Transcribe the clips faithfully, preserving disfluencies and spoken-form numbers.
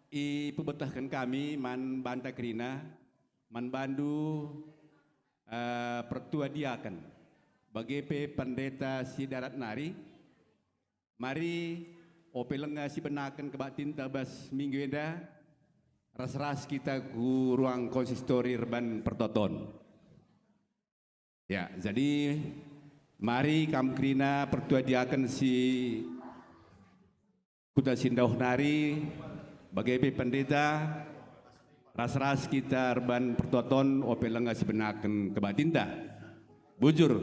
Ipebetehken kami man banta kerina, man bandu, eh, pertua diaken, bage pe pendeta si darat nari. Mari, ope lenga sibenaken kebaktinta bas minggu enda, ras-ras kita ku ruang konsistori erban pertoton. Ya, jadi mari kam kerina pertua diaken si kuta si ndauh nari, bage pe pendeta, ras-ras kita erban pertoton ope lenga sibenaken kebaktinta. Bujur.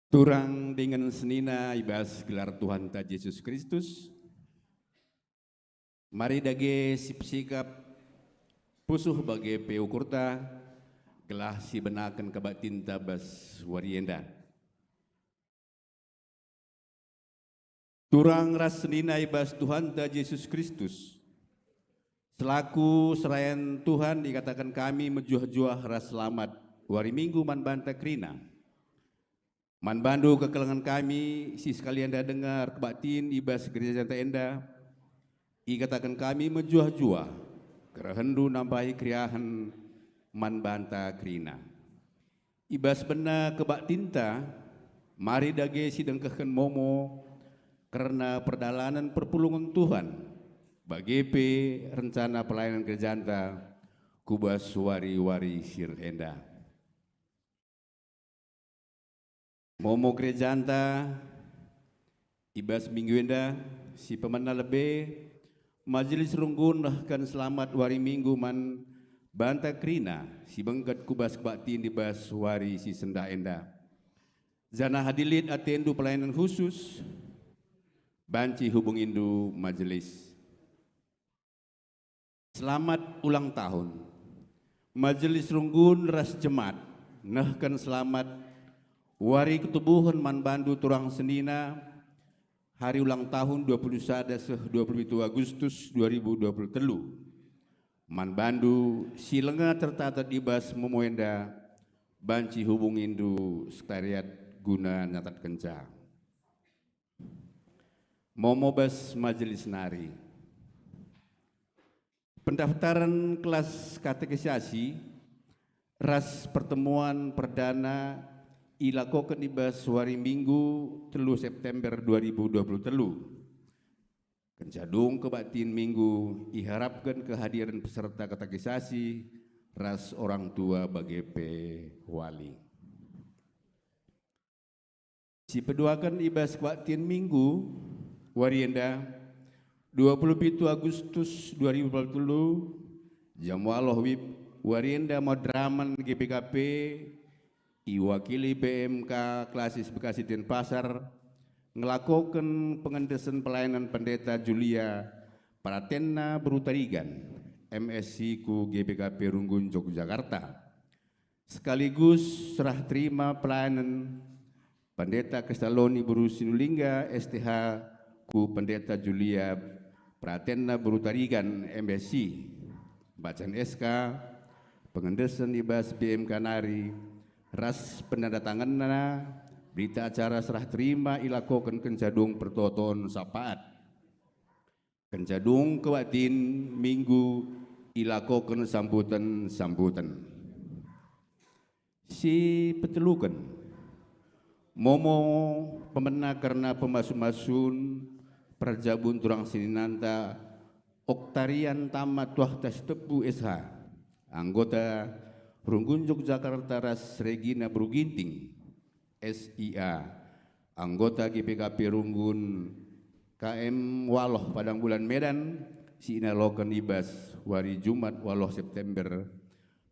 Turang dingen senina i bas gelar Tuhanta Jesus Kristus, mari dage sipesikap pusuh bage pe ukurta, gelah sibenaken kebaktinta bas wari enda. Turang ras senina i bas Tuhanta Jesus Kristus, selaku serayan Tuhan ikataken kami mejuah-juah ras selamat wari Minggu man banta kerina. Man bandu kekelengen kami si sekalian enda denga erkebaktin i bas gerejanta enda, ikataken kami mejuah-juah kerehenndu nambahi keriahen man banta kerina. I bas bena kebaktinta, mari dage sidengkehken momo kerna perdalanen perpulungen Tuhan, bage pe rencana pelayanan gerejanta ku bas wari-wari si reh enda. Momo gerejanta i bas minggu enda si pemena lebe, Majelis Runggun nehken selamat wari Minggu man banta kerina si bengket ku bas kebaktin i bas wari si sendah enda. Janah adi lit atendu pelayanan khusus, banci hubungindu majelis. Selamat ulang tahun. Majelis Runggun ras jemaat nehken selamat wari ketubuhen man bandu turang senina, hari ulang tahun dua puluh sada seh dua puluh pitu Agustus dua ribu dua puluh telu. Man bandu si langa tercatat i bas momo enda, banci hubungindu sekretariat guna nyatatkenca. Momo bas majelis nari. Pendaftaren kelas katekisasi ras pertemuan perdana ilakoken i bas wari Minggu, telu September dua ribu dua puluh telu. Kenca dung kebaktin Minggu, iharapken kehadiren peserta katekisasi ras orang tua bage pe wali. Sipeduaken i bas kebaktin Minggu wari enda, dua puluh pitu Agustus dua ribu dua puluh telu, jam waluh wib, wari enda madraman G B K P, iwakili B M K Klasis Bekasi Denpasar, ngelakoken pengendesen pelayanan Pendeta Julia Pratenna Beru Tarigan, M S C ku G B K P Runggun Jogjakarta. Sekaligus serah terima pelayanan Pendeta Kestaloni Beru Sinulingga, S T H, ku Pendeta Julia Pratenna Beru Tarigan, M S C, bacan S K, pengendesen i bas B M K nari, ras penandatangenna berita acara serah terima ilakoken kenca dung pertoton sapaat. Kenca dung kebaktin Minggu ilakoken sambuten-sambuten. Si peteluken, momo pemena kerna pemasu-masun perjabun turang seninanta Oktarian Tama Tuahta Sitepu S H, anggota Runggun Jogjakarta ras Regina Beru Ginting, S I A, anggota G P K P Runggun K M waluh Padang Bulan Medan, si inaloken i bas wari Jumat waluh September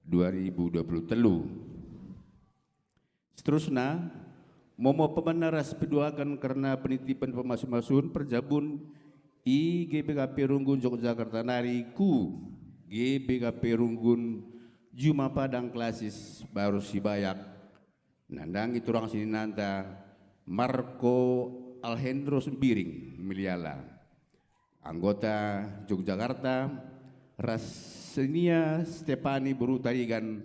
dua ribu dua puluh telu. Seterusna, momo pemena ras peduaken kerna penitipen pemasu-masun perjabun i G B K P Runggun Jogjakarta nari ku G B K P Runggun Juma Padang Klasis Barus Sibayak, nandangi turang seninanta Marco Alhendro Sembiring Meliala, anggota Jogjakarta, ras Senia Stepani Beru Tarigan,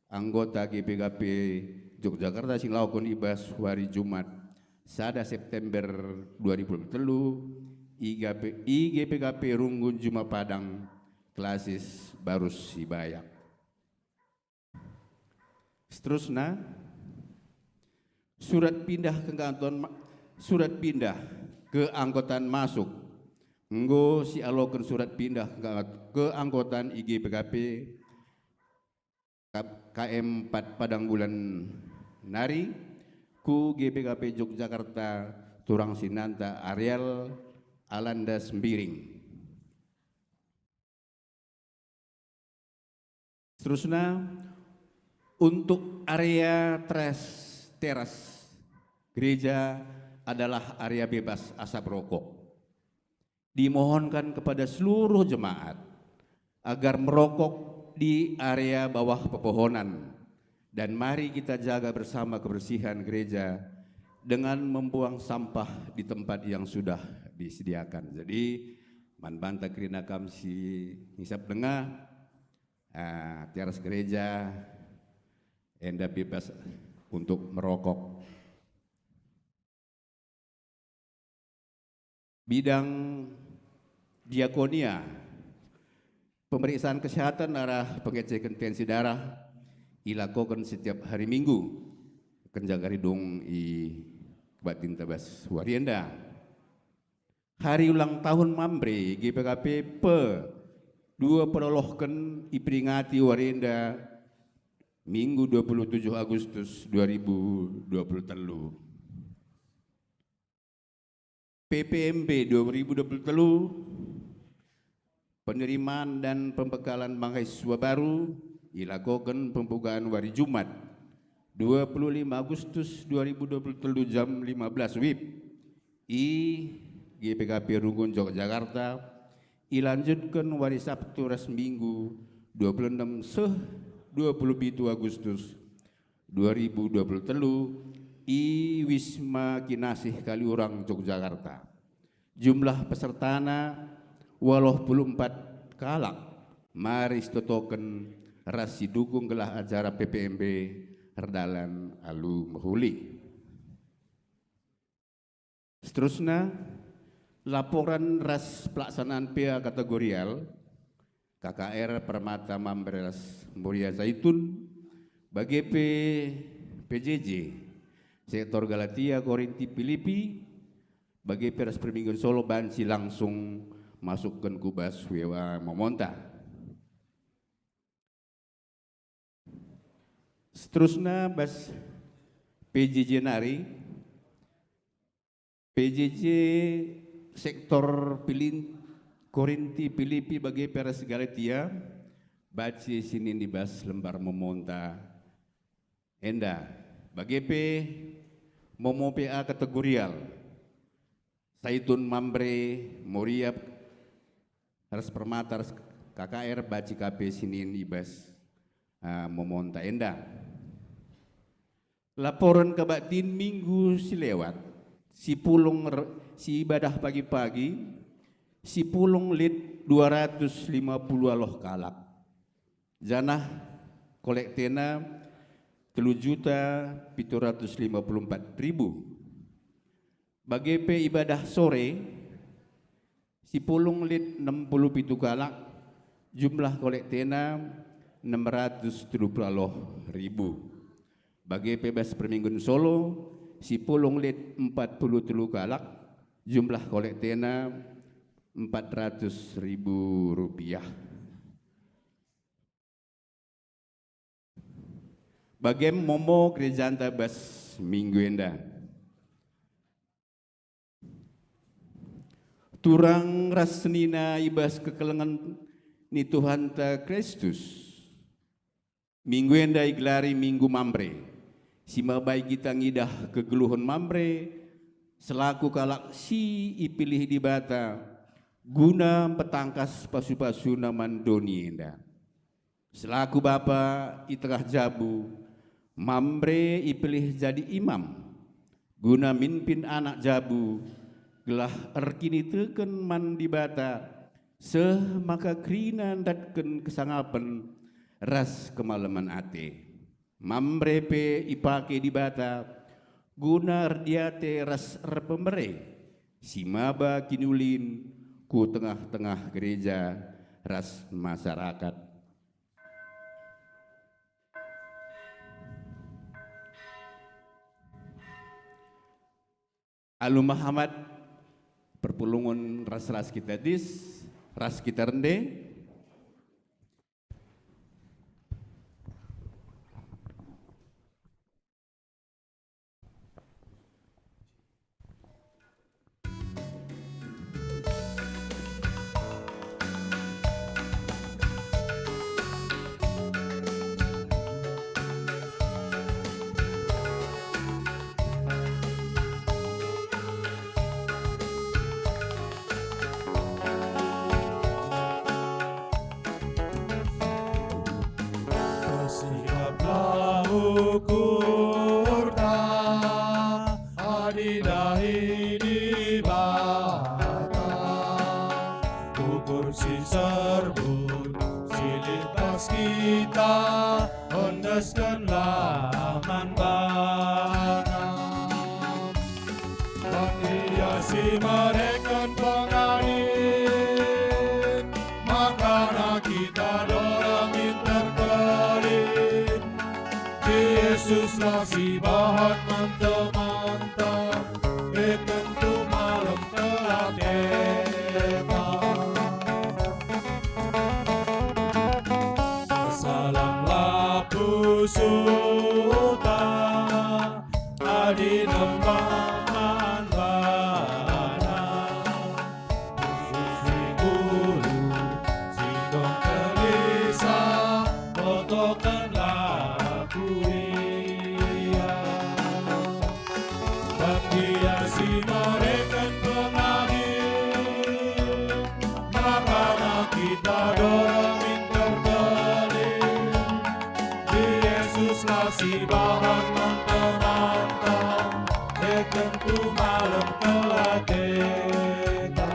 anggota G P K P Jogjakarta si ngelakoken i bas wari Jumat, sada September dua ribu dua puluh telu, i G P, i G P K P Runggun Juma Padang, Klasis Barus Sibayak. Seterusna, surat pindah keanggotan ma-, surat pindah keanggotan masuk. Enggo sialoken surat pindah keanggot-, keanggotan i G P K P K-, K M empat Padang Bulan nari ku G P K P Jogjakarta, turang seninanta Ariel Alanda Sembiring. Seterusna, untuk area teras, teras Gereja adalah area bebas asap rokok. Dimohonkan kepada seluruh jemaat agar merokok di area bawah pepohonan, dan mari kita jaga bersama kebersihan gereja dengan membuang sampah di tempat yang sudah disediakan. Jadi, man banta kerina kam si ngisap denga, ah, tiaras gereja enda bebas untuk merokok. Bidang diakonia, pemeriksaan kesehatan arah pengeceken tensi darah ilakoken setiap hari Minggu, kenca kari dung i kebaktinta bas wari enda. Hari ulang tahun Mamre G P K P pe dua perolohken iperingati wari enda, Minggu dua puluh tujuh Agustus dua ribu dua puluh telu. P P M B dua ribu dua puluh telu, penerimaan dan pembekalan mahasiswa baru ilakoken pembukaan wari Jumat, dua puluh lima Agustus dua ribu dua puluh telu, jam lima belas wib, i G P K P Runggun, Jogjakarta, ilanjutken wari Sabtu ras Minggu dua puluh enem seh dua puluh pitu Agustus dua ribu dua puluh telu i Wisma Kinasih Kaliurang, Jogjakarta. Jumlah pesertana waluh puluh empat kalak. Mari sitotoken ras sidukung gelah acara P P M B erdalan alu mehuli. Seterusna, laporan ras pelaksanaan P A kategorial, K K R Permata Mamre ras Moria Zaitun, bage pe P J J sektor Galatia, Korinti, Pilipi, bage pe ras perminggun Solo banci langsung masukken ku bas W A momonta. Seterusna bas P J J nari, P J J sektor Pilin-, Korinti, Pilipi, bage pe ras Galatia, banci sinin i bas lembar momonta enda, bage pe momo P A kategorial, Zaitun, Mamre, Moria, ras Permata ras K K R banci ka pe sinin i bas, ah, momonta enda. Laporen kebaktin minggu si lewat, si pulung er-, si ibadah pagi-pagi, si pulung lit dua ratus lima puluh aloh kalak. Janah kolektena telu juta pitu ratus lima puluh empat ribu. Bage pe ibadah sore, si pulung lit enem puluh pitu kalak, jumlah kolektena enem ratus telu puluh aloh ribu. Bage pe bas perminggun Solo, si pulung lit empat puluh telu kalak, jumlah kolektena empat ratus ribu rupiah. Bagem momo gerejanta bas minggu enda. Turang ras senina i bas kekelengen ni Tuhanta Kristus. Minggu enda igelari Minggu Mamre, si mabai kita ngidah kegeluhen Mamre selaku kalak si ipilih Dibata guna mpetangkas pasu-pasuNa man doni enda. Selaku bapa i tengah jabu, Mamre ipilih jadi imam, guna mimpin anak jabu, gelah erkiniteken man Dibata, seh maka kerina ndatken kesangapen ras kemalemen ate. Mamre pe ipake Dibata guna erdiate ras erpemere, si maba kiniulin ku tengah-tengah gereja ras masyarakat. Alu mehamat perpulungen ras-ras kita dis, ras kita rende. Mereken pengadin, makana kita dorang minter kelin. Yesuslah si bahat mantap-mantap, e tentu malem kelaketa. Salam lapu suta, adi nembah man bana. Khusus si guru, si tong kelisa, totokenlah kuria. Bagi ia si mereken pengadin, makana kita dorang minter kelin. Yesuslah si bahan mantap-mantap, e tentu malem kelaketa.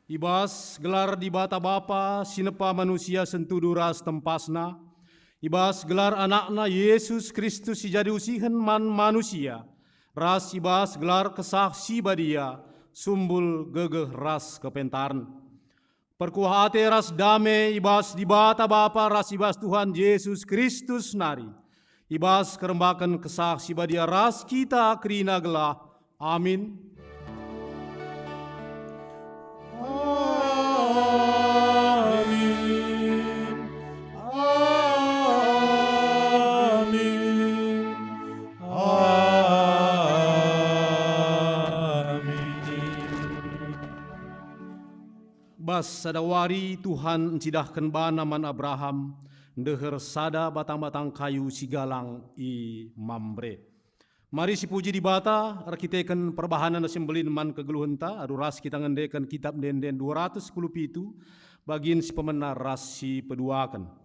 I bas gelar Dibata Bapa si nepa manusia sentudu ras tempasna, i bas gelar AnakNa Jesus Kristus si jadi usihen man manusia, ras i bas gelar Kesah Si Badia, sumbul gegeh ras kepentaren. Perkuah ate ras dame i bas Dibata Bapa ras i bas Tuhan Jesus Kristus nari, i bas kerembaken Kesah Si Badia ras kita kerina gelah. Amin. Amin. Amin. Amin. Bas sada wari Tuhan ncidahken bana man Abraham, ndeher sada batang-batang kayu si galang i Mamre. Mari sipuji Dibata erkiteken perbahanen si mbelin man kegeluhenta, alu ras kita ngendeken Kitap Ende-enden dua ratus sepuluh pitu, bagin si pemena ras si peduaken.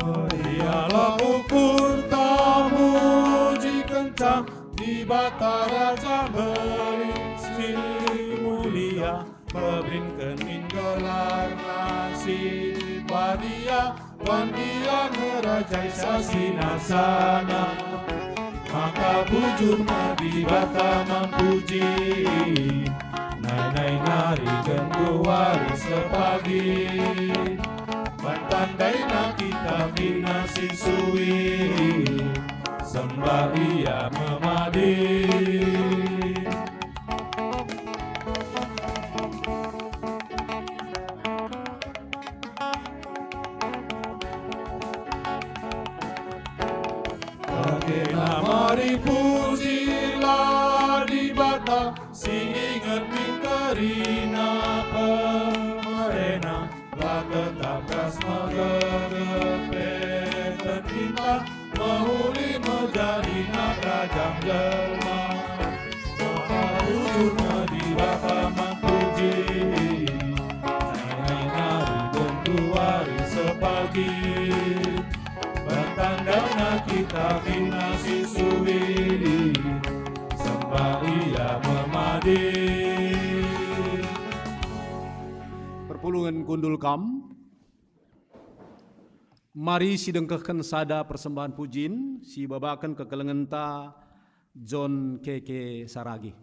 Meriahlah ukurta, mujikenca Dibata Raja Mbelin si Mulia, pebinken min gelarNa si Badia, wan Ia ngerajai sasina-sana. Maka bujur me Dibata man puji, nai-nai nari genduari sepagi. Ban tandaina kita kerina si sui, sembah Ia me madin. Bagena mari pujilah Dibata si inget min kerina pemereNa, la tetap ras megegeh pe ten kita, mehuli me jadina kerajaan jelma. Maka bujur me Dibata man puji, nai-nai nari genduari sepagi. Ban tandaina kita kerina si sui, sembah Ia me madin. Perpulungen kundul kam. Mari sidengkehken sada persembahen pujin, sibabaken kekelengenta John K K Saragih.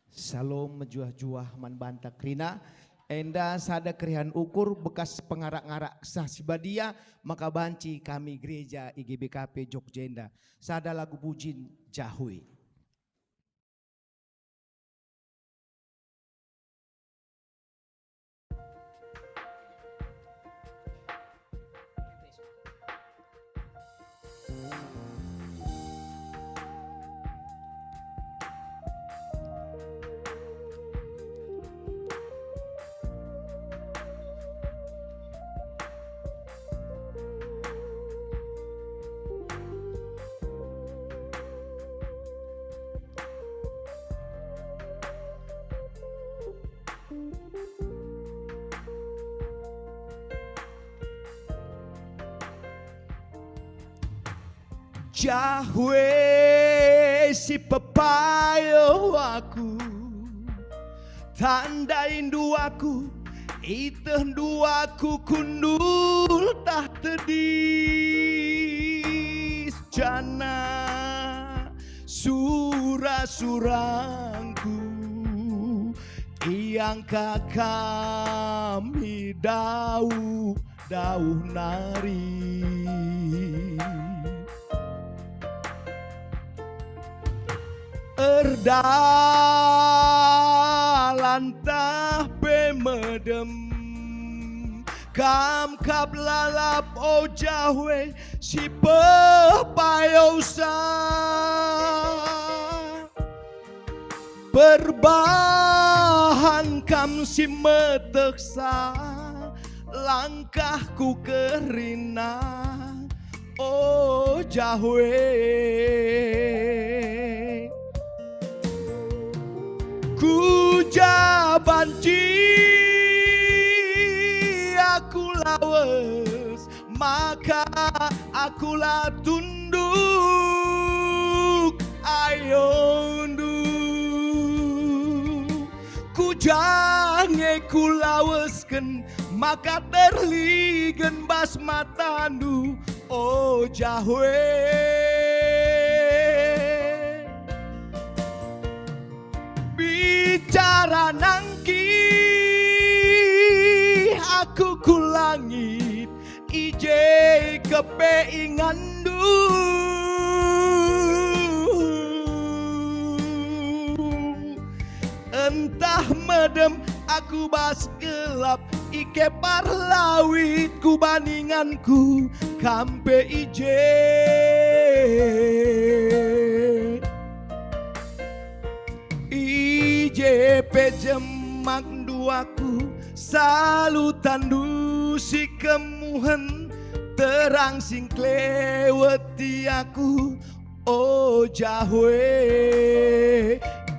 Salom mejuah-juah man banta kerina. Enda sada keriahen ukur bekas pengarak-ngarak Kesah Si Badia maka banci kami gereja I G B K P Jogja enda. Sada lagu pujin, Jahui. Jahwe si pepayo aku, tandaindu aku, itehndu aku kundul tah tedis, janah sura-surangku iangka kami dauh dauh nari. Erdalan tah pe medem, Kam kap lalap, o Jahwe, si pepayosa. Perbahan Kam si metehsa, langkahku kerina, o Jahwe. Ku ja banci aku lawes, maka aku la tunduk ayondu. Ku ja nge kulawesken maka terligen bas matandu, o Jahwe. Bicara nangkih aku ku langit, i je kepe inganndu. Ntah medem aku bas gelap, i kepar lawit ku baninganku, Kam pe i je. I je pe jemakndu aku, salutandu si kemuhen, terang si ngkeleweti aku, o Jahwe.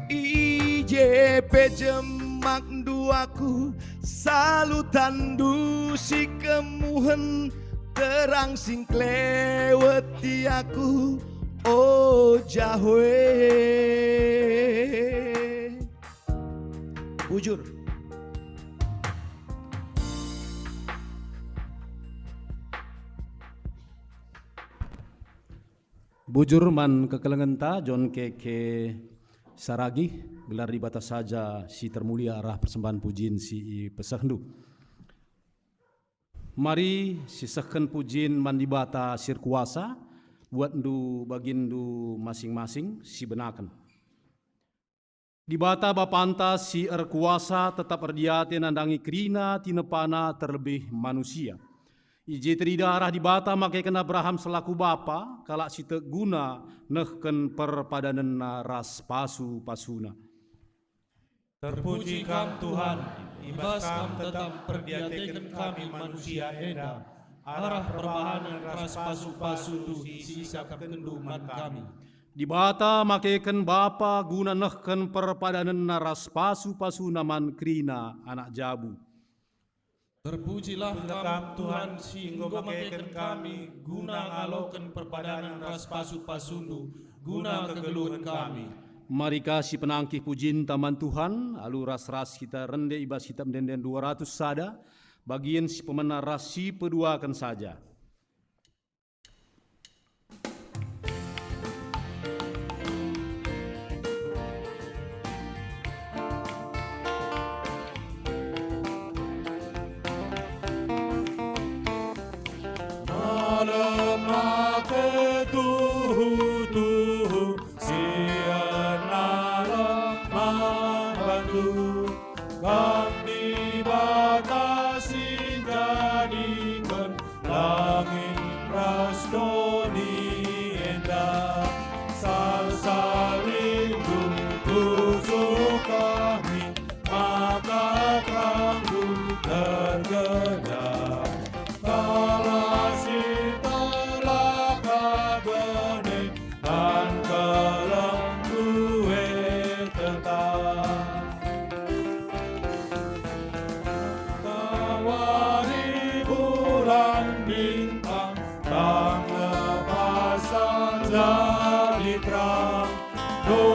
I je pe jemakndu aku, salutandu si kemuhen, terang si ngkeleweti aku, o Jahwe. Bujur. Bujur man kekelengenta, John K K Saragih, gelar Dibata saja si termulia arah persembahan pujin si ipesehndu. Mari sisehken pujin man Dibata si erkuasa, buatndu baginndu masing-masing sibenaken. Dibata Bapanta si erkuasa tetap erdiate nandangi kerina tinepana terlebih manusia. I je teridah arah Dibata makeken Abraham selaku bapa, kalak si tek guna nehken perpadanenna ras pasu-pasuna. Terpuji Kam, Tuhan, i bas Kam tetap perdiateken kami manusia enda, arah perbahanen ras pasu-pasundu si isakapkenndu man kami. Dibata makeken bapa guna nehken perpadanenna ras pasu-pasuna man kerina anak jabu. Terpujilah Kam, Tuhan, si enggo makeken kami guna ngaloken perpadanen ras pasu-pasundu guna kegeluhen kami. Mari ka sipenangkih pujinta man Tuhan, alu ras-ras kita rende i bas Kitap Ende-enden dua ratus sada, bagin si pemena ras si peduaken saja. Malem ate tuhu-tuhu si ernalem man bandu. Kam Dibata si njadiken langit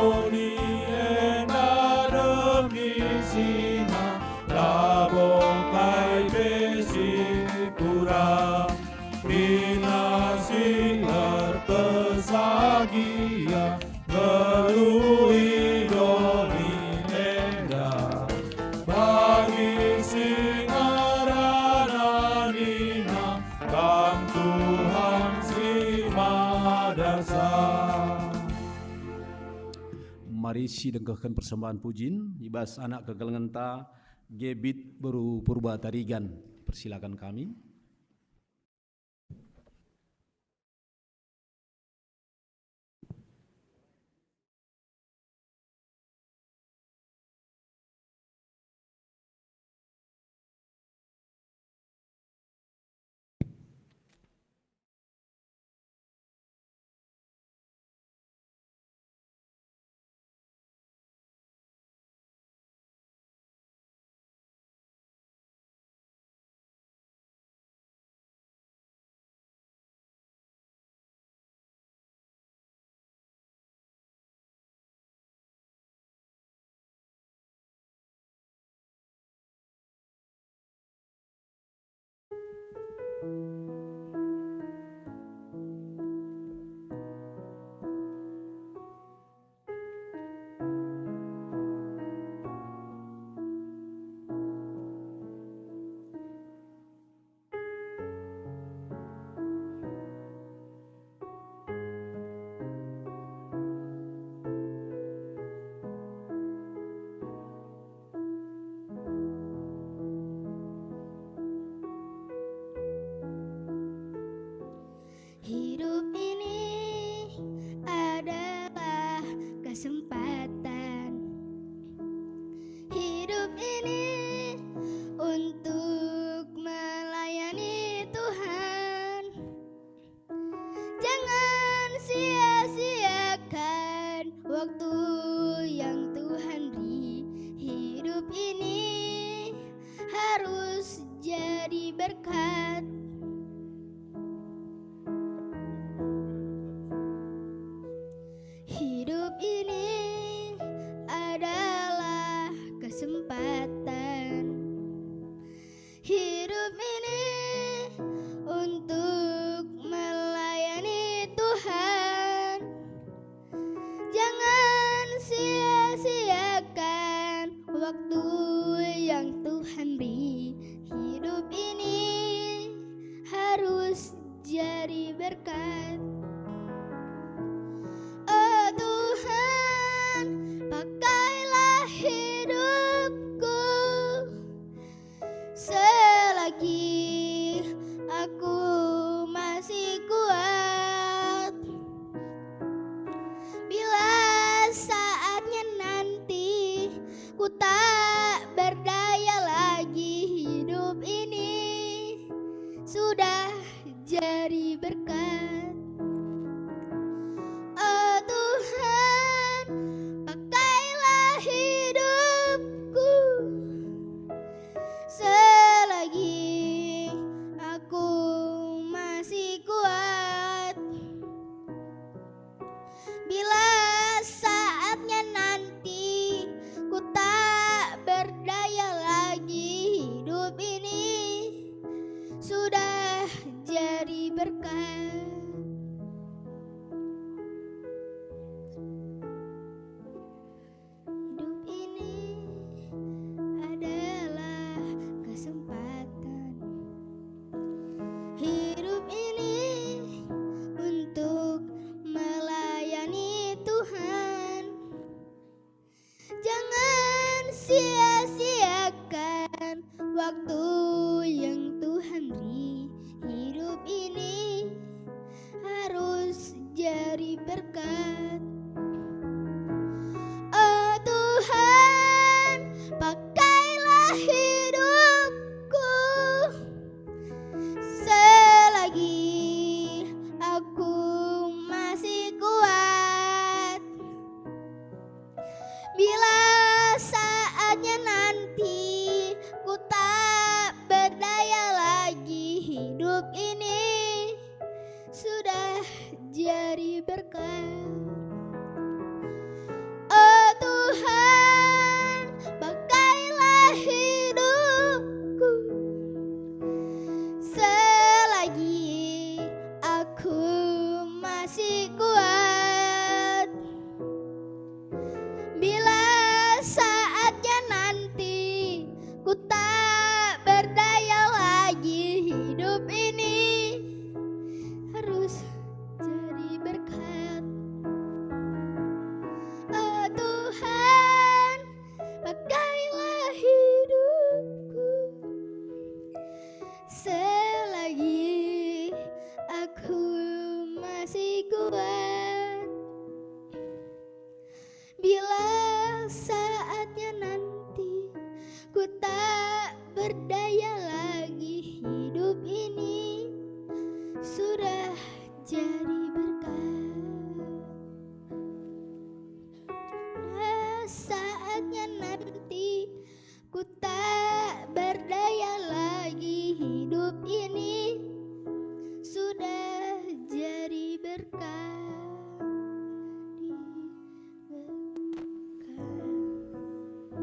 Doni enda demi sina, labo kai pe si kurang. Nina si erpesagia, ngelui doni enda. Bagi si ngerana nina, Kam Tuhan si madasa. Mari sidengkehken persembahen pujin i bas anak kekelengenta, Gebit beru Purba Tarigan. Persilaken kami. Hidup ini adalah kesempatan. Hidup ini untuk melayani Tuhan. Jangan sia-siakan waktu yang Tuhan beri. Hidup ini harus jadi berkat. Hidup ini adalah kesempatan. Hidup ini untuk melayani Tuhan. Jangan sia-siakan waktu yang Tuhan beri. Hidup ini harus jadi berkat. Oh Tuhan, pakailah hidupku. Selagi aku masih kuat, bila saatnya nanti ku tak berdaya lagi, hidup ini sudah jadi berkat. Oh Tuhan, pakailah hidupku. Selagi aku masih kuat, bila saatnya nanti ku tak berdaya lagi, hidup ini sudah jadi berkat. Hidup ini adalah kesempatan. Hidup ini untuk melayani Tuhan. Jangan sia-siakan waktu yang Tuhan beri. Hidup ini harus jadi berkat. Oh Tuhan, pakailah hidupku selagi aku masih kuat. Bila saatnya nanti ku tak berdaya lagi, hidup ini sudah jadi berkat. Saatnya nanti ku tak berdaya lagi, hidup ini sudah jadi berkat di berkat.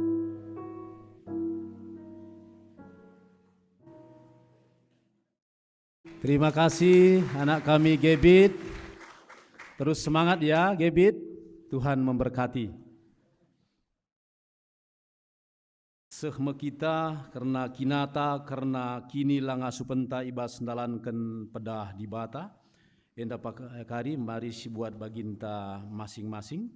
Terima kasih anak kami Gebit. Terus semangat ya Gebit. Tuhan memberkati. Seh me kita kerna kinata, kerna kinilangasuhenta i bas ndalanken pedah Dibata. Enda pak-, kari mari sibuat baginta masing-masing.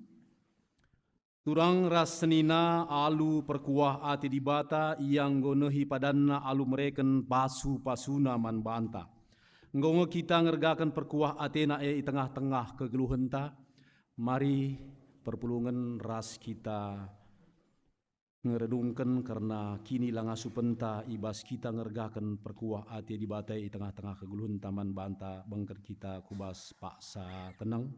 Turang ras senina alu perkuah ate Dibata, ia enggo nehi padanna alu mereken pasu-pasuna man banta. Enggo nge kita ngergaken perkuah atena e i tengah-tengah kegeluhenta. Mari perpulungen ras kita ngerenungken kerna kinilangasuhenta i bas kita ngergaken perkuah ate Dibata i tengah-tengah kegeluhenta man banta, bengket kita ku bas paksa teneng.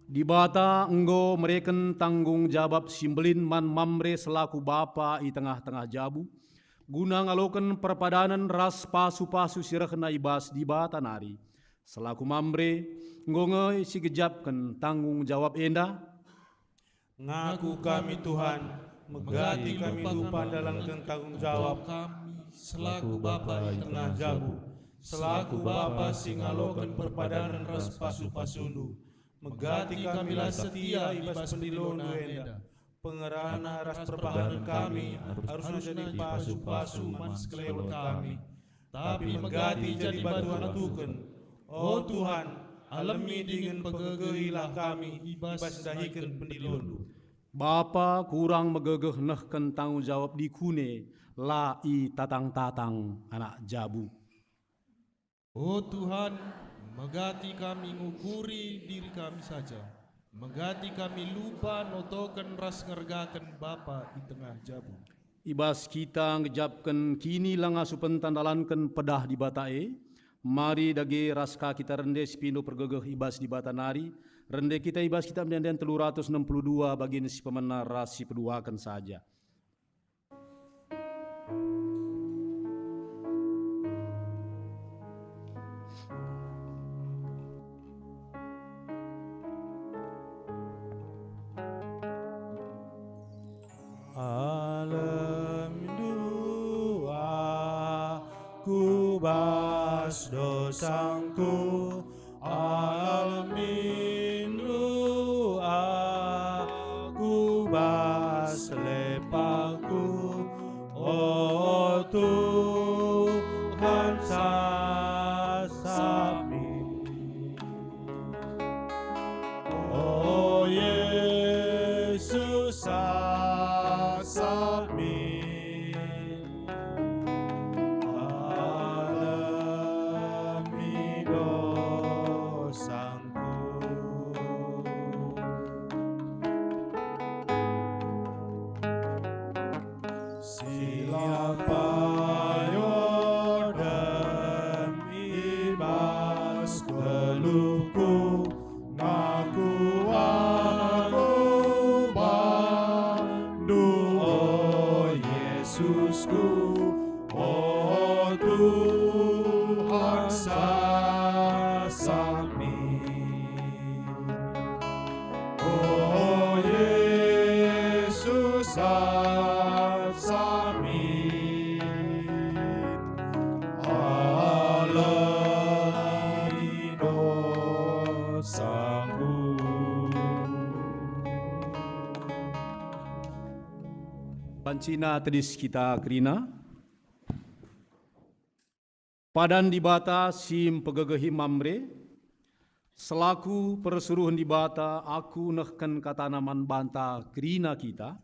Dibata enggo mereken tanggung jabap si mbelin man Mamre selaku bapa i tengah-tengah jabu, guna ngaloken perpadanen ras pasu-pasu si rehna i bas Dibata nari. Selaku Mamre, enggo nge sigejapken tanggung jawap enda? Ngaku kami, Tuhan, megati kami lupa ndalanken tanggung jawap kami selaku bapa i tengah jabu, selaku bapa si ngaloken perpadanen ras pasu-pasundu. Megati kami la setia i bas pendilondu enda. Pengerana ras perbahanen kami arusna jadi pasu-pasu man sekelewet kami. Tapi megati jadi batu antuken. O Tuhan, alemi dingen pegegehilah kami i bas ndahiken pendilondu. Bapa kurang megegeh nehken tanggung jawab dikune, la itatang-tatang anak jabu. O Tuhan, megati kami ngukuri diri kami saja. Megati kami lupa notoken ras ngergaken bapa i tengah jabu. I bas kita ngejapken kinilangasuhenta ndalanken pedah Dibata e, mari dage ras ka kita rende sipindo pergegeh i bas Dibata nari, rende kita i bas Kitab Ende-enden telu ratus enam puluh dua, bagin si pemena ras si peduaken saja. Alemindu aku bas dosangku, alemindu aku bas lepangku, o Tuhan, sasap min. O Yesus, sasap min. Alemi dosangku. Si la payo dem i bas geluhku, ngaku aku bandu, o Yesusku, o Tuhan, sasap min. O Yesus, sasap min, alemi dosangku. Banci tedis kita kerina. Padan Dibata si mpegegehi Mamre, selaku persuruhen Dibata aku nehken katana man banta kerina kita.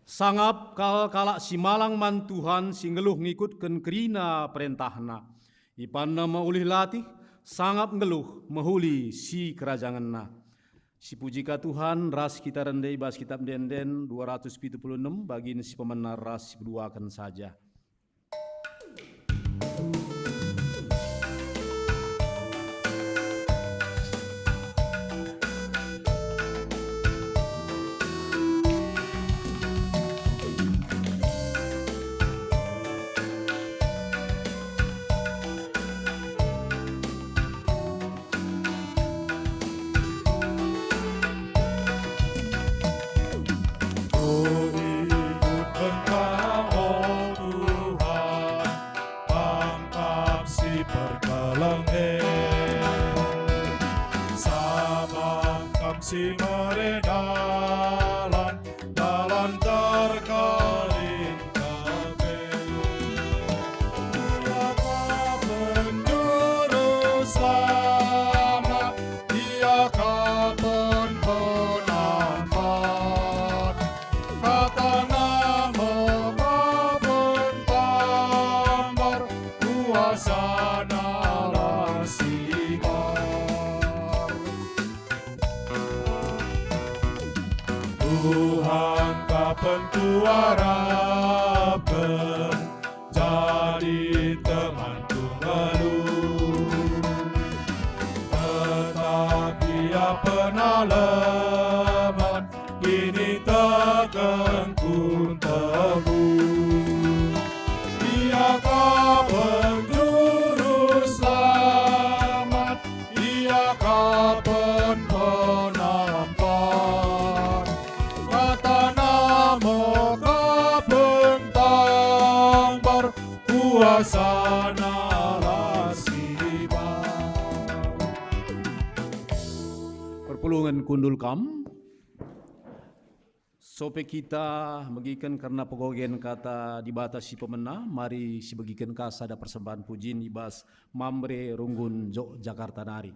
Sangap kal kalak si malang man Tuhan si nggeluh ngikutken kerina perentahNa. Ipanna me ulih latih, sangap nggeluh mehuli sikerajangenna. Sipuji ka Tuhan, ras kita rende i bas Kitap Ende-enden dua ratus pitu puluh enem, bagin si pemena ras si peduaken saja. Kuikutken Kam, o Tuhan, Kam kap si perkeleng e. Sabap Kam si mere dalan, dalan terkelin ka pe. Ia ka penjuru selamat, Ia ka pen-, penampat. KataNa me ka pentambar, kuasaNa la sibar. Tuhan ka pentuarapken, jadi temanku nggeluh. Tetap Ia penaleman, kinitekenku nteguh. Ia ka penjuru selamat, Ia ka pen-, penampat. KataNa me ka pentambar, kuasaNa la sibar. Perpulungen kundul kam. Sope kita megiken kerna pegogen Kata Dibata si pemena, mari sibegiken ka sada persembahen pujin i bas Mamre Runggun Jogjakarta nari.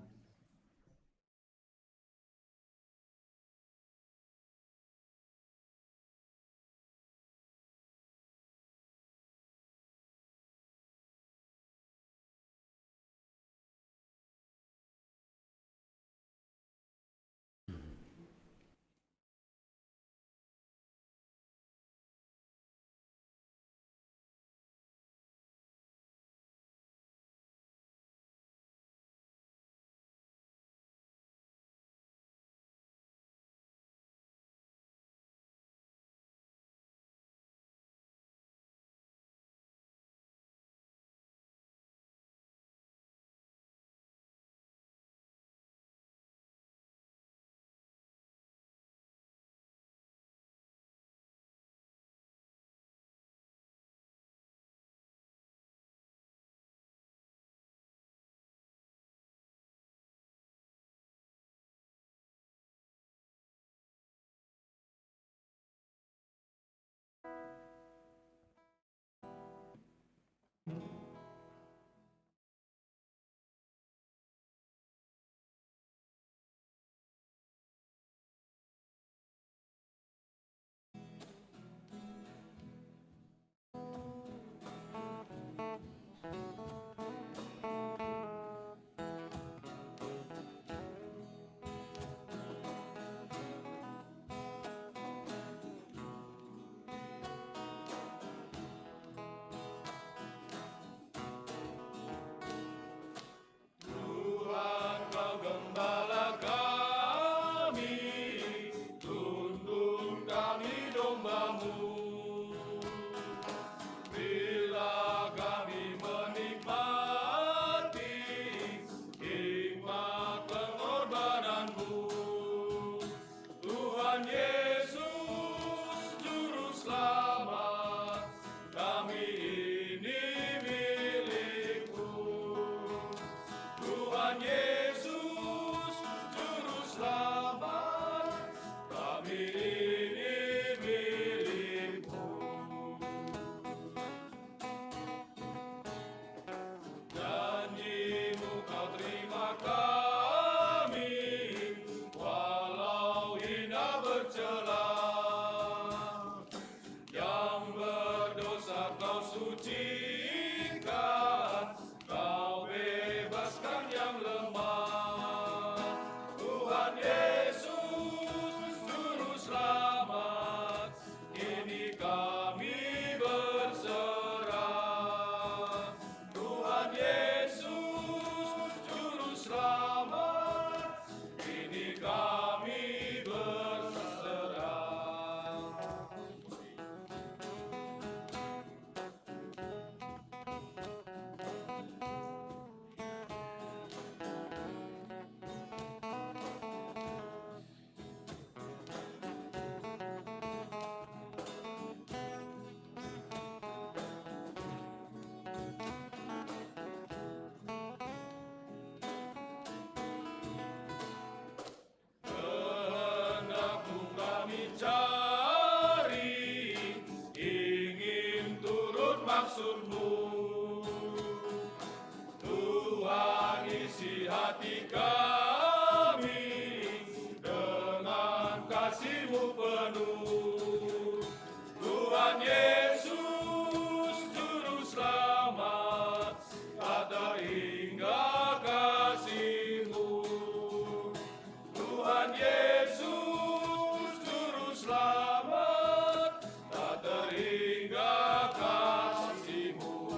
Yesus Juru Selamat, tak terhingga kasih-Mu.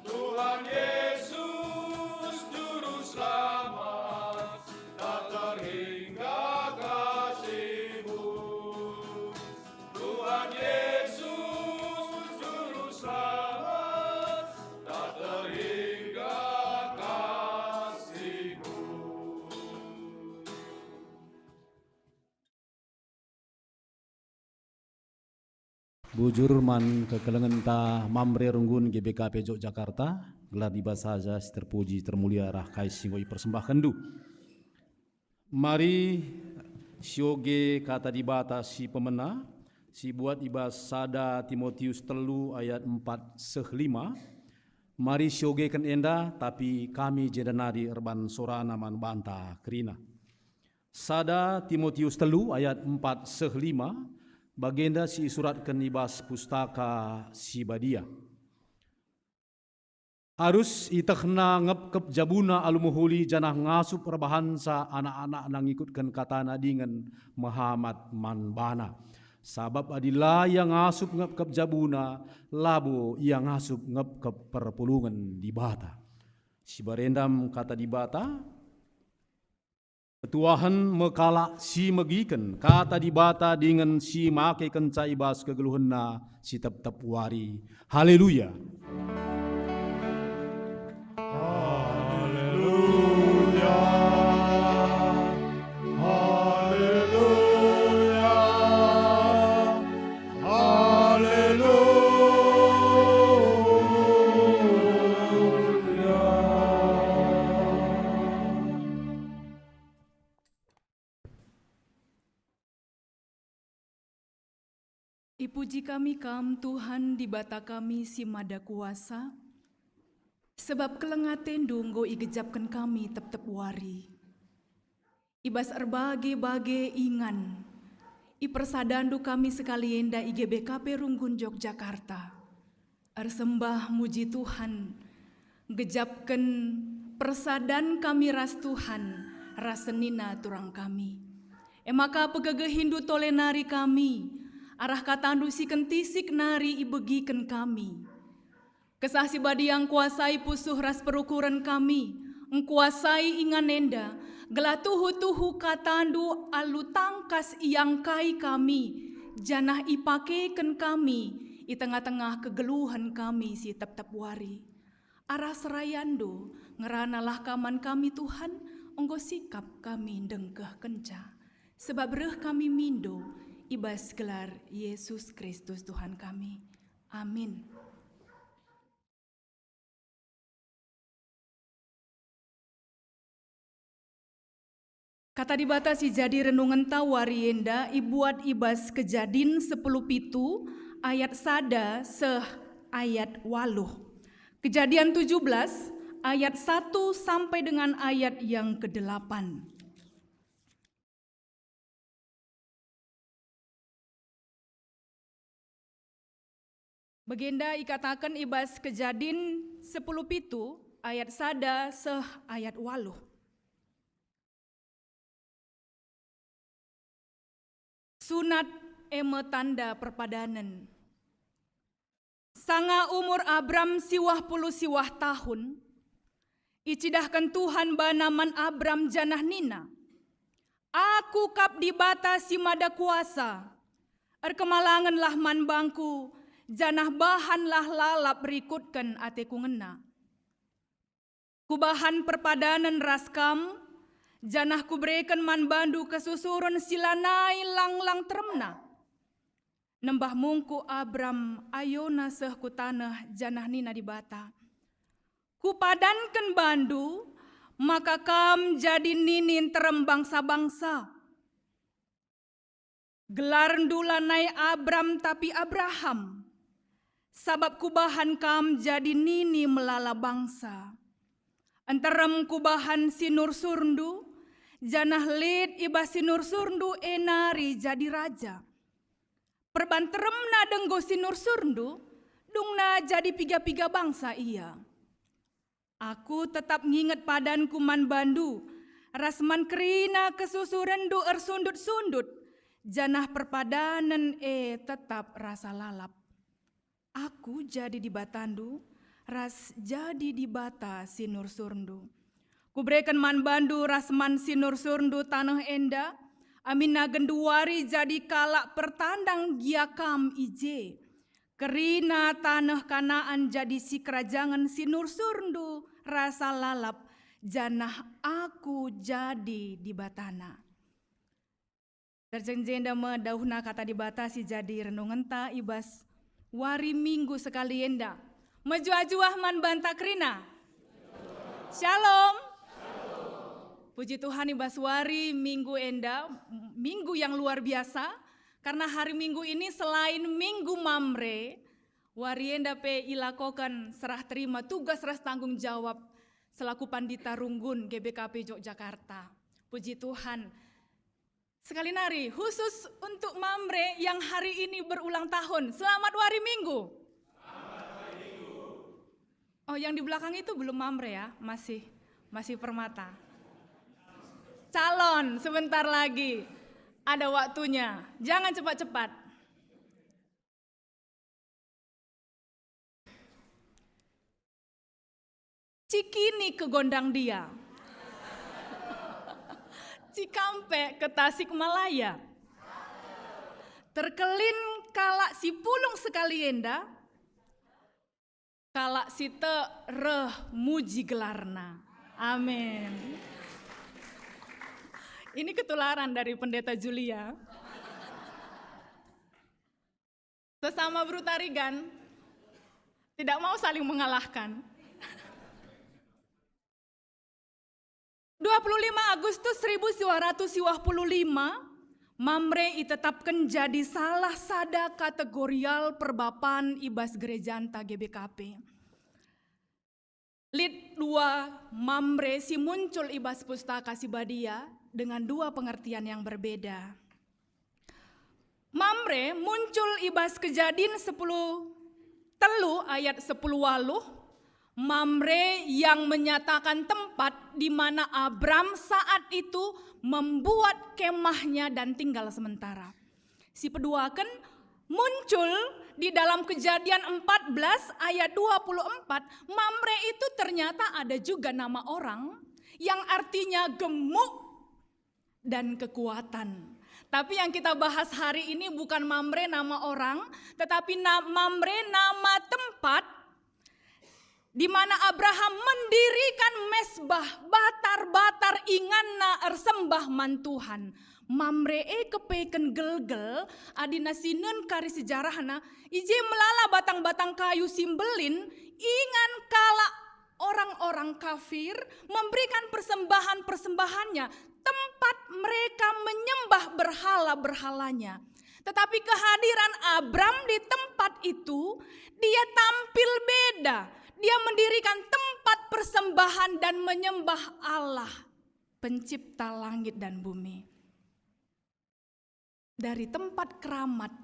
Tuhan Yesus Juru Selamat, tak terhingga kasih-Mu. Tuhan Yesus Juru Selamat, tak terhingga kasih-Mu. Bujur man kekelengenta Mamre Runggun G B K P Yogyakarta, gelar Dibata saja si terpuji, termulia, arah kai si enggo ipersembahkenndu. Mari sioge Kata Dibata si pemena, si buat i bas sada Timotius telu ayat empat seh lima. Mari siogeken enda, tapi kami jenda nari erban sorana man banta kerina. Sada Timotius telu ayat empat seh lima, bagenda si isuratken i bas Pustaka Si Badia. Arus ietehna ngepkep jabuna alu mehuli janah ngasup erbahanca anak-anakna ngikutken katana dingen mehamat man bana. Sabap adi la ia ngasup ngepkep jabuna, labo ia ngasup ngepkep perpulungen Dibata. Si barendam Kata Dibata. Ketuahen me kalak si megiken Kata Dibata dingen si makekenca i bas kegeluhenna si tep-tep wari. Haleluya! Haleluya! Haleluya! Haleluya! Ipuji kami Kam, Tuhan Dibata kami si Mada Kuasa, sebab keleng ateNdu enggo igejapken kami tep-tep wari. I bas erbage-bage ingan, ipersadandu kami sekali enda i G B K P Runggun Yogyakarta. Ersembah muji Tuhan, gejapken persadan kami ras Tuhan, ras senina turang kami. E maka pegegehiNdu tole nari kami, arah kataNdu si kentisik nari ibegiken kami. Kesah Si Badia ngkuasai pusuh ras perukuren kami, ngkuasai ingan enda, gelah tuhu-tuhu kataNdu alu tangkas iangkai kami, janah ipakeken kami i tengah-tengah kegeluhen kami si tep-tep wari. Arah serayanNdu, ngeranalah Kam man kami, Tuhan, enggo sikap kami ndengkehkenca, sebab reh kami mindo i bas gelar Yesus Kristus Tuhan kami. Amin. Kata Dibata si jadi renungenta wari enda ibuat i bas Kejadin sepuluh pitu ayat sada seh ayat waluh. Kejadian tujuh belas ayat satu sampai dengan ayat yang kedelapan. Bagenda ikataken i bas Kejadin sepuluh pitu ayat sada seh ayat waluh. Sunat e me tanda perpadanen. Sanga umur Abram siwah puluh siwah tahun, icidahken Tuhan bana man Abram janah nina, "Aku kap Dibata si Mada Kuasa. Erkemalangenlah man bangku, janah bahanlah lalap rikutken ateku ngena. Kubahan perpadanen ras kam, janah kubereken man bandu kesusuren si lanai lang-lang teremna." Nembah mungkuk Abram ayona seh ku taneh, janah nina Dibata, "Kupadanken bandu maka kam jadi nini nterem bangsa-bangsa. Gelarndu lanai Abram tapi Abraham, sabap kubahan kam jadi nini melala bangsa. Nterem kubahan sinursurndu, janah lit i bas sinursurndu e nari jadi raja. Perban teremna denggo sinursurndu, dungna jadi piga-piga bangsa ia. Aku tetap nginget padanku man bandu, ras man kerina kesusurenndu ersundut-sundut, janah perpadanen e tetap rasa lalap. Aku jadi Dibatandu, ras jadi Dibata sinursurndu. Kubereken man bandu ras man sinursundu taneh enda, aminna genduari jadi kalak pertandang gia kam i je. Kerina taneh Kanaan jadi sikerajangen sinursurndu rasa lalap, janah Aku jadi Dibatana. Terjeng jenda me dauhna Kata Dibata si jadi renungenta i bas wari Minggu sekali enda. Mejuah-juah man banta kerina. Shalom. Puji Tuhan, i bas wari Minggu enda, Minggu yang luar biasa, karena hari Minggu ini selain Minggu Mamre, wari enda pe ilakoken serah terima tugas ras tanggung jawab selaku Pandita Runggun G B K P Yogyakarta. Puji Tuhan. Sekali nari, khusus untuk Mamre yang hari ini berulang tahun, selamat wari Minggu. Oh, yang di belakang itu belum Mamre ya, masih, masih Permata. Calon, sebentar lagi. Ada waktunya, jangan cepat-cepat. Cikini ke Gondang Dia. Cikampek ke Tasikmalaya. Terkelin kalak si pulung sekali enda, kalak si tek reh muji gelarNa. Amin. Ini ketularan dari Pendeta Julia. Sesama Beru Tarigan, tidak mau saling mengalahkan. Dua puluh lima Agustus seribu sembilan ratus dua puluh lima, Mamre itetapken jadi salah sada kategorial perbapan i bas gerejanta G B K P. Lit dua Mamre si muncul i bas Pustaka Si Badia dengan dua pengertian yang berbeda. Mamre muncul i bas Kejadin sepuluh telu ayat sepuluh waluh, Mamre yang menyatakan tempat di mana Abram saat itu membuat kemahnya dan tinggal sementara. Si peduaken muncul di dalam Kejadian empat belas ayat dua puluh empat, Mamre itu ternyata ada juga nama orang yang artinya gemuk dan kekuatan. Tapi yang kita bahas hari ini bukan Mamre nama orang, tetapi na-, Mamre nama tempat di mana Abraham mendirikan mesbah, batar-batar inganna ersembah man Tuhan. Mamre e kepeken gelgel, adi nasi nen kari sejarahna, i je melala batang-batang kayu si mbelin, ingan kalak orang-orang kafir memberikan persembahan-persembahannya, tempat mereka menyembah berhala-berhalanya. Tetapi kehadiran Abram di tempat itu, dia tampil beda. Dia mendirikan tempat persembahan dan menyembah Allah, pencipta langit dan bumi. Dari tempat keramat,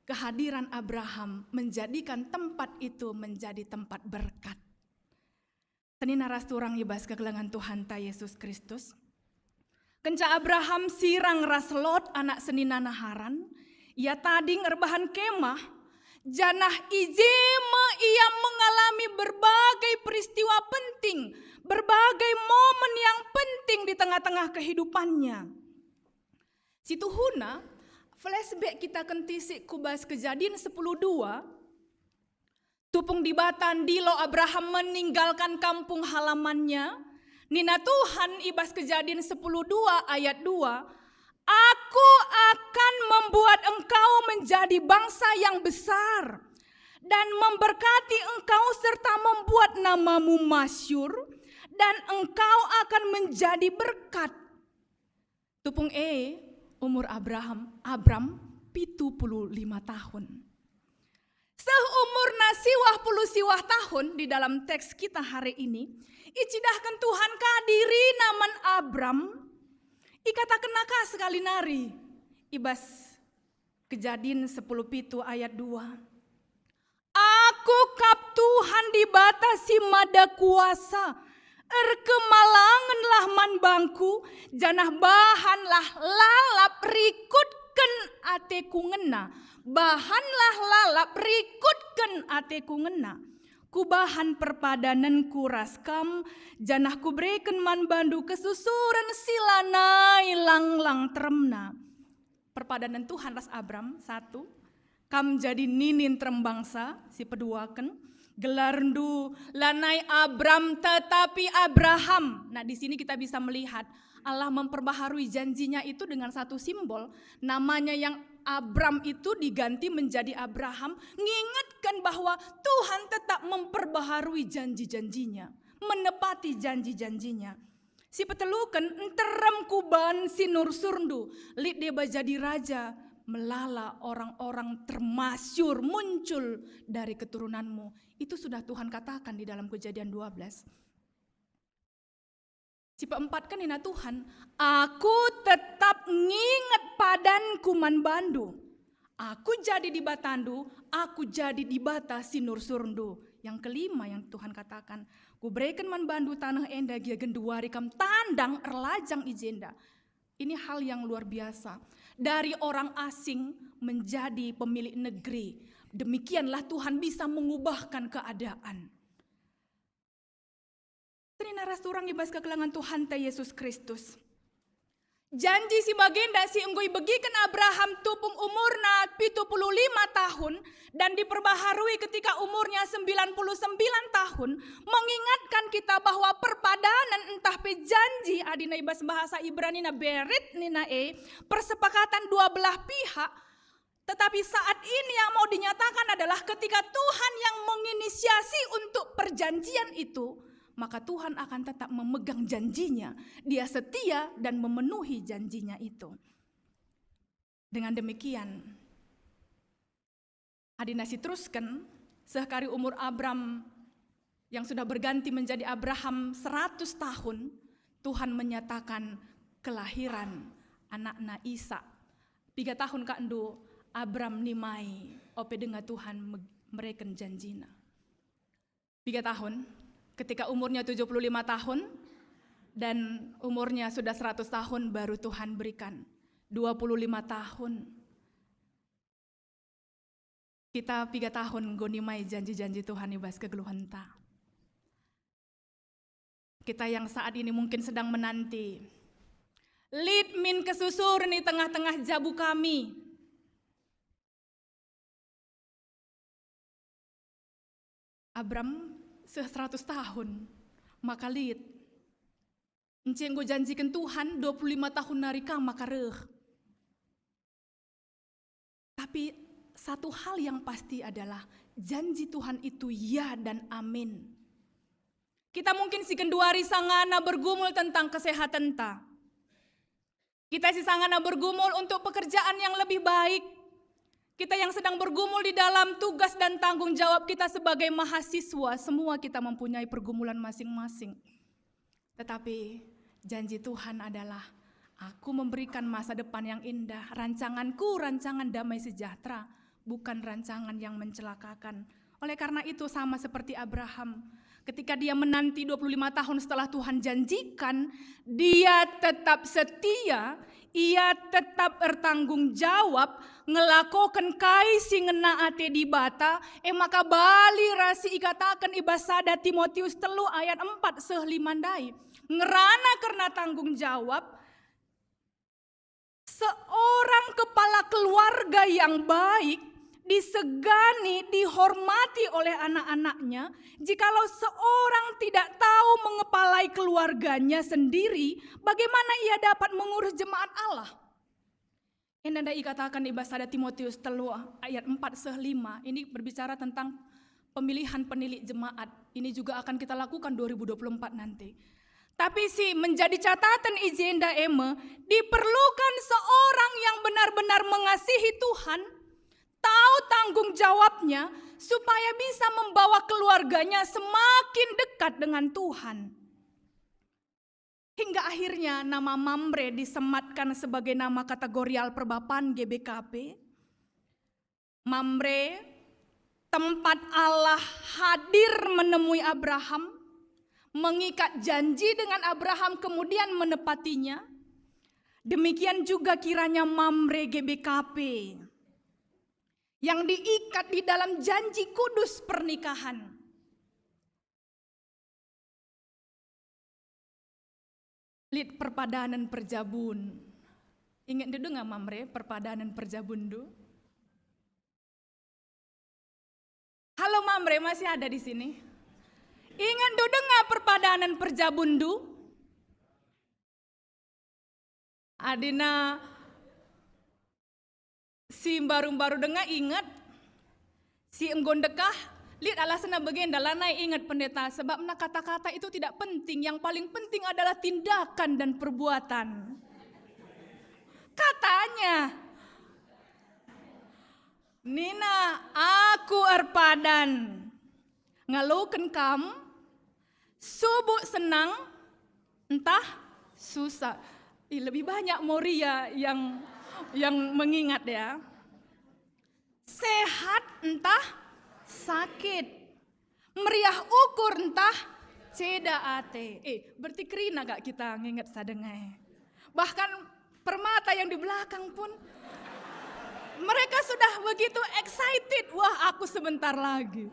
kehadiran Abraham menjadikan tempat itu menjadi tempat berkat. Senina ras turang i bas kekelengen Tuhanta Yesus Kristus. Kenca Abraham sirang ras Lot anak seninana Haran, ia tading erbahan kemah, janah i je me ia mengalami berbagai peristiwa penting, berbagai momen yang penting di tengah-tengah kehidupannya. Situhuna, flashback kita kentisik ku bas Kejadin sepuluh dua, tupung Dibata ndilo Abraham meninggalkan kampung halamannya, nina Tuhan i bas Kejadin sepuluh dua ayat dua, "Aku akan membuat engkau menjadi bangsa yang besar dan memberkati engkau serta membuat namamu masyur, dan engkau akan menjadi berkat." Tupung e, umur Abraham, Abram, pitu puluh lima tahun. Seh umurna siwah puluh siwah tahun di dalam teks kita hari ini, icidahken Tuhan ka dirina man Abram, ikatakenna ka sekali nari i bas Kejadin sepuluh pitu ayat dua. "Aku kap Tuhan Dibata si Mada Kuasa, Erkemalangenlah man bangku, janah bahanlah lalap rikutken ateku ngena. Bahanlah lalap rikutken ateku ngena. Kubahan perpadanenku ras kam, janah kubereken man bandu kesusuren si lanai langlang teremna. Perpadanen Tuhan ras Abram, satu. Kam jadi ninin terem bangsa, si peduaken. Gelarndu lanai Abram, tetapi Abraham. Nah, di sini kita bisa melihat Allah memperbaharui janjinya itu dengan satu simbol. Namanya yang Abram itu diganti menjadi Abraham, ngingetken bahwa Tuhan tetap memperbaharui janji-janjinya, menepati janji-janjinya. Si peteluken, nterem kuban si nursurndu, lit deba jadi raja, melala orang-orang termasyur muncul dari keturunanmu. Itu sudah Tuhan katakan di dalam Kejadian dua belas. Si peempatken nina Tuhan, "Aku tetap nginget padanku man bandu. Aku jadi Dibatandu, Aku jadi Dibata si nursurndu." Yang kelima yang Tuhan katakan, "Kubereken man bandu taneh enda gia genduari kam tandang erlajang i jenda." Ini hal yang luar biasa. Dari orang asing menjadi pemilik negeri. Demikianlah Tuhan bisa mengubahkan keadaan. Senina ras turang i bas kekelengen Tuhanta Yesus Kristus. Janji si bagenda si enggo ibegiken Abraham tupung umurna pitu puluh lima tahun dan diperbaharui ketika umurnya sembilan puluh sembilan tahun, mengingatkan kita bahwa perpadanen ntah pe janji, adina i bas bahasa Ibranina berit nina e, persepakatan dua belah pihak, tetapi saat ini yang mau dinyatakan adalah ketika Tuhan yang menginisiasi untuk perjanjian itu, maka Tuhan akan tetap memegang janjinya. Dia setia dan memenuhi janjinya itu. Dengan demikian, adina si terusken, seh kari umur Abram yang sudah berganti menjadi Abraham seratus tahun, Tuhan menyatakan kelahiran anakna Ishak. Piga tahun kak ndu Abram nimai ope denga Tuhan me-, mereken janjina? Piga tahun? Ketika umurnya tujuh puluh lima tahun dan umurnya sudah seratus tahun baru Tuhan berikan. Dua puluh lima tahun. Kita piga tahun enggo nimai janji-janji Tuhan i bas kegeluhenta. Kita yang saat ini mungkin sedang menanti. Lit min kesusuren i tengah-tengah jabu kami. Abram seh seratus tahun, maka lit. Ence enggo janjiken Tuhan, dua puluh lima tahun nari kam maka reh. Tapi satu hal yang pasti adalah janji Tuhan itu ya dan amin. Kita mungkin si genduari sangana bergumul tentang kesehatenta. Kita si sangana bergumul untuk pekerjaan yang lebih baik. Kita yang sedang bergumul di dalam tugas dan tanggung jawab kita sebagai mahasiswa, semua kita mempunyai pergumulan masing-masing. Tetapi janji Tuhan adalah, "Aku memberikan masa depan yang indah, rancangan-Ku rancangan damai sejahtera, bukan rancangan yang mencelakakan." Oleh karena itu, sama seperti Abraham, ketika dia menanti dua puluh lima tahun setelah Tuhan janjikan, dia tetap setia, ia tetap ertanggung jawab ngelakoken kai si ngena ate Dibata, e maka bali ras si ikataken i bas sada Timotius telu ayat empat seh lima ndai. Ngerana kerna tanggung jawab, seorang kepala keluarga yang baik disegani, dihormati oleh anak-anaknya. Jikalau seorang tidak tahu mengepalai keluarganya sendiri, bagaimana ia dapat mengurus jemaat Allah? Enda ndai ikataken i bas sada Timotius telu ayat empat seh lima. Ini berbicara tentang pemilihan penilik jemaat. Ini juga akan kita lakukan dua ribu dua puluh empat nanti. Tapi si menjadi catatan i jenda e me, diperlukan seorang yang benar-benar mengasihi Tuhan, tahu tanggung jawabnya, supaya bisa membawa keluarganya semakin dekat dengan Tuhan. Hingga akhirnya nama Mamre disematkan sebagai nama kategorial perbapan G B K P. Mamre, tempat Allah hadir menemui Abraham. mengikat janji dengan Abraham kemudian menepatinya, demikian juga kiranya Mamre G B K P yang diikat di dalam janji kudus pernikahan. Lit perpadanen perjabun. Ingetndu denga Mamre perpadanen perjabunndu? Halo Mamre, masih ada di sini? Ingetndu denga perpadanen perjabunndu? Adina si mbaru-mbaru denga inget, si enggo ndekah, lit alasna bagenda lanai inget pendeta, sebabna kata-kata itu tidak penting, yang paling penting adalah tindakan dan perbuatan. Katanya, nina, "Aku erpadan." Ngaloken kam, subuk senang, ntah susah. Ih, lebih banyak Moria yang, yang mengingat ya. Sehat ntah sakit. Meriah ukur ntah ceda ate. Eh, berarti kerina gak kita nginget sadenge? Bahkan permata yang di belakang pun mereka sudah begitu excited. Wah, aku sebentar lagi.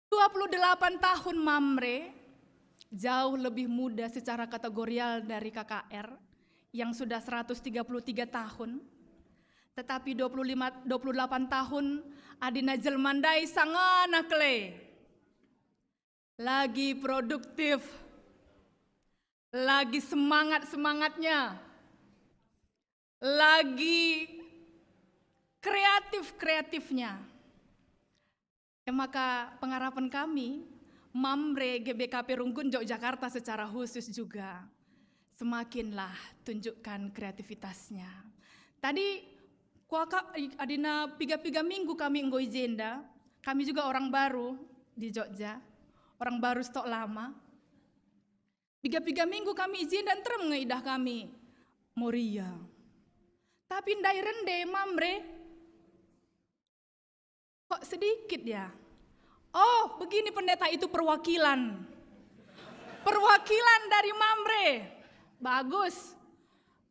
Dua puluh delapan tahun Mamre, jauh lebih muda secara kategorial dari K K R yang sudah seratus tiga puluh tiga tahun. Tetapi dua puluh lima, dua puluh delapan tahun adina jelma ndai sangana kele. Lagi produktif, lagi semangat-semangatnya, lagi kreatif-kreatifnya. Ya, maka pengharapan kami, Mamre G B K P Runggun Jogjakarta secara khusus juga, semakinlah tunjukkan kreativitasnya. Tadi kuaka-, adina piga-piga minggu kami enggo i jenda, kami juga orang baru di Jogja, orang baru stok lama. Piga-piga minggu kami i jenda, nterem nge idah kami Moria. Tapi ndai rende Mamre, kok sedikit ya? Oh, begini pendeta, itu perwakilan. Perwakilan dari Mamre. Bagus.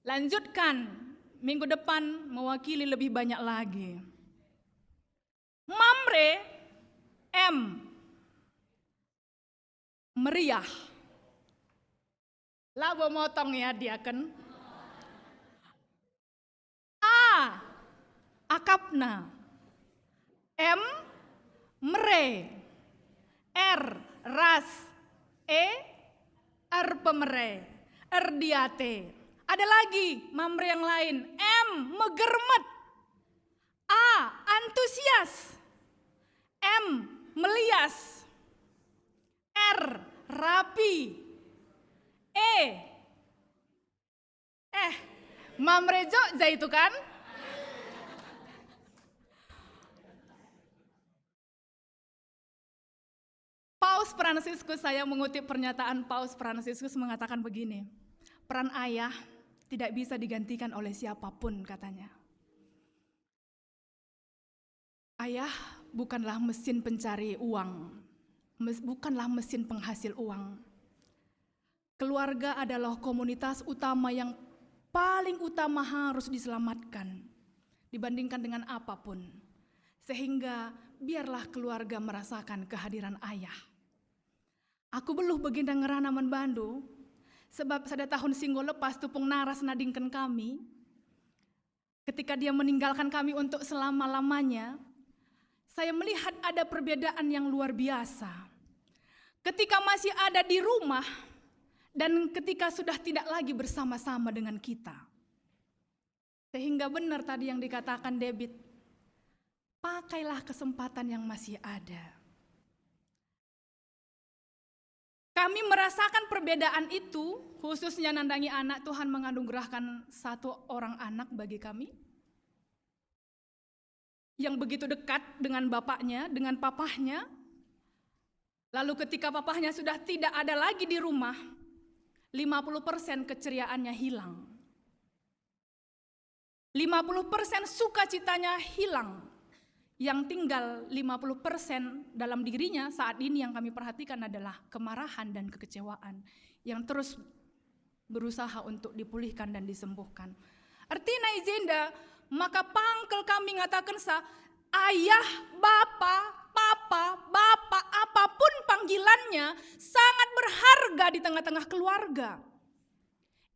Lanjutkan, minggu depan mewakili lebih banyak lagi. Mamre, M. Meriah. Labo motong ya, diaken. A, akapna. M, mere. R, ras. E, erpemere. Erdiate. Ada lagi Mamre yang lain. M, megermet. A, antusias. M, melias. R, rapi. E, eh, Mamre Jogja itu kan? Paus Fransiskus, saya mengutip pernyataan Paus Fransiskus mengatakan begini, "Peran ayah tidak bisa digantikan oleh siapapun," katanya. Ayah bukanlah mesin pencari uang, mes-, bukanlah mesin penghasil uang. Keluarga adalah komunitas utama yang paling utama harus diselamatkan dibandingkan dengan apapun. Sehingga biarlah keluarga merasakan kehadiran ayah. Aku beluh bagenda ngerana man bandu, sebab sada tahun si enggo lepas tupung naras nadingken kami, ketika dia meninggalkan kami untuk selama-lamanya, saya melihat ada perbedaan yang luar biasa. Ketika masih ada di rumah dan ketika sudah tidak lagi bersama-sama dengan kita. Sehingga benar tadi yang dikatakan David, pakailah kesempatan yang masih ada. Kami merasakan perbedaan itu, khususnya nandangi anak. Tuhan menganugerahkan satu orang anak bagi kami yang begitu dekat dengan bapaknya, dengan papahnya. Lalu ketika papahnya sudah tidak ada lagi di rumah, lima puluh persen keceriaannya hilang. Lima puluh persen sukacitanya hilang. Yang tinggal lima puluh persen dalam dirinya saat ini yang kami perhatikan adalah kemarahan dan kekecewaan yang terus berusaha untuk dipulihkan dan disembuhkan. Ertina i jenda, maka pangkel kami ngatakensa, ayah, bapa, papa, bapa, apapun panggilannya, sangat berharga di tengah-tengah keluarga.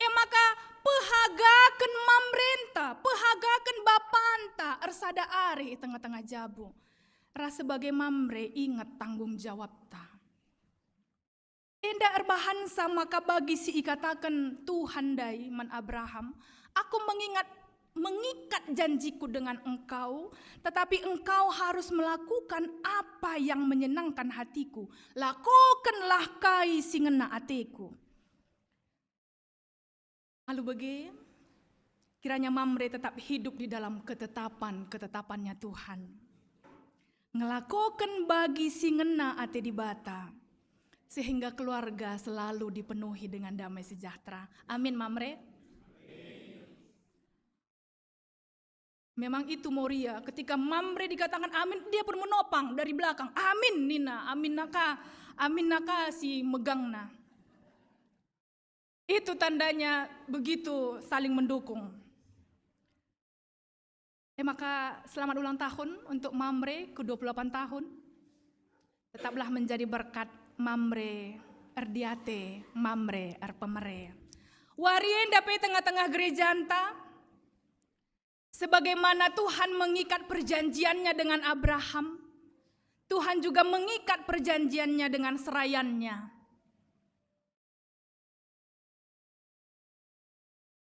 E maka, pehagaken mamrenta, pehagaken bapanta ersada arih i tengah-tengah jabu. Ras sebagai Mamre, inget tanggung jawabta. Enda erbahansa maka bagi si ikataken Tuhan ndai man Abraham, "Aku mengingat, mengikat janjiku dengan engkau, tetapi engkau harus melakukan apa yang menyenangkan hatiku. Lakokenlah kai si ngena ateku." Alu bage, kiranya Mamre tetap hidup di dalam ketetapan-ketetapannya Tuhan. Ngelakoken bagi si ngena ate Dibata, sehingga keluarga selalu dipenuhi dengan damai sejahtera. Amin, Mamre. Memang itu Moria, ketika Mamre dikatakan amin, dia pun menopang dari belakang, "Amin," nina, "Amin naka, amin naka si megangna." Itu tandanya begitu saling mendukung. E maka, selamat ulang tahun untuk Mamre ke dua puluh delapan tahun. Tetaplah menjadi berkat, Mamre erdiate, Mamre erpemere. Wari enda pe tengah-tengah gerejanta, sebagaimana Tuhan mengikat perjanjiannya dengan Abraham, Tuhan juga mengikat perjanjiannya dengan serayannya.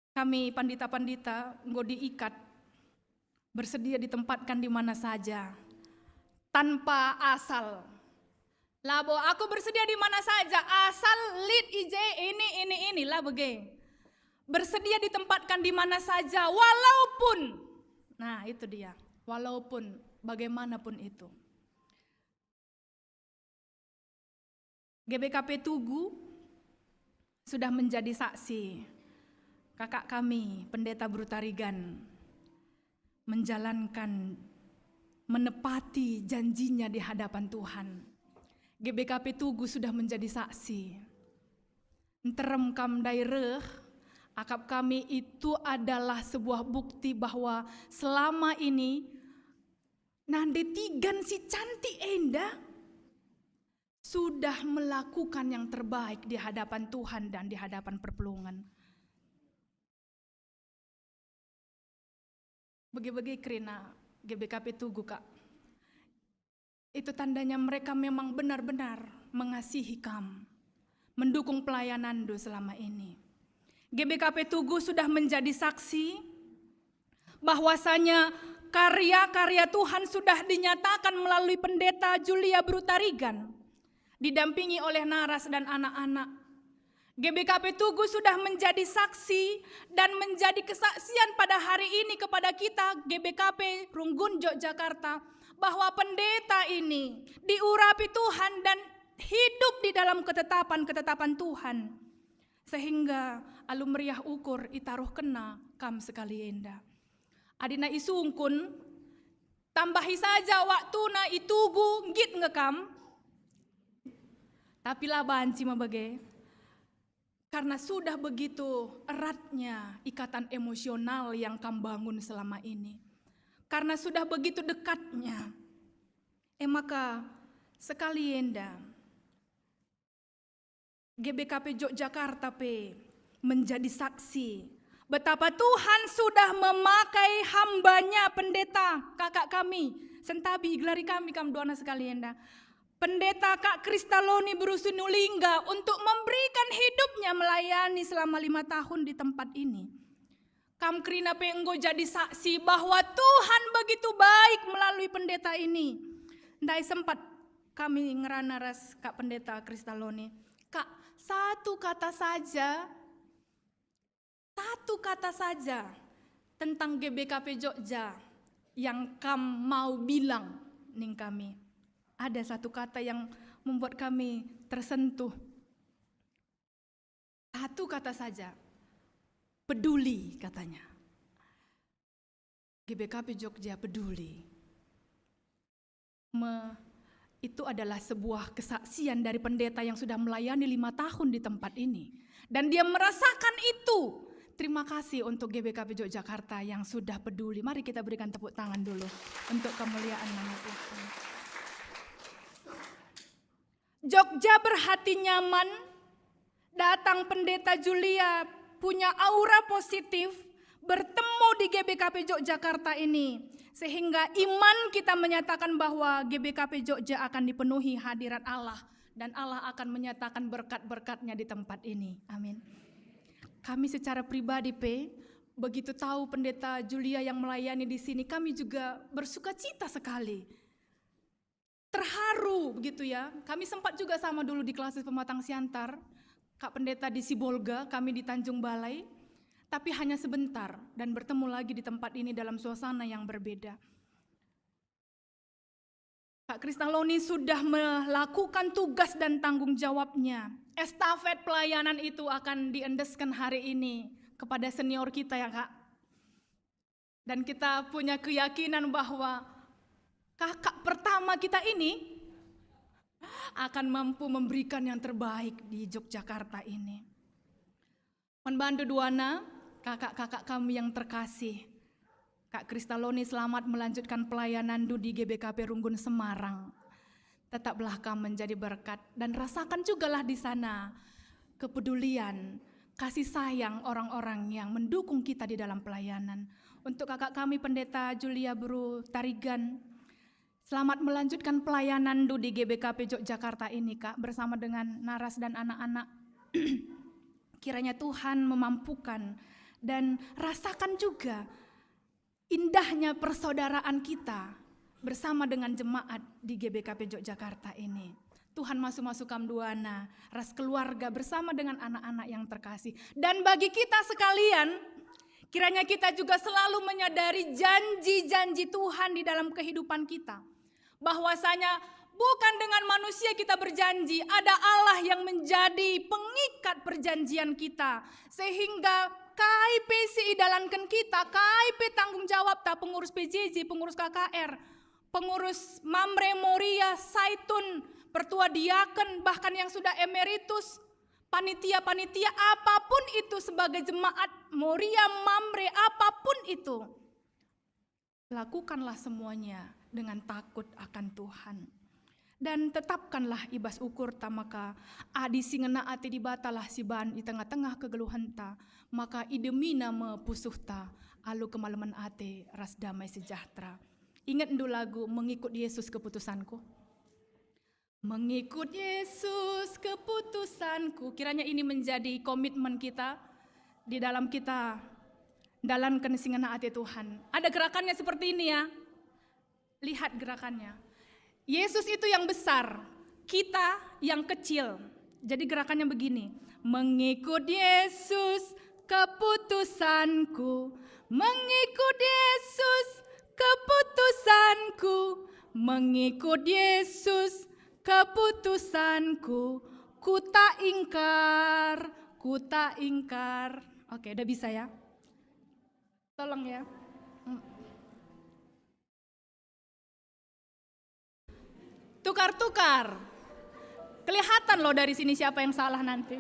Kami pandita-pandita enggo diikat, bersedia ditempatkan di mana saja, tanpa asal. Labo aku bersedia di mana saja, asal lit i je ini, ini, ini, la bage. Bersedia ditempatkan di mana saja, walaupun, nah, itu dia, walaupun bagaimanapun itu. G B K P Tugu sudah menjadi saksi kakak kami, Pendeta Brutarigan, menjalankan, menepati janjinya di hadapan Tuhan. G B K P Tugu sudah menjadi saksi. Nterem kam ndai reh, akap kami itu adalah sebuah bukti bahwa selama ini nande tigan si cantik enda sudah melakukan yang terbaik di hadapan Tuhan dan di hadapan perpulungen. Bage-bage kerina G B K P Tugu, Kak. Itu tandanya mereka memang benar-benar mengasihi kam, mendukung pelayananndu selama ini. G B K P Tugu sudah menjadi saksi bahwasanya karya-karya Tuhan sudah dinyatakan melalui Pendeta Julia Brutarigan, didampingi oleh Naras dan anak-anak. G B K P Tugu sudah menjadi saksi dan menjadi kesaksian pada hari ini kepada kita G B K P Runggun Yogyakarta, bahwa pendeta ini diurapi Tuhan dan hidup di dalam ketetapan-ketetapan Tuhan, sehingga alu meriah ukur itaruhkenna kam sekali enda. Adina isungkun, tambahi saja waktuna i Tugu, nggit nge kam? Tapi la banci me bage. Karena sudah begitu eratnya ikatan emosional yang kam bangun selama ini. Karena sudah begitu dekatnya. E maka, sekali enda, G B K P Yogyakarta pe menjadi saksi betapa Tuhan sudah memakai hambanya, pendeta, kakak kami, sentabi igelari kami kam duana sekali enda. Pendeta Kak Kristaloni Beru Sinulingga untuk memberikan hidupnya melayani selama lima tahun di tempat ini. Kam kerina pe enggo jadi saksi bahwa Tuhan begitu baik melalui pendeta ini. Ndai sempat kami ngerana ras Kak Pendeta Kristaloni. Kak, satu kata saja, satu kata saja tentang G B K P Jogja yang kam mau bilang, ning kami. Ada satu kata yang membuat kami tersentuh. Satu kata saja, peduli, katanya. G B K P Jogja peduli. me-, itu adalah sebuah kesaksian dari pendeta yang sudah melayani lima tahun di tempat ini. Dan dia merasakan itu. Terima kasih untuk G B K P Jogjakarta yang sudah peduli. Mari kita berikan tepuk tangan dulu untuk kemuliaan nama Tuhan. Jogja berhati nyaman, datang Pendeta Julia punya aura positif, bertemu di G B K P Jogjakarta ini, sehingga iman kita menyatakan bahwa G B K P Jogja akan dipenuhi hadirat Allah, dan Allah akan menyatakan berkat-berkat-Nya di tempat ini. Amin. Kami secara pribadi pe, begitu tahu Pendeta Julia yang melayani di sini, kami juga bersukacita sekali. Terharu begitu ya. Kami sempat juga sama dulu di Klasis Pematang Siantar, Kak Pendeta di Sibolga, kami di Tanjung Balai, tapi hanya sebentar dan bertemu lagi di tempat ini dalam suasana yang berbeda. Kak Kristaloni sudah melakukan tugas dan tanggung jawabnya. Estafet pelayanan itu akan diendeskan hari ini kepada senior kita ya, Kak. Dan kita punya keyakinan bahwa kakak pertama kita ini akan mampu memberikan yang terbaik di Yogyakarta ini. Man bandu duana, kakak-kakak kami yang terkasih. Kak Kristaloni, selamat melanjutkan pelayananndu di G B K P Runggun Semarang. Tetaplah kam menjadi berkat dan rasakan jugalah di sana kepedulian, kasih sayang orang-orang yang mendukung kita di dalam pelayanan. Untuk kakak kami Pendeta Julia Beru Tarigan, selamat melanjutkan pelayananndu di G B K P Jogjakarta ini, Kak, bersama dengan Naras dan anak-anak. Kiranya Tuhan memampukan dan rasakan juga indahnya persaudaraan kita bersama dengan jemaat di G B K P Jogjakarta ini. Tuhan masu-masu kam duana ras keluarga bersama dengan anak-anak yang terkasih. Dan bagi kita sekalian, kiranya kita juga selalu menyadari janji-janji Tuhan di dalam kehidupan kita. Bahwasanya bukan dengan manusia kita berjanji, ada Allah yang menjadi pengikat perjanjian kita. Sehingga kai pe si idalanken kita, kai pe tanggung jawabta, pengurus P J J, pengurus K K R, pengurus Mamre, Moria, Saitun, pertua diaken, bahkan yang sudah emeritus, panitia-panitia, apapun itu sebagai jemaat, Moria, Mamre, apapun itu. Lakukanlah semuanya dengan takut akan Tuhan. Dan tetapkanlah i bas ukurta maka adi si ngena ate Dibatalah si ban i tengah-tengah kegeluhenta, maka idemina me pusuhta alu kemalemen ate ras damai sejahtera. Ingetndu lagu Mengikut Yesus Keputusanku? Mengikut Yesus keputusanku. Kiranya ini menjadi komitmen kita di dalam kita dalanken si ngena ate Tuhan. Ada gerakannya seperti ini ya. Lihat gerakannya. Yesus itu yang besar, kita yang kecil. Jadi gerakannya begini. Mengikut Yesus keputusanku. Mengikut Yesus keputusanku. Mengikut Yesus keputusanku. Ku tak ingkar, ku tak ingkar. Oke, udah bisa ya? Tolong ya. Hmm. Tukar-tukar. Kelihatan loh dari sini siapa yang salah nanti.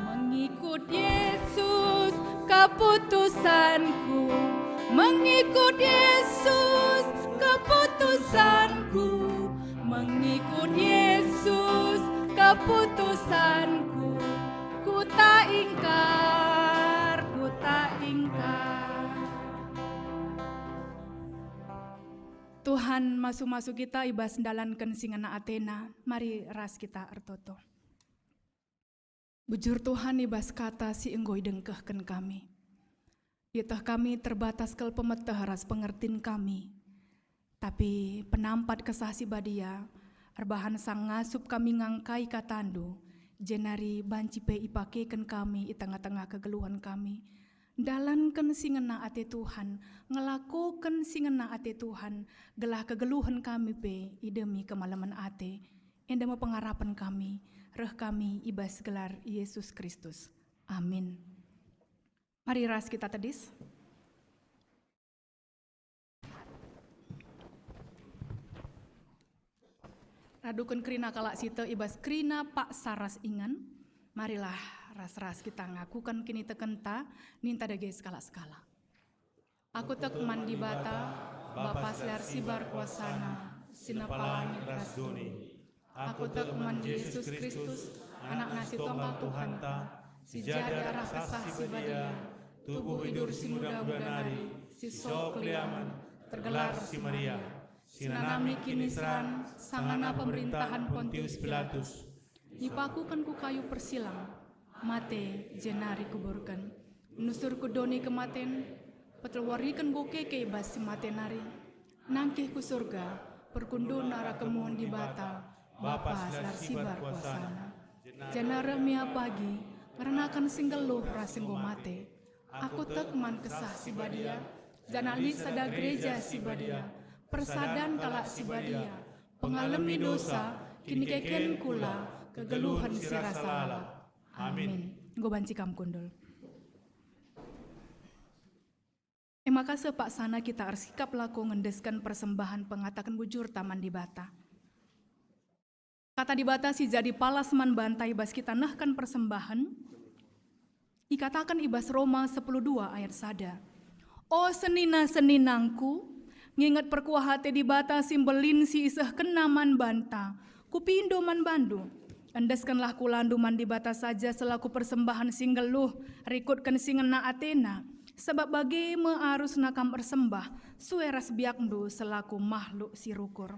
Mengikut Yesus keputusanku, mengikut Yesus keputusanku, mengikut Yesus keputusanku. Ku tak ingkar, ku tak ingkar. Tuhan masu-masu kita i bas ndalanken si ngena ateNa. Mari ras kita ertoto. Bujur Tuhan, i bas kata si enggo idengkehken kami. Ieteh kami terbatas kal pemeteh ras pengertin kami. Tapi penampat Kesah Si Badia, erbahan sang ngasup kami ngangkai kataNdu, jenari banci pe ipakeken kami i tengah-tengah kegeluhen kami. Ndalanken si ngena ate Tuhan, ngelakoken si ngena ate Tuhan, gelah kegeluhen kami pe idemi kemalemen ate. Enda me pengarapen kami, reh kami i bas gelar Yesus Kristus. Amin. Mari ras kita tedis. Raduken kerina kalak si tek i bas kerina paksa ras ingan, marilah ras-ras kita ngakuken kinitekenta, ninta dage sekalak-sekalak. Aku tek man Dibata, Bapa si la ersibar kuasaNa, si nepa langit ras doni. Aku tek man Jesus Kristus, AnakNa si tonggal Tuhanta, si jadi arah Kesah Si Badia, tubuh idur si nguda-nguda nari, si sok keliamen, tergelar si Maria, si nanami kiniseran sangana pemerintahen Pontius Pilatus. Ipakuken ku kayu persilang, mate, jenari kuburken. Nusur ku doni kematen, peteluariken enggo keke i bas si mate nari. Nangkih ku Surga, perkundun arah kemuhen Dibata, Bapa si la ersibar kuasaNa. Janah reh me ia pagi, ngeranaken si nggeluh ras si enggo mate. Aku tek man Kesah Si Badia, janah lit sada gereja si badia, persadan kalak si badia, pengalemi dosa, kinikeken kula, kegeluhen si rasa lalap. Amin. Enggo banci kam kundul. Ema ka seh paksana kita ersikap lako ngendesken persembahen pengataken bujurta man Dibata. Kata Dibata si jadi palas man banta i bas kita nehken persembahen, ikataken i bas Roma sepuluh dua ayat sada, "O senina-seninangku, nginget perkuah ate Dibata si mbelin si isehkenNa man banta, kupindo man bandu. Endeskenlah kulandu man Dibata saja selaku persembahen si nggeluh, rikutken si ngena ateNa, sabap bage me arusna kam ersembah, sue ras biakndu selaku mahluk si rukur."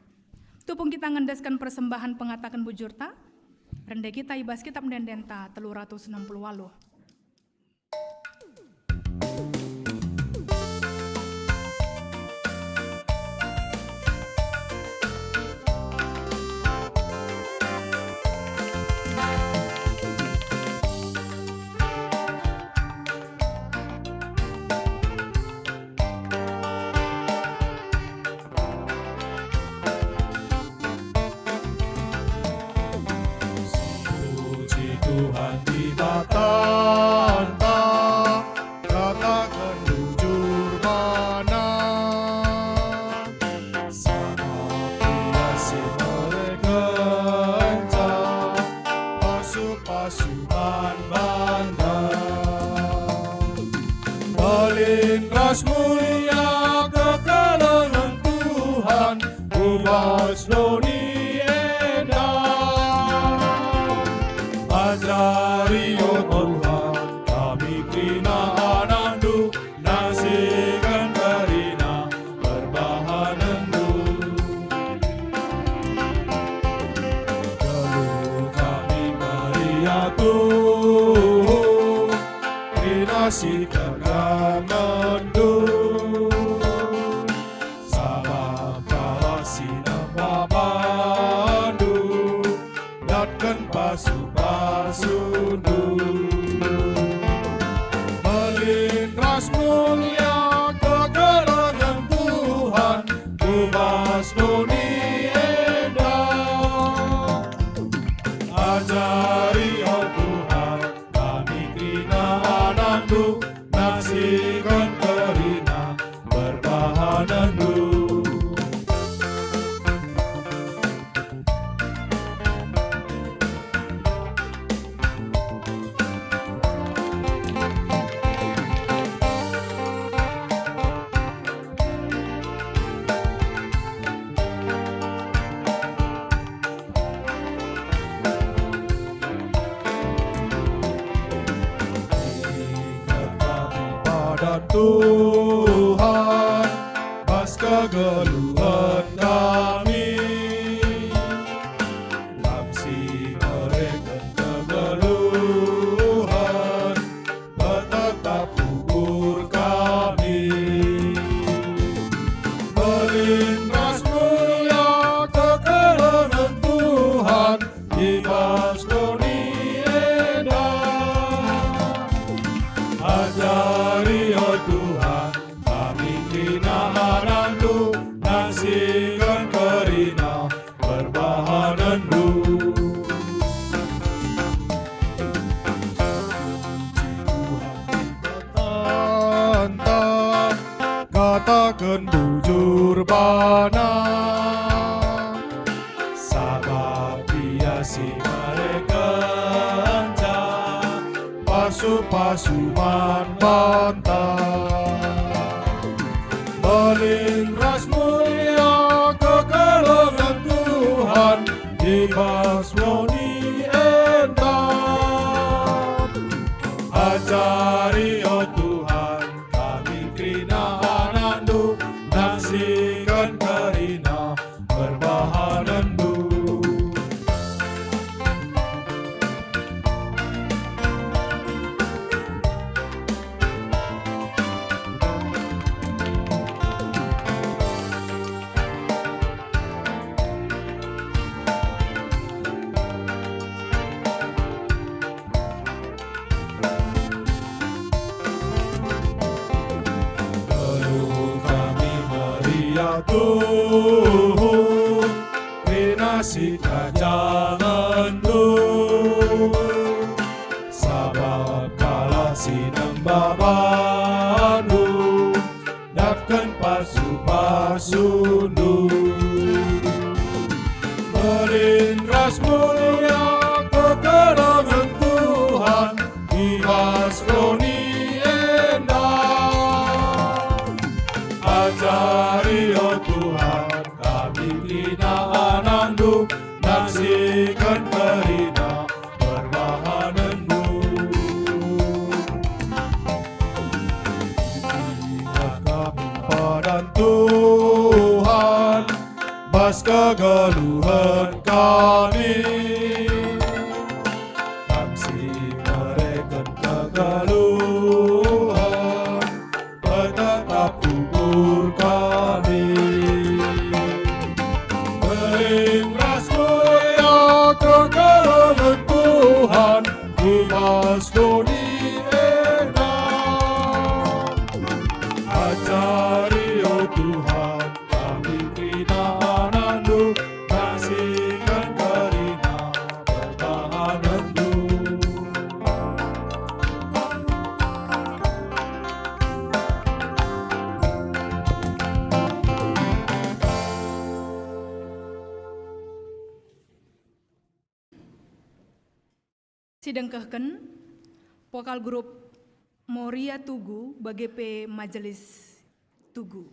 Tupung kita ngendesken persembahen pengataken bujurta, rende kita i bas Kitab Ende-endenta telu ratus enam puluh waluh. Puji Tuhan Dibatanta, kataken bujur bana. Sabap Ia si merekenca pasu-pasu man banta. Mbelin ras mulia kekelengen Tuhan ku bas doni enda. Ajari, o Tuhan, kami kerina anakNdu, naksiken kerina perbahanenNdu. Geluh kami meriah Tuhan, kerina sikeramenNdu. Sabap kalak si nembah bandu, datken pasu-pasundu. Mbelin ras mulia kekelengen Tuhan ku bas doni enda. Ajari, o Tuhan, kami kerina anakNdu, naksiken kerina perbahanenNdu. Inget kami padan Tuhan, bas kegeluhen kami. Kam si mereken kegeluhen, petetap ukur kami. Mbelin ras mulia kekelengen Tuhan i bas doni enda. Ajari, Sabap Ia si merekenca pasu-pasu man banta. Belin ras mulia kekelengen Tuhan i bas doni enda. Ajari, o Tuhan, kami kerina anakNdu, naksiken kerina perbahanenNdu. Geluh kami meriah Tuhan, kerina sikerajangenNdu. Sabap kalak si nembah baNdu, datken pasu-pasuNdu. Belin ras mulia kekelengen Tuhan i bas doni enda. Ajari, o Tuhan, kami kerina anakNdu, naksiken kerina perbahanenNdu. Inget kami padan Tuhan, bas kegeluhen kami. Kam si mereken kegeluhen, petetap ukur kami. Belin ras mulia kekelengen Tuhan i bas doni enda. Ajari, o Tuhan, kami kerina anakNdu, naksiken kerina perbahanenNdu. Sidengkehken, vokal grup Moria Tugu bage pe Majelis Tugu.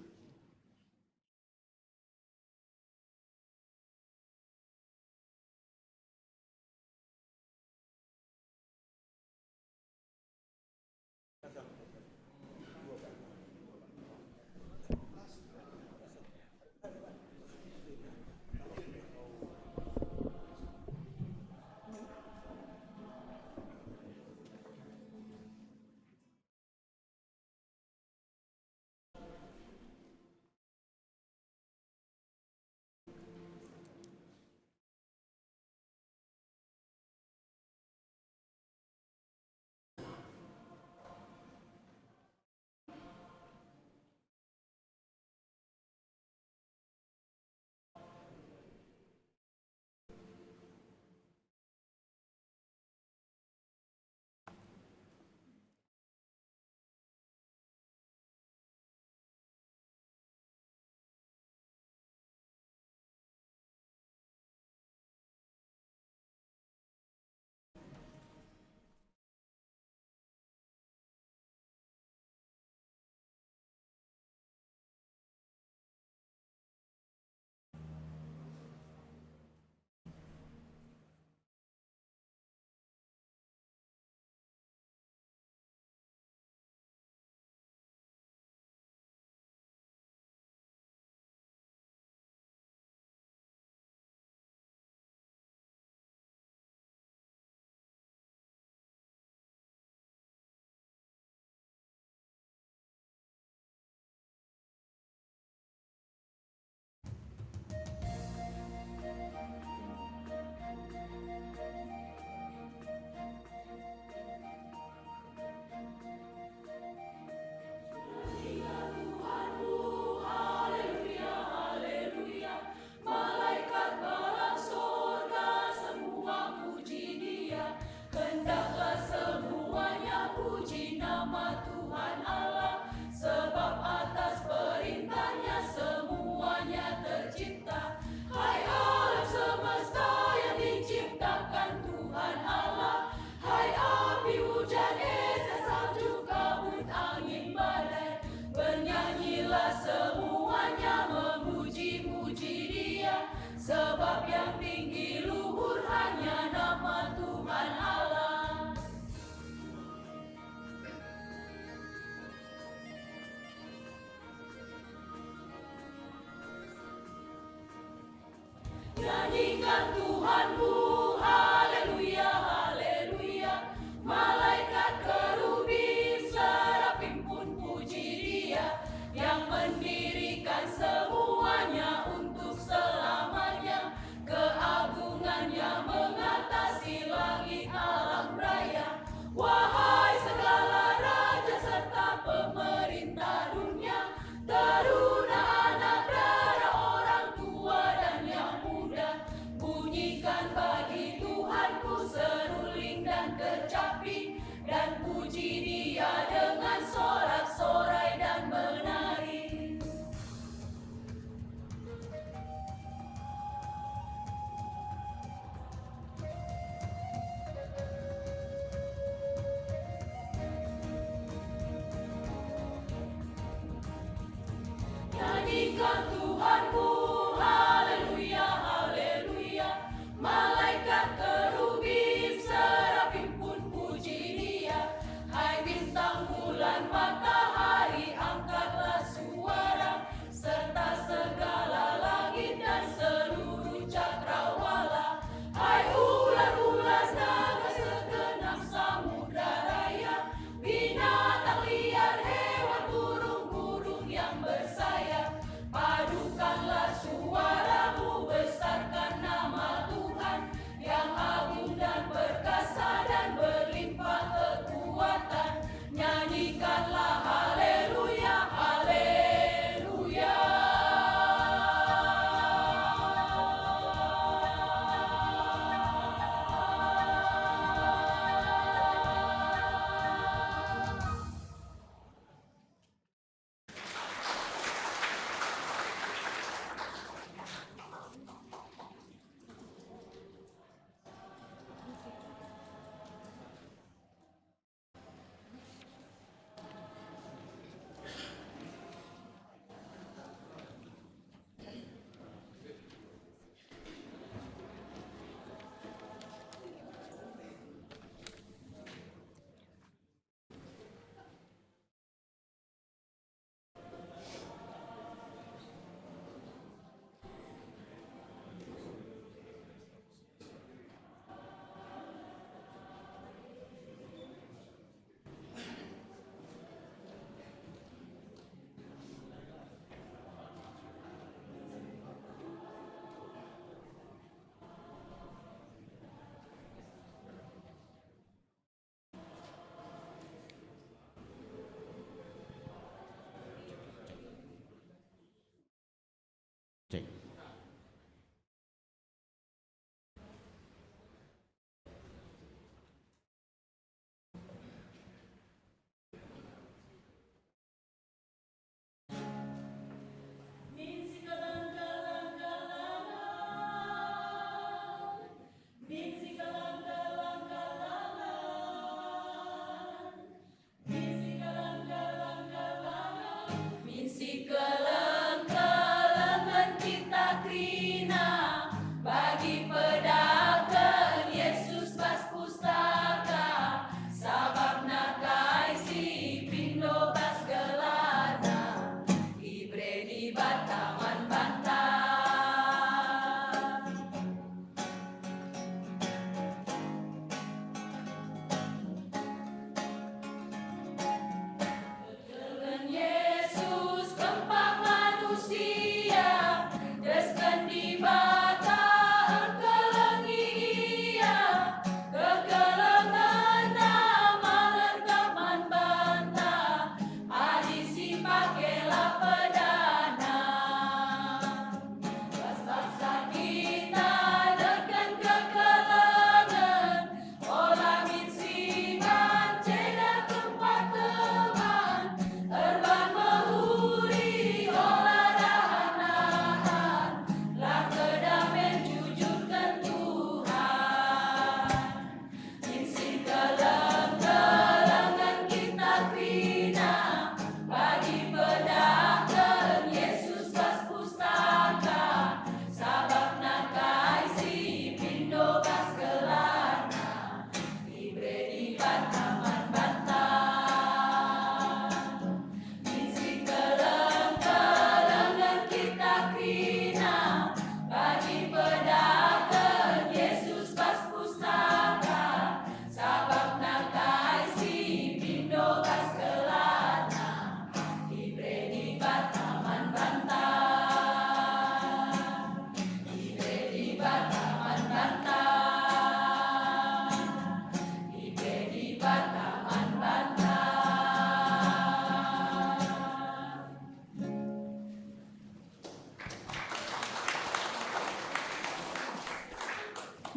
Kan bagi Tuhanku seruling dan kecapi, dan puji Dia dengan sorak-sorai dan menari. Nyanyikan Tuhanmu, haleluya, haleluya. Malaikat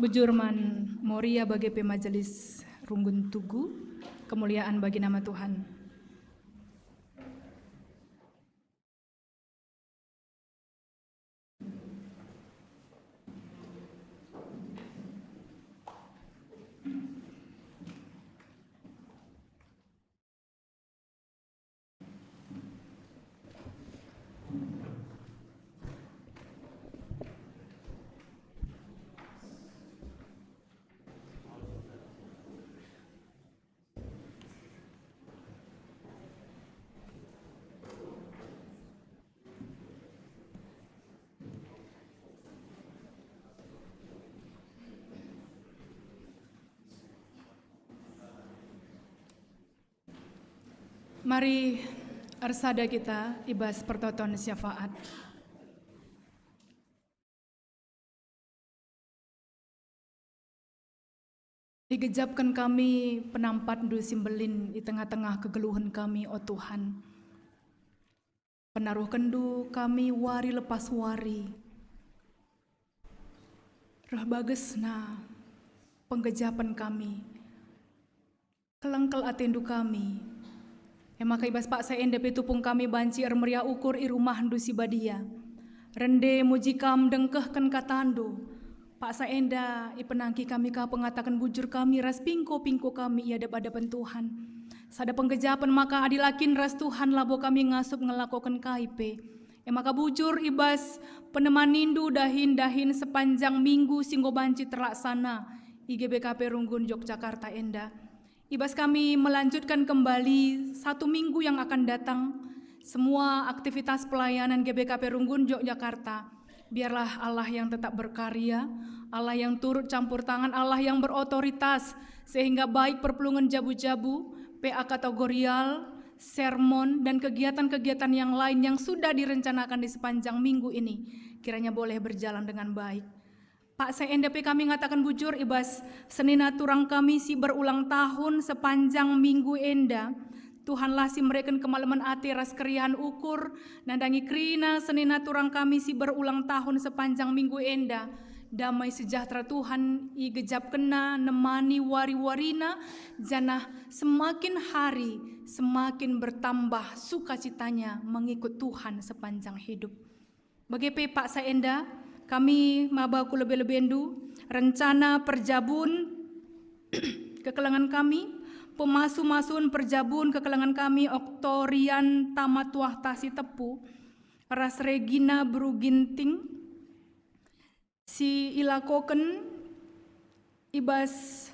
Bujur man Moria bage pe Majelis Runggun Tugu, kemuliaan bagi nama Tuhan. Mari ersada kita i bas pertoton syafaat. Igejapken kami penampatNdu si mbelin i tengah-tengah kegeluhen kami, o Tuhan. PenaruhkenNdu kami wari lepas wari. Reh bagesna penggejapen kami. Kelengkel atendu kami. E maka i bas paksa enda pe tupung kami banci ermeriah ukur i rumahNdu si badia. Rende muji Kam dengkehken kataNdu. Paksa enda ipenangki kami ka pengataken bujur kami ras pingko-pingko kami i adep-adepen Tuhan. Sada penggejapen maka adi la kin ras Tuhan labo kami ngasup ngelakoken kai pe. E maka bujur i bas penemanindu dahin-dahin sepanjang minggu si enggo banci terlaksana i G B K P Runggun Yogyakarta enda. I bas kami melanjutkan kembali satu minggu yang akan datang, semua aktivitas pelayanan G B K P Runggun Yogyakarta, biarlah Allah yang tetap berkarya, Allah yang turut campur tangan, Allah yang berotoritas, sehingga baik perpulungen jabu-jabu, P A kategorial, sermon, dan kegiatan-kegiatan yang lain yang sudah direncanakan di sepanjang minggu ini, kiranya boleh berjalan dengan baik. Paksa enda pe kami ngataken bujur i bas senina turang kami si berulang tahun sepanjang minggu enda. Tuhanlah si mereken kemalemen ate ras keriahen ukur, nandangi kerina senina turang kami si berulang tahun sepanjang minggu enda. Damai sejahtera Tuhan igejapkenna nemani wari-warina, janah semakin hari semakin bertambah sukacitanya mengikut Tuhan sepanjang hidup. Bage pe paksa enda, kami maba ku lebe-lebendu, rencana perjabun kekelengen kami, pemasu-masun perjabun kekelengen kami Oktorian Tamatuah Tasi Tepu, ras Regina Beru Ginting, si ilakoken i bas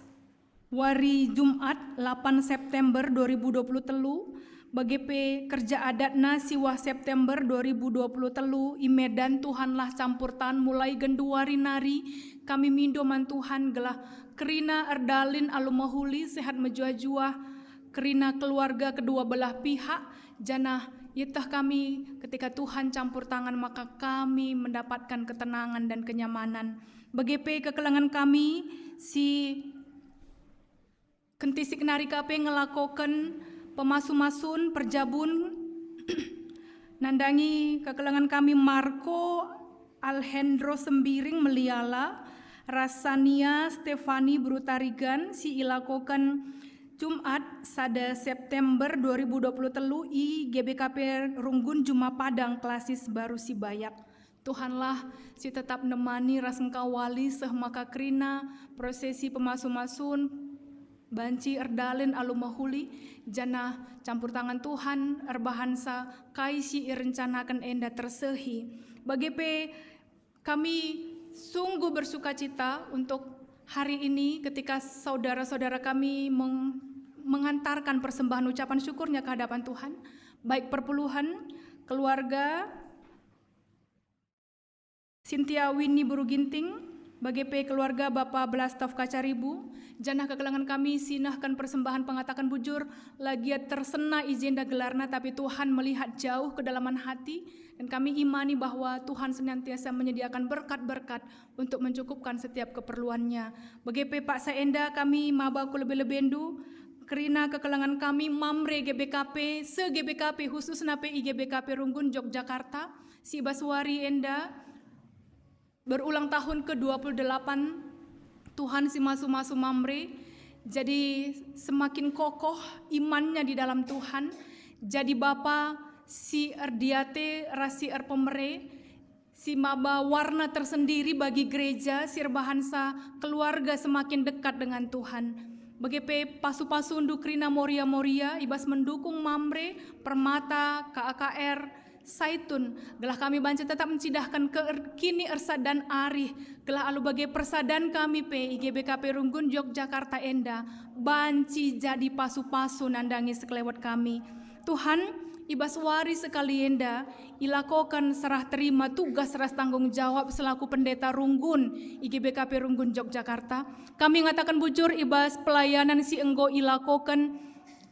wari Jumat, lapan September dua ribu dua puluh telu, bage pe kerja adatna siwah September dua ribu dua puluh telu, i Medan. Tuhanlah campur tangan mulai genduari nari, kami mindo man Tuhan gelah kerina erdalin alu mehuli, sehat mejuah-juah, kerina keluarga kedua belah pihak, janah ieteh kami ketika Tuhan campur tangan maka kami mendapatkan ketenangan dan kenyamanan. Bage pe kekelengen kami si kentisik nari ka pe ngelakoken pemasu-masun perjabun nandangi kekelengen kami Marco Alhendro Sembiring Meliala, ras Sania Stefani Brutarigan si ilakoken Jumat, sada September dua ribu dua puluh telu, i G B K P Runggun Juma Padang, Klasis Baru Sibayak. Tuhanlah si tetap nemani ras engkawali seh maka kerina prosesi pemasu-masun banci erdalin alu mehuli, janah campur tangan Tuhan erbahansa kai si irencanaken enda tersehi. Bage pe kami sungguh bersukacita untuk hari ini ketika saudara-saudara kami meng-, mengantarkan persembahan ucapan syukurnya ke hadapan Tuhan, baik perpuluhan, keluarga, Sintia Winnie Beru Ginting, bage pe keluarga Bapa Blastov Kacaribu, janah kekelengen kami si nehken persembahan pengataken bujur, la gia tersena i jenda gelarna, tapi Tuhan melihat jauh kedalaman hati, dan kami imani bahwa Tuhan senantiasa menyediakan berkat-berkat untuk mencukupkan setiap keperluannya. Bage pe paksa enda kami maba ku lebe-lebendu, kerina kekelengen kami Mamre G B K P, se-G B K P, khususna pe i G B K P Runggun Yogyakarta, si bas wari enda berulang tahun ke dua puluh delapan, Tuhan si masu-masu Mamre, jadi semakin kokoh imannya di dalam Tuhan, jadi bapa si erdiate ras si erpemere, si maba warna tersendiri bagi gereja si erbahansa keluarga semakin dekat dengan Tuhan. Bage pe pasu-pasundu kerina Moria-Moria i bas mendukung Mamre, Permata, K A K R, Saitun, gelah kami banci tetap ncidahken keer-, kinisertan arih, gelah alu bage persadan kami pe i G B K P Runggun Yogyakarta enda banci jadi pasu-pasu nandangi sekelewet kami. Tuhan, i bas wari sekali enda ilakoken serah terima tugas ras tanggung jawab selaku pendeta Runggun i G B K P Runggun Yogyakarta. Kami ngataken bujur i bas pelayanan si enggo ilakoken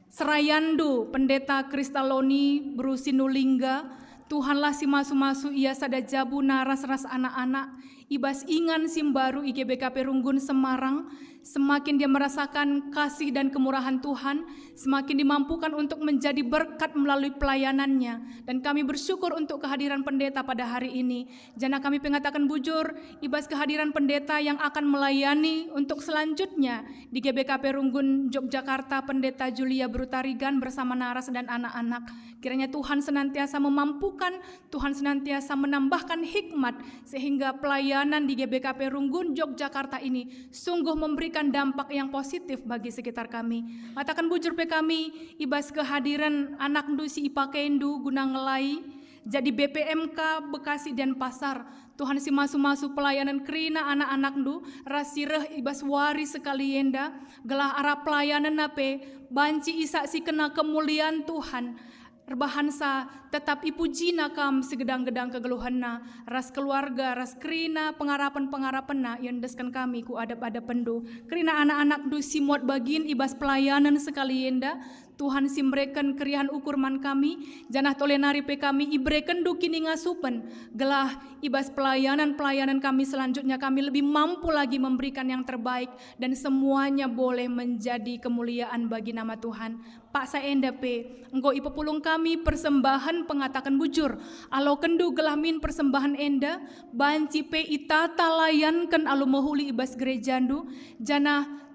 serayandu Pendeta Kristaloni Beru Sinulingga, Tuhanlah si masu-masu ia sada jabu naras ras anak-anak, i bas ingan si mbaru i G B K P Runggun Semarang, semakin dia merasakan kasih dan kemurahan Tuhan, semakin dimampukan untuk menjadi berkat melalui pelayanannya. Dan kami bersyukur untuk kehadiran pendeta pada hari ini. Janah kami pengataken bujur, i bas kehadiran pendeta yang akan melayani untuk selanjutnya di G B K P Runggun Yogyakarta, Pendeta Julia Berutarigan bersama naras dan anak-anak. Kiranya Tuhan senantiasa memampukan, Tuhan senantiasa menambahkan hikmat, sehingga pelayanan di G B K P Runggun Yogyakarta ini sungguh memberikan dampak yang positif bagi sekitar kami. Katakan bujur pe kami, i bas kehadiran anakndu si ipakendu guna ngelai, jadi B P M K Bekasi Denpasar, Tuhan si masu-masu pelayanan kerina anak-anakndu, ras si reh i bas wari sekali enda, gelah arah pelayanenna pe banci isaksikenna kemulian Tuhan. Erbahansa tetap ipujina Kam segedang-gedang kegeluhenna, ras keluarga, ras kerina pengarapen-pengarapenna iendesken kami ku adep-adepndu. Kerina anak-anakndu si muat bagin i bas pelayanan sekali enda, Tuhan si mereken keriahen ukur man kami, janah tole nari pe kami iberekenNdu kiningasupen, gelah i bas pelayanan-pelayanan kami selanjutnya kami lebih mampu lagi memberikan yang terbaik, dan semuanya boleh menjadi kemuliaan bagi nama Tuhan. Paksa enda pe, enggo ipepulung kami persembahen pengataken bujur. AlokenNdu gelah min persembahen enda, banci pe itata layanken alu mehuli i bas gerejaNdu, janah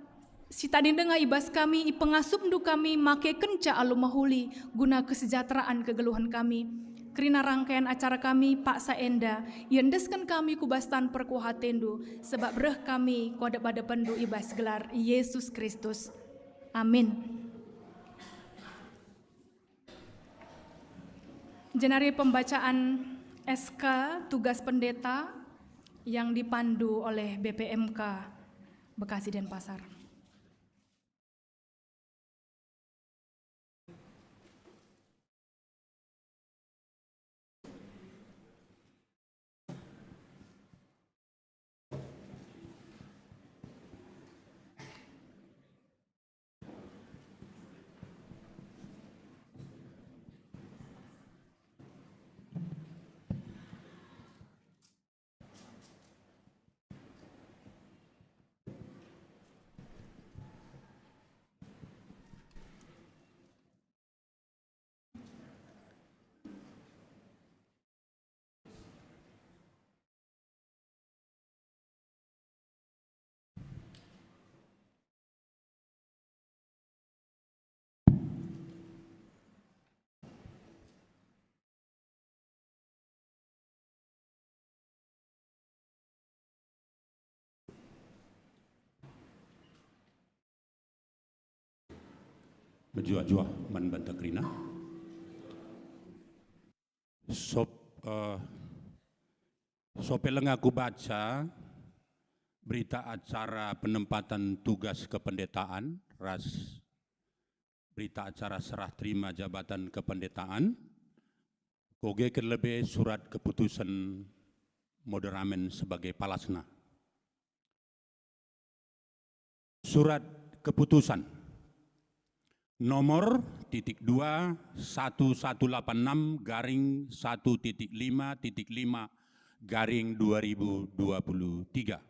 si tading denga i bas kami, ipengasupNdu kami makekenca alu mehuli guna kesejahteraan kegeluhen kami. Kerina rangkaian acara kami paksa enda, iendesken kami ku bas tan perkuah ateNdu, sebab reh kami ku adep-adepenNdu i bas gelar Yesus Kristus. Amin. Jenari pembacaan S K tugas pendeta yang dipandu oleh B P M K Bekasi Denpasar. Mejuah-juah man banta kerina. Sop-, eh, sope langa kubaca berita acara penempatan tugas kependetaan ras berita acara serah terima jabatan kependetaan, kuogeken lebe surat keputusen moderamen sebagai palasna. Surat keputusan nomor titik dua satu satu lapan enam garing satu titik lima titik lima garing dua ribu dua puluh tiga.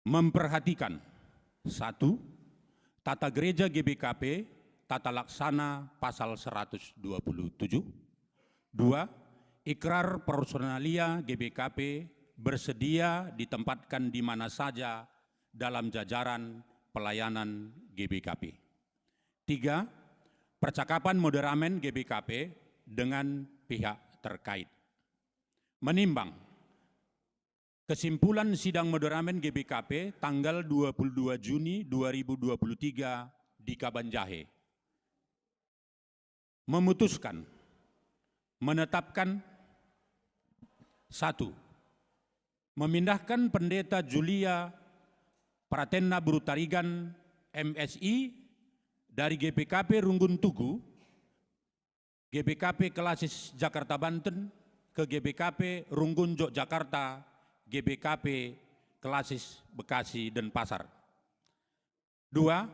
Memperhatikan, satu, Tata Gereja G B K P, Tata Laksana Pasal seratus dua puluh tujuh. Dua, Ikrar Personalia G B K P bersedia ditempatkan di mana saja dalam jajaran pelayanan G B K P. Tiga, percakapan moderamen G B K P dengan pihak terkait. Menimbang, kesimpulan sidang moderamen G B K P tanggal dua puluh dua Juni dua ribu dua puluh tiga di Kabanjahe. Memutuskan, menetapkan, satu, memindahkan Pendeta Julia Pratenna Berutarigan, M Si, dari G B K P Runggun Tugu, G B K P Klasis Jakarta Banten, ke G B K P Runggun Jogjakarta, G B K P Klasis Bekasi Denpasar. Dua,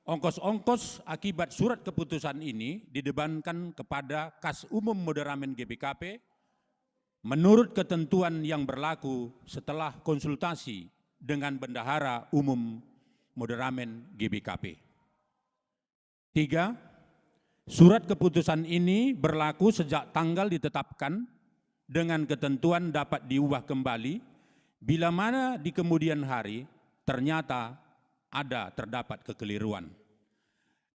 ongkos-ongkos akibat surat keputusan ini dibebankan kepada kas umum moderamen G B K P menurut ketentuan yang berlaku setelah konsultasi dengan bendahara umum moderamen G B K P. Tiga, surat keputusan ini berlaku sejak tanggal ditetapkan dengan ketentuan dapat diubah kembali bila mana di kemudian hari ternyata ada terdapat kekeliruan.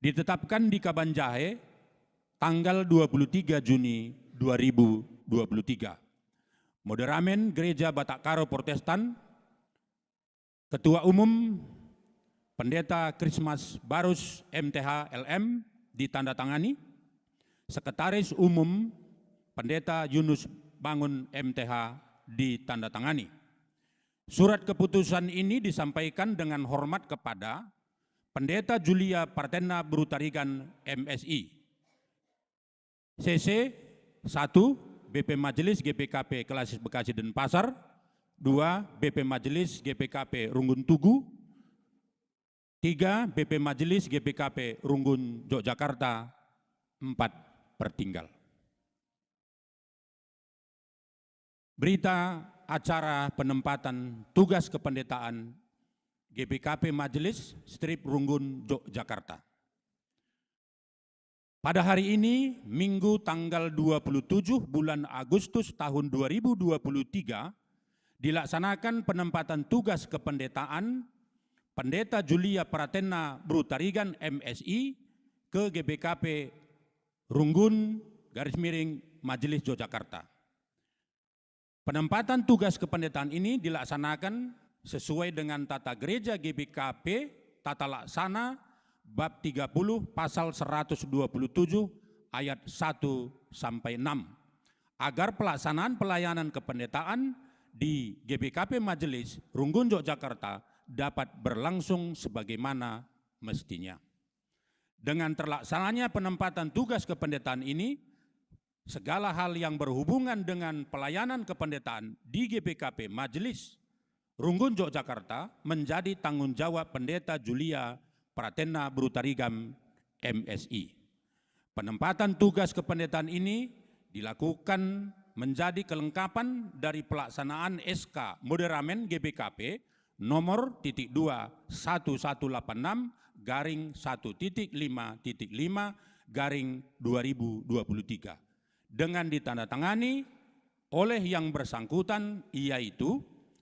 Ditetapkan di Kabanjahe tanggal dua puluh tiga Juni dua ribu dua puluh tiga. Moderamen Gereja Batak Karo Protestan, Ketua Umum Pendeta Krismas Barus M T H L M ditandatangani, Sekretaris Umum Pendeta Yunus Bangun M T H ditandatangani. Surat keputusan ini disampaikan dengan hormat kepada Pendeta Julia Pratenna Berutarigan, M Si. C C, satu, B P Majelis G B K P Klasis Bekasi Denpasar, dua, B P Majelis G B K P Runggun Tugu, tiga, B P Majelis G B K P Runggun Jogjakarta, empat, Pertinggal. Berita acara penempatan tugas kependetaan G B K P Majelis Strip Runggun Jogjakarta. Pada hari ini, Minggu tanggal dua puluh tujuh bulan Agustus tahun dua ribu dua puluh tiga, dilaksanakan penempatan tugas kependetaan Pendeta Julia Pratenna Berutarigan, M Si, ke G B K P Runggun garis miring Majelis Jogjakarta. Penempatan tugas kependetaan ini dilaksanakan sesuai dengan Tata Gereja G B K P, Tata Laksana, bab tiga puluh, pasal seratus dua puluh tujuh, ayat satu sampai enam, agar pelaksanaan pelayanan kependetaan di G B K P Majelis Runggun Jogjakarta dapat berlangsung sebagaimana mestinya. Dengan terlaksananya penempatan tugas kependetaan ini, segala hal yang berhubungan dengan pelayanan kependetaan di G B K P Majelis Runggun Jogjakarta menjadi tanggung jawab Pendeta Julia Pratenna Berutarigan, M Si. Penempatan tugas kependetaan ini dilakukan menjadi kelengkapan dari pelaksanaan S K Moderamen G B K P nomor titik dua satu satu lapan enam garing satu titik lima titik lima garing dua ribu dua puluh tiga, dengan ditandatangani oleh yang bersangkutan, yaitu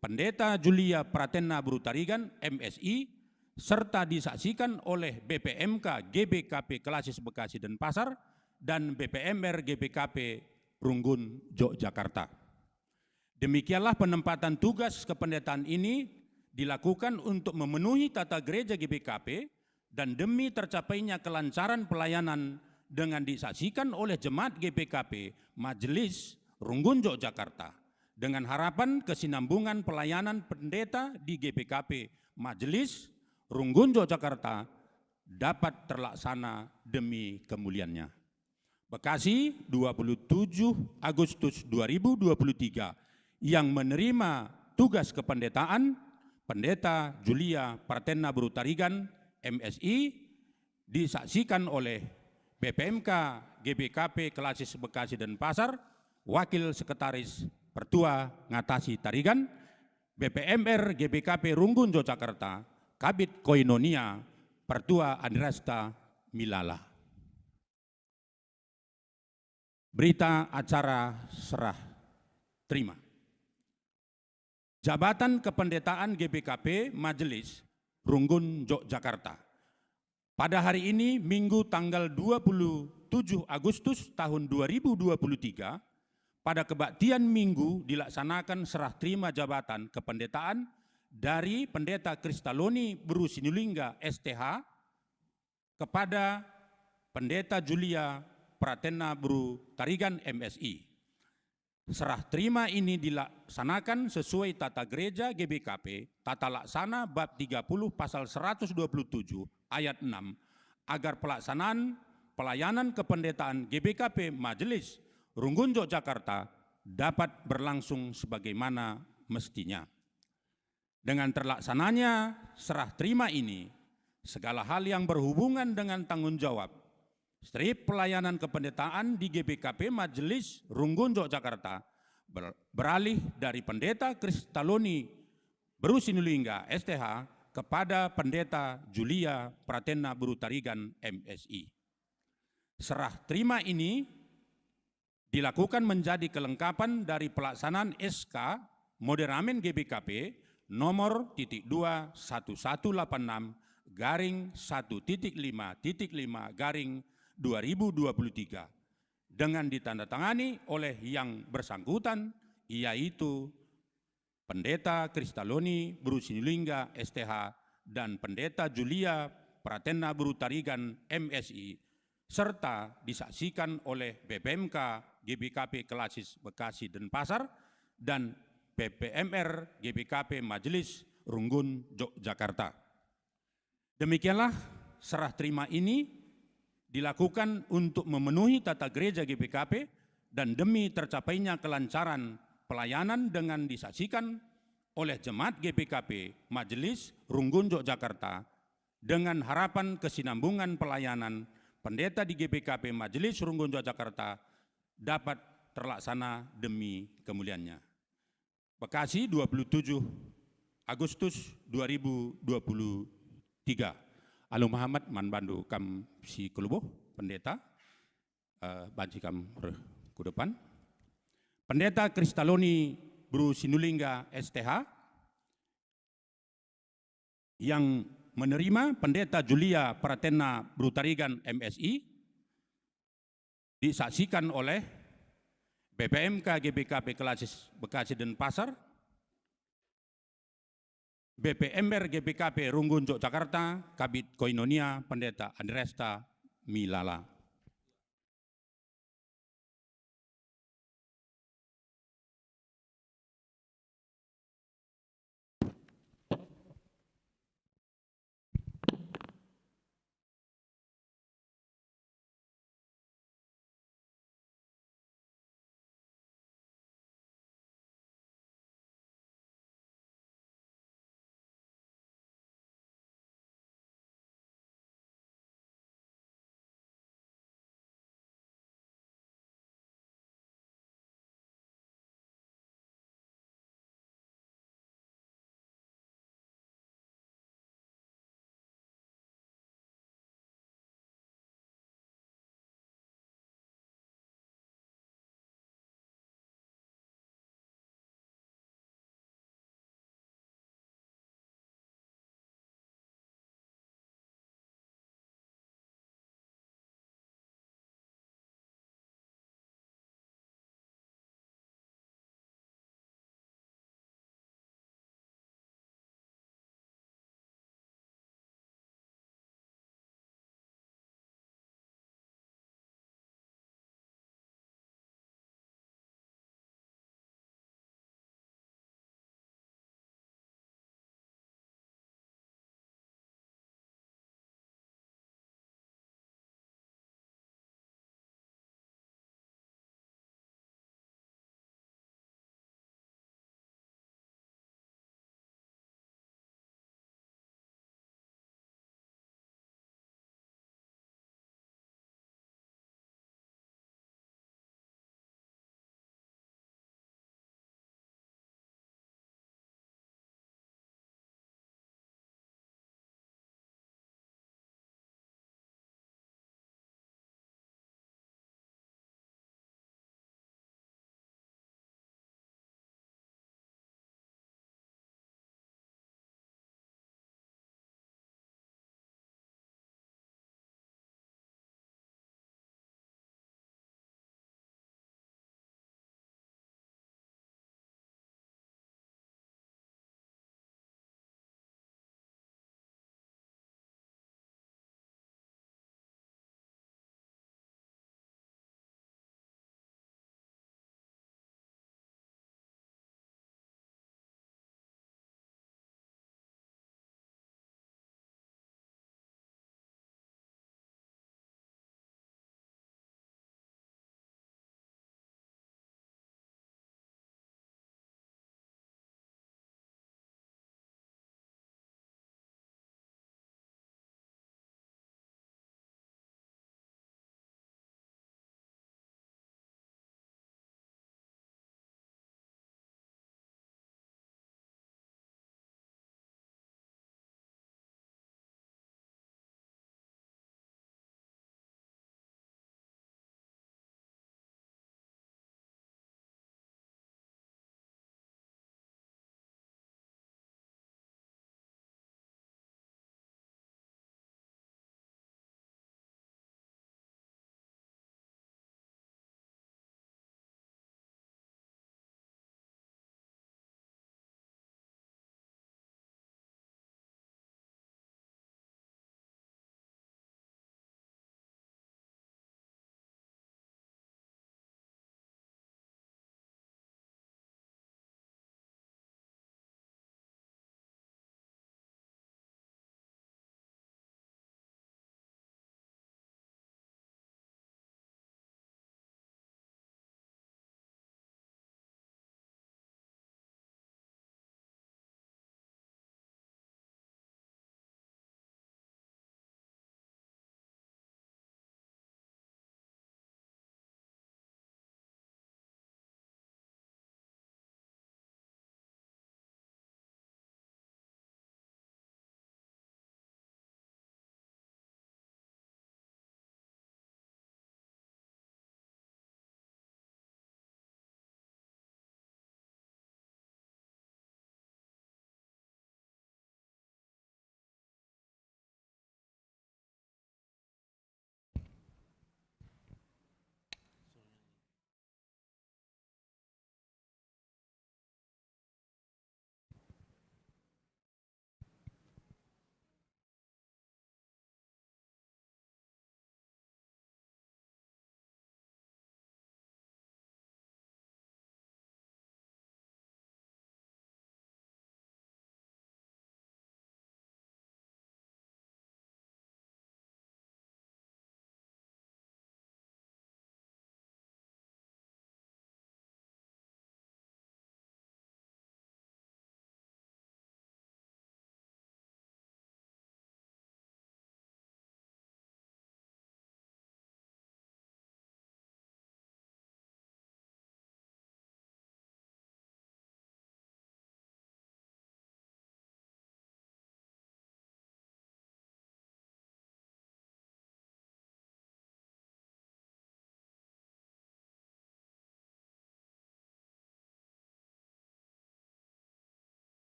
Pendeta Julia Pratenna Berutarigan, M Si, serta disaksikan oleh B P M K G B K P Klasis Bekasi Denpasar dan B P M R G B K P Runggun Jogjakarta. Demikianlah penempatan tugas kependetaan ini dilakukan untuk memenuhi tata gereja G B K P dan demi tercapainya kelancaran pelayanan dengan disaksikan oleh jemaat G B K P Majelis Runggun Jogjakarta, dengan harapan kesinambungan pelayanan pendeta di G B K P Majelis Runggun Jogjakarta dapat terlaksana demi kemuliannya. Bekasi, dua puluh tujuh Agustus dua ribu dua puluh tiga, yang menerima tugas kependetaan, Pendeta Julia Pratenna Berutarigan, M Si, disaksikan oleh B P M K G B K P Klasis Bekasi Denpasar, Wakil Sekretaris Pertua Ngatasi Tarigan, B P M R G B K P Runggun Jogjakarta, Kabid Koinonia, Pertua Adirasta Milala. Berita acara serah terima. Jabatan Kependetaan G B K P Majelis Runggun Jogjakarta. Pada hari ini, Minggu tanggal dua puluh tujuh Agustus tahun dua ribu dua puluh tiga, pada kebaktian Minggu dilaksanakan serah terima jabatan kependetaan dari Pendeta Kristaloni Beru Sinulingga S T H kepada Pendeta Julia Pratenna Beru Tarigan M Si. Serah terima ini dilaksanakan sesuai tata gereja G B K P, tata laksana bab tiga puluh pasal seratus dua puluh tujuh ayat enam, agar pelaksanaan pelayanan kependetaan G B K P Majelis Runggun Jogjakarta dapat berlangsung sebagaimana mestinya. Dengan terlaksananya serah terima ini, segala hal yang berhubungan dengan tanggung jawab strip pelayanan kependetaan di G B K P Majelis Runggun Jogjakarta ber-, beralih dari Pendeta Kristaloni Beru Sinulingga S T H kepada Pendeta Julia Pratenna Beru Tarigan M Si. Serah terima ini dilakukan menjadi kelengkapan dari pelaksanaan S K Moderamen G B K P nomor titik dua satu satu lapan enam garing satu titik lima titik lima garing dua ribu dua puluh tiga, dengan ditandatangani oleh yang bersangkutan, yaitu Pendeta Kristaloni Beru Sinulingga S T H dan Pendeta Julia Pratenna Beru Tarigan M Si, serta disaksikan oleh B P M K G B K P Klasis Bekasi Denpasar dan P P M R G B K P Majelis Runggun Jogjakarta. Demikianlah, serah terima ini dilakukan untuk memenuhi tata gereja G B K P dan demi tercapainya kelancaran pelayanan, dengan disaksikan oleh jemaat G B K P Majelis Runggun Jogjakarta, dengan harapan kesinambungan pelayanan pendeta di G B K P Majelis Runggun Jogjakarta dapat terlaksana demi kemuliannya. Bekasi, dua puluh tujuh Agustus dua ribu dua puluh tiga. Alu Muhammad, man bandu kam si kelubuh, Pendeta, eh, banci kam reh ku depan. Pendeta Kristaloni Beru Sinulingga S T H, yang menerima Pendeta Julia Pratenna Beru Tarigan M Si, disaksikan oleh B P M K G B K P Klasis Bekasi Denpasar, B P M R G B K P Runggun Jogjakarta, Kabid Koinonia Pendeta Andreasta Milala.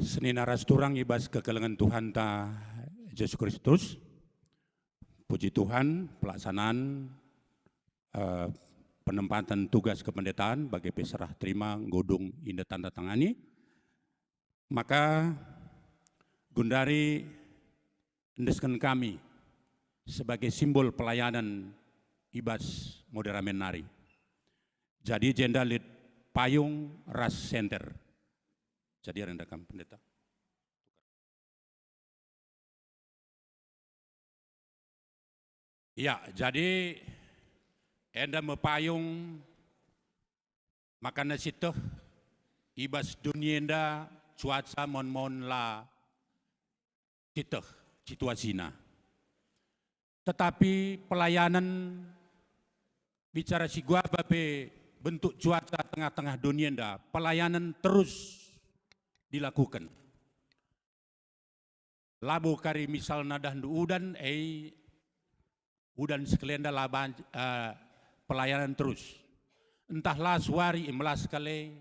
Senina ras turang i bas kekelengen Tuhanta Jesus Kristus. Puji Tuhan, pelaksanaan, eh, penempaten tugas kependetaan bage pe serah terima nggo dung inda tanda tangani. Maka gundari endesken kami sebagai simbol pelayanan i bas moderamen nari. Jadi jenda lit payung ras senter. Jadi arenda kam pendeta. Ya, jadi enda me payung makana sieteh i bas doni enda cuaca mon-mon la sieteh situasina. Tetapi pelayanan bicara si guaba pe bentuk cuaca tengah-tengah doni enda, pelayanan terus dilakukan. Labo kari misalna dahndu udan, eh, udan sekalenda la ban-, eh, pelayanan terus. Ntah la suari, eh, melas kale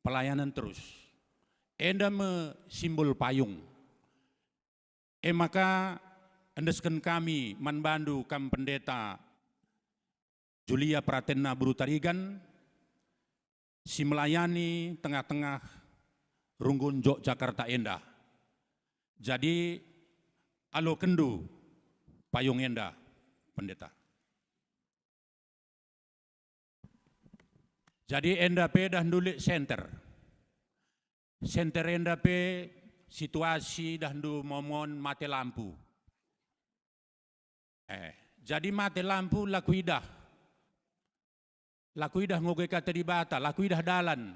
pelayanan terus. Enda me simbol payung. E maka endesken kami man bandu kam pendeta Julia Pratenna Beru Tarigan, si melayani tengah-tengah Runggun Jogjakarta enda. Jadi, alokenndu payung enda, Pendeta. Jadi enda pe dahndu lit senter. Senter enda pe situasi dahndu momon mate lampu. Eh, jadi mate lampu la kuidah. La kuidah ngoge kata Dibata, la kuidah dalan.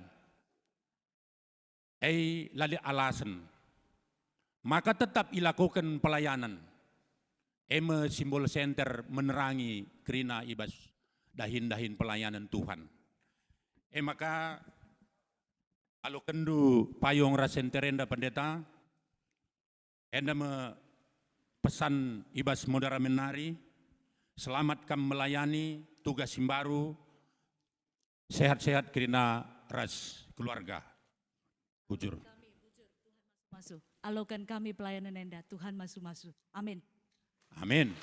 Eh, la lit alasen. Maka tetap ilakoken pelayanan. E me simbol senter menerangi kerina i bas dahin-dahin pelayanan Tuhan. E maka alokenndu payung ras senter enda, Pendeta, enda me pesan i bas moderamen nari, selamat kam melayani tugas si mbaru, sehat-sehat kerina ras keluarga. Bujur. Masu. Aloken kami pelayanan enda, Tuhan masu-masu. Amin. Amin.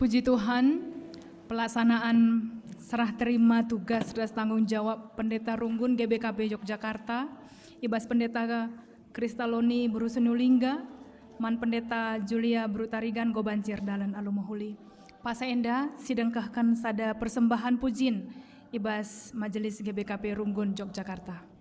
Puji Tuhan, pelaksanaan serah terima tugas ras tanggung jawab Pendeta Runggun G B K P Yogyakarta, i bas Pendeta Kristaloni Beru Senulingga, man Pendeta Julia Beru Tarigan enggo banci erdalan alu mehuli. Pas enda sidengkehken sada persembahan pujin i bas Majelis G B K P Runggun Yogyakarta.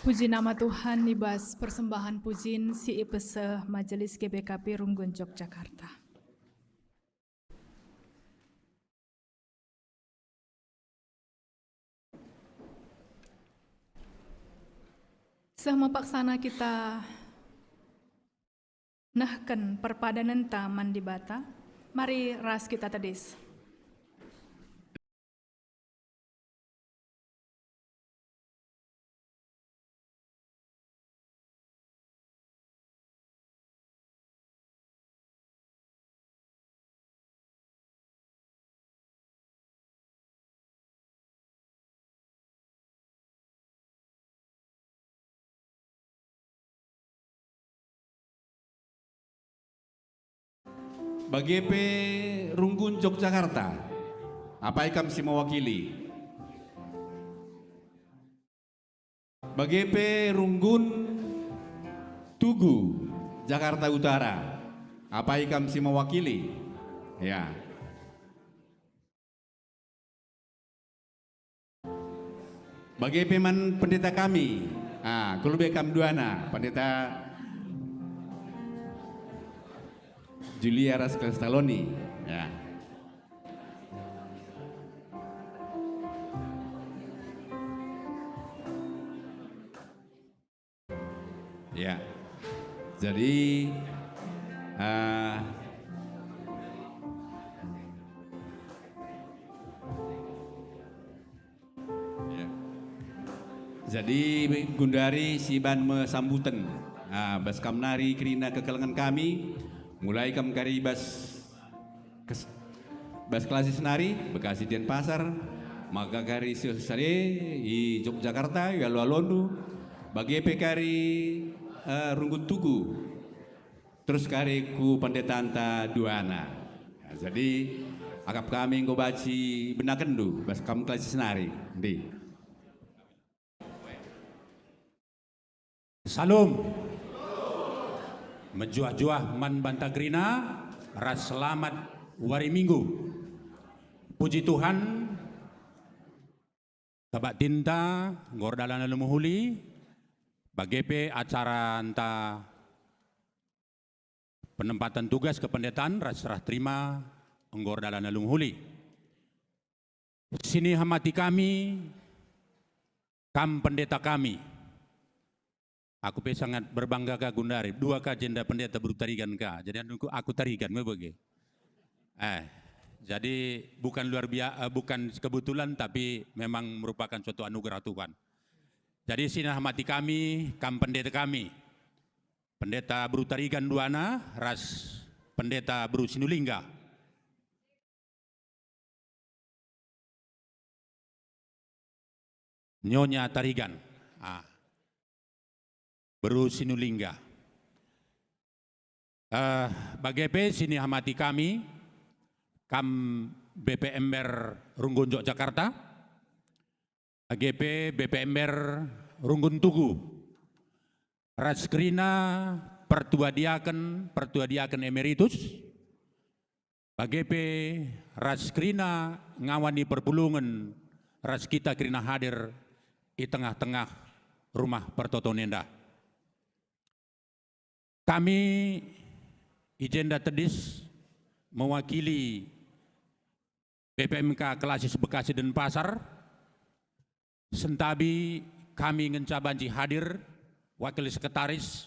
Puji nama Tuhan i bas persembahan pujin si ipeseh Majelis G B K P Runggun Yogyakarta. Seh me paksana kita nehken perpadanenta man Dibata, mari ras kita tedis. Bage pe Runggun Yogyakarta, apai kam si mewakili? Bage pe Runggun Tugu, Jakarta Utara, apai kam si mewakili? Ya. Bage pe man pendeta kami. Ah, kul be kam duana, Pendeta Julia ras Kalstaloni. Ya. Ya. Jadi, eh, ya. Jadi, gundari si ban me sambuten. Ah, bas kam nari kerina kekelengen kami, mulai kam kari bas Kes-, bas Klasis nari, Bekasi Denpasar, maka kari seh sade i Yogyakarta, i alo-alondu, bage pe kari, eh, Runggun Tugu, terus kari ku pendetanta duana. Nah, jadi, akap kami enggo banci benakenndu, bas kam Klasis nari, ndi. Salum. Mejuah-juah man banta kerina ras selamat wari Minggu. Puji Tuhan, kebaktinta enggo erdalan alu mehuli, bage pe acaranta penempaten tugas kependetaan ras serah terima enggo erdalan alu mehuli. Sinihamati kami, kam pendeta kami. Aku pe sangat berbangga ka gundari, dua ka jenda pendeta beru Tarigan ka. Jadi anakku, aku Tarigan me bage. Eh, jadi bukan luar bia-, eh, bukan kebetulan, tapi memang merupakan suatu anugerah Tuhan. Jadi sinihamati kami, kam pendeta kami. Pendeta beru Tarigan duana ras pendeta beru Sinulingga. Nyonya Tarigan, ah, beru Sinulingga. Eh, bage pe sinihamati kami, kam B P Ember Runggun Yogyakarta, bage pe B P Ember Runggun Tugu, ras kerina pertua diaken, pertua diaken emeritus, bage pe ras kerina ngawan ni perpulungen ras kita kerina hadir i tengah-tengah rumah pertoton enda. Kami i jenda tedis mewakili B P M K Klasis Bekasi Denpasar, sentabi kami ngenca banci hadir, wakil sekretaris,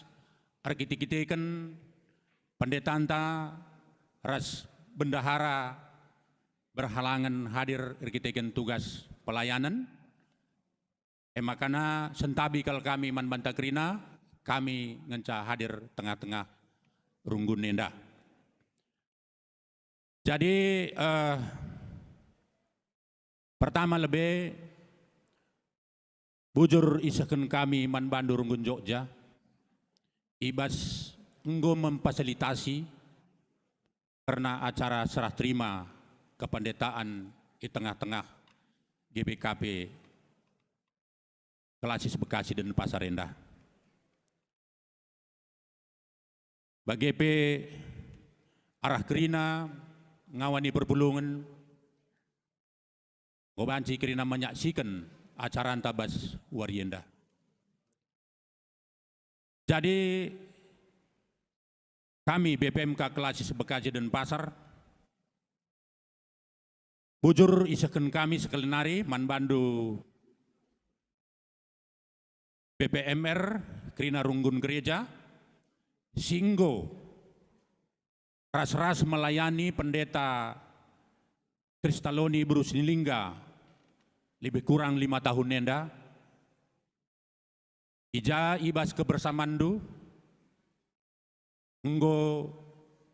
erkite-kiteken pendetanta ras bendahara berhalangen hadir erkiteken tugas pelayanen. E makana sentabi kal kami man banta kerina, kami ngenca hadir tengah-tengah runggun enda. Jadi, eh, pertama lebe, bujur isehken kami man bandu runggun Jogja, i bas enggo memfasilitasi kerna acara serah terima kependetaan i tengah-tengah G B K P Klasis Bekasi Denpasar enda. Bage pe arah kerina ngawan ni perpulungen, enggo banci kerina menyaksiken acaranta bas wari enda. Jadi, kami B P M K Klasis Bekasi Denpasar, bujur isehken kami sekali nari man bandu B P M R kerina runggun gereja, si enggo ras-ras melayani Pendeta Kristaloni Beru Sinulingga lebih kurang lima tahun enda, i ja i bas kebersamanndu enggo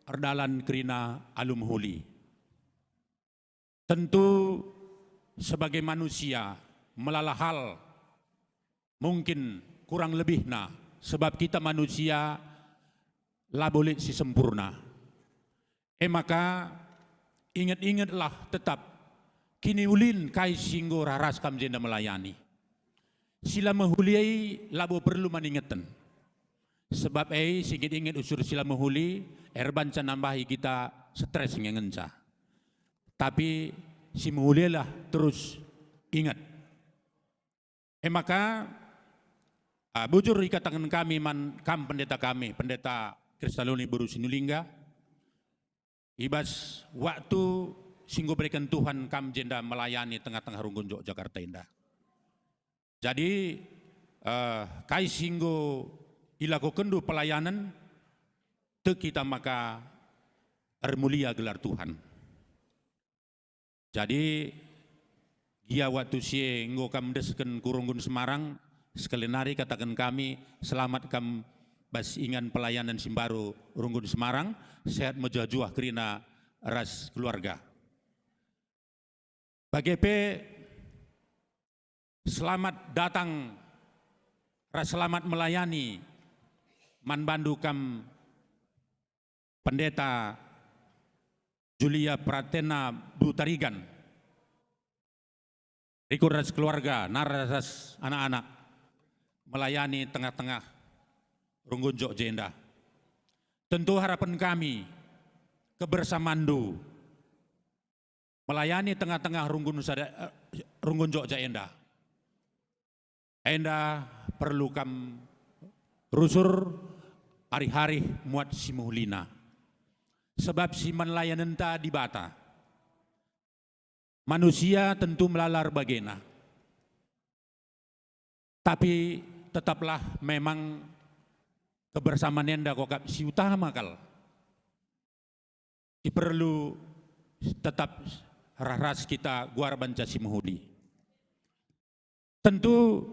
erdalan kerina alu mehuli. Tentu sebagai manusia melala hal mungkin kurang lebihna, sebab kita manusia labo lit si sempurna. E maka, inget-ingetlah tetap kiniulin kai si enggo ras kam jenda melayani. Si la mehuli labo perlu man ingeten. Sebab e, si inget-inget usur si la mehuli, erbanca nambahi kita stres nge ngenca. Tapi si mehulilah terus inget. E maka, ah, bujur ikataken kami man kam pendeta kami, Pendeta Kristaloni Beru Sinulingga, i bas waktu si enggo bereken Tuhan kam jenda melayani tengah-tengah runggun jok Jakarta enda. Jadi, eh, kai si enggo ilakokenndu pelayanen, tek kita maka ermulia gelar Tuhan. Jadi, gia waktu si e enggo kam endesken ku Runggun Semarang, sekali nari kataken kami, selamat kam bas ingan pelayanan si mbaru Runggun Semarang, sehat mejuah-juah kerina ras keluarga. Bage pe, selamat datang ras selamat melayani man bandu kam Pendeta Julia Pratena Beru Tarigan. Rikut ras keluarga, nari ras anak-anak, melayani tengah-tengah runggun jok jenda. Tentu harapen kami, kebersamanndu melayani tengah-tengah runggun sada, eh, runggun jok ja enda. Enda perlu kam rusur arih-arih muat si mehulina. Sebab si man layanenta Dibata. Manusia tentu melala erbagena. Tapi tetaplah memang kebersamaan enda kap si utama kal. Si perlu tetap ras-ras kita guar banca si mehuli. Tentu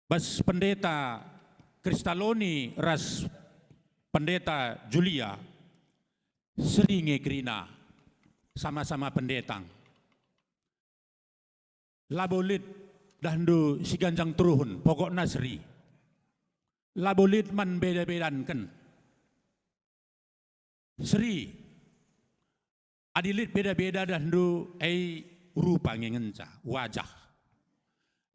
bas Pendeta Kristaloni ras Pendeta Julia seri nge kerina sama-sama pendeta. Labo lit dahndu si ganjang teruhen, pokokna seri. Labo lit man beda-bedanken. Seri. Adi lit beda-beda dahndu, e rupa nge ngenca, wajah.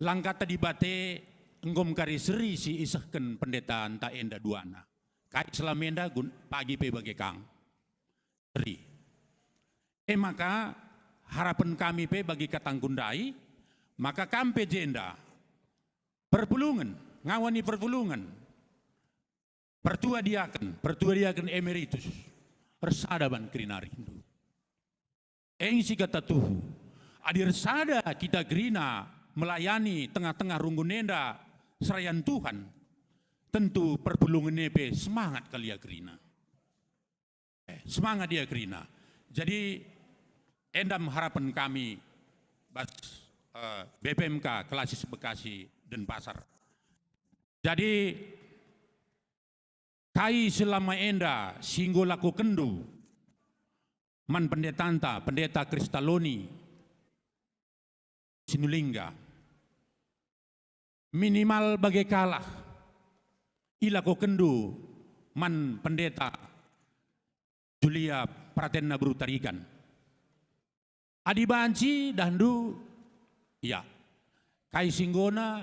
Langkata Dibata enggo mekari seri si isehken pendetanta enda duana. Kai selama enda gun-, pagi pe bage kang. Seri. E maka, harapen kami pe bagi katangku ndai, maka kam pe jenda perpulungen, ngawani perpulungen. Pertua diaken, pertua diaken emeritus, ersada ban kerina arihndu. Eng si kata tuhu, adi ersada kita kerina melayani tengah-tengah runggun enda serayan Tuhan, tentu perpulungen e pe semangat kal ia kerina. Eh, semangat ia kerina. Jadi, enda me harapen kami bas, eh, B P M K Klasis Bekasi Denpasar. Jadi, kai selama enda si enggo lakokenndu man pendetanta, Pendeta Kristaloni Sinulingga? Minimal bage kalah ilakokenndu man Pendeta Julia Pratenna Beru Tarigan. Adi banci dahndu, ya, kai si enggona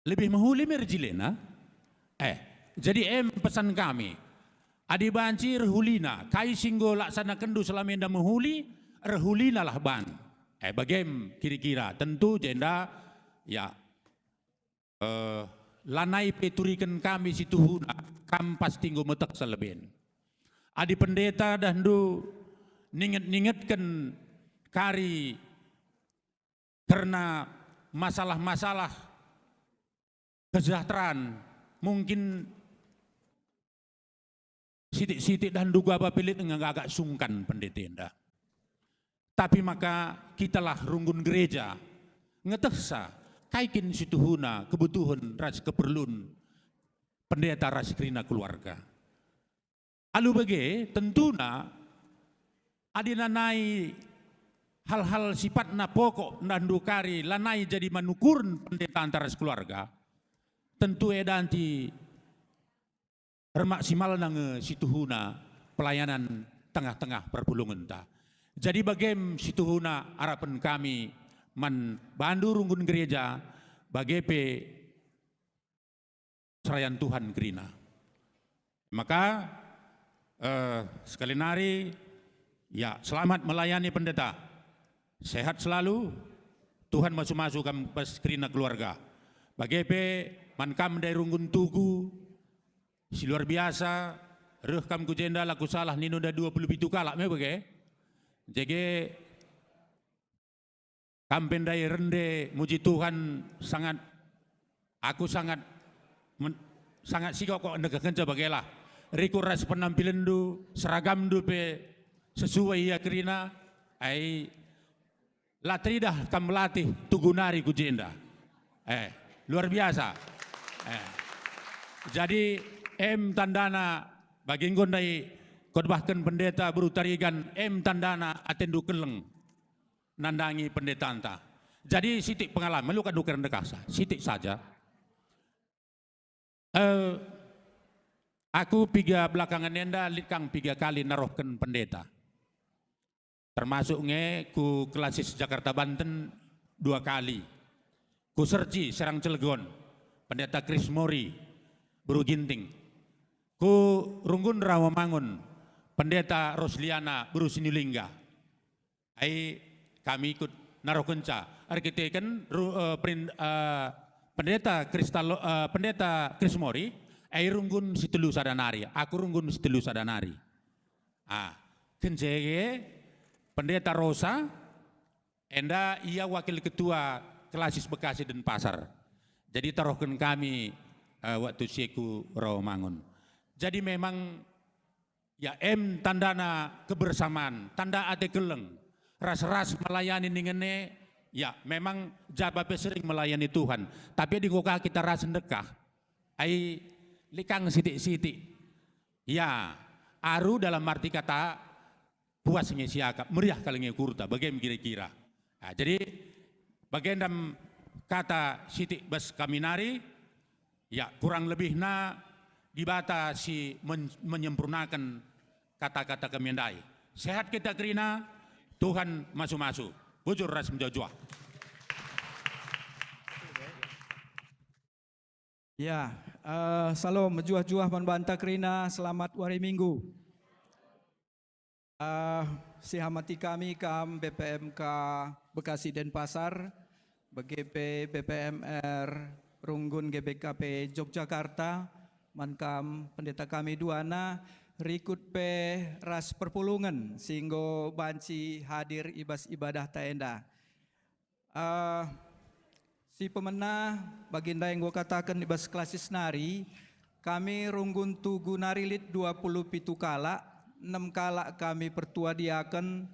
lebih mehuli me erjilena? Eh, jadi em pesan kami. Adi banci erhulina, kai si enggo laksanakenndu selama enda mehuli, erhulinalah ban. Eh, bagem kira-kira, tentu jenda, ya, eh, lanai pe turiken kami situhuna, kam pasti enggo metehsa leben. Adi pendeta dahndu ninget-ningetken kari kerna masalah-masalah kesejahteraan, mungkin sitik-sitik dahndu gaba pe lit nge agak sungkan pendeta enda. Tapi maka kitalah runggun gereja ngetehsa kai kin situhuna kebutuhen ras keperlun pendeta ras kerina keluarga. Alu bage, tentuna, adi nanai hal-hal sipatna pokok ndahndu kari lanai jadi manukuren pendeta ntah ras keluarga, tentu e danti ermaksimalna nge situhuna pelayanan tengah-tengah perpulungenta. Jadi bagem situhuna arapen kami man bandu runggun gereja, bage pe serayan Tuhan kerina. Maka, eh, sekali nari, ya, selamat melayani pendeta. Sehat selalu, Tuhan masu-masu kam bas kerina keluarga. Bage pe man kam ndai runggun tugu, si luar biasa, reh kam ku jenda, la kusalah nina dua puluh pitu kalak me bage. Jage, kam pe ndai rende muji Tuhan, sangat, aku sangat men-, sangat sikok kok ndekekenca bagelah. Rikut ras penampilenndu, seragamndu pe sesuai ia kerina, ai la teridah kam melatih tugu nari ku jenda. Eh, luar biasa. Eh. Jadi, em tandana bagi enggo ndai khotbahken pendeta beru Tarigan, em tandana atendu keleng nandangi pendetanta. Jadi sitik pengalaman, lu kan ukur ndekahsa, sitik saja. Eh, aku piga belakangen enda lit kang piga kali narohken pendeta. Termasuk nge ku Klasis Jakarta Banten dua kali. Ku Serci, Serang Cilegon, Pendeta Chris Mori, beru Ginting. Ku Runggun Rawamangun, Pendeta Rosliana, beru Sinulingga. Ai kami ikut narohkenca. Erkiteken ru-, eh, perin-, eh, Pendeta Kristalo-, eh, Pendeta Chris Mori, ai runggun si telu sada nari, aku runggun si telu sada nari. Ah, kenca e Pendeta Rosa, enda ia wakil ketua Klasis Bekasi Denpasar. Jadi tarohken kami, eh, waktu si e ku Rawamangun. Jadi memang ya, em tandana kebersamaan, tanda ate keleng, ras-ras melayani ningen e, ya, memang jaba pe sering melayani Tuhan. Tapi adi enggo ka kita ras ndekah, ai lit kang sitik-sitik. Ya, aru dalam arti kata puas nge siakap, meriah kal nge ukurta, bage me kira-kira. Nah, jadi bagenda me kata sitik bas kami nari, ya, kurang lebihna Dibata si men-, menyempurnaken kata-kata kami ndai. Sehat kita kerina, Tuhan masu-masu. Bujur ras mejuah-juah. Ya, eh, Salom, mejuah-juah man banta kerina, selamat wari Minggu. Eh, sihamati kami kam B P M K Bekasi Denpasar, bage pe B P M R Runggun G B K P Yogyakarta, man kam pendeta kami duana, rikut pe ras perpulungen si enggo banci hadir i bas ibadahta enda. Eh, si pemena bagi ndai enggo kataken i bas klasis nari, kami runggun tugu nari lit dua puluh pitu kalak, enem kalak kami pertua diaken,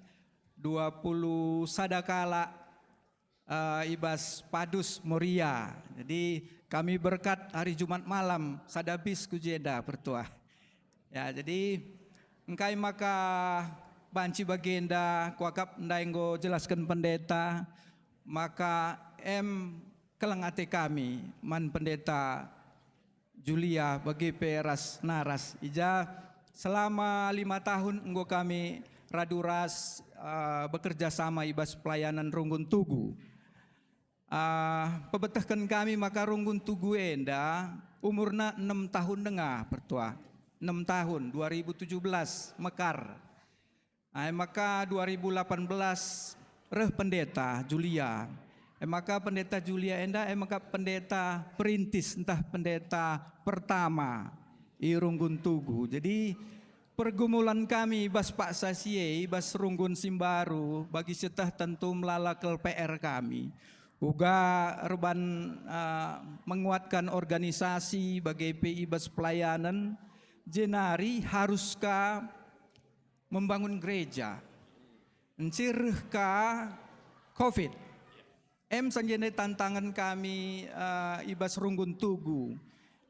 dua puluh sada kalak, eh, i bas Padus Moria. Jadi kami berkat hari Jumat malam, sada bis ku jenda pertua. Ya, jadi engkai maka banci bagenda, kuakap ndai enggo jelasken pendeta, maka em keleng ate kami man pendeta Julia bage pe ras naras. I ja selama lima tahun enggo kami radu ras, eh, bekerja sama i bas pelayanan runggun tugu. Ah, pebetehken kami maka runggun tugu enda umurna enem tahun denga, pertua. Enem tahun, dua ribu tujuh belas, mekar. Ai maka dua ribu delapan belas reh pendeta Julia. E maka Pendeta Julia enda, e maka pendeta perintis ntah pendeta pertama i Runggun Tugu. Jadi, pergumulan kami i bas paksa si e, i bas Runggun si mbaru, bagi sieteh tentu melala kal P R kami. Uga erban, eh, menguatkan organisasi, bage pe i bas pelayanan, jenari harus ka membangun gereja. Ncireh ka covid. Em sanjene tantangen kami, eh, i bas Runggun Tugu.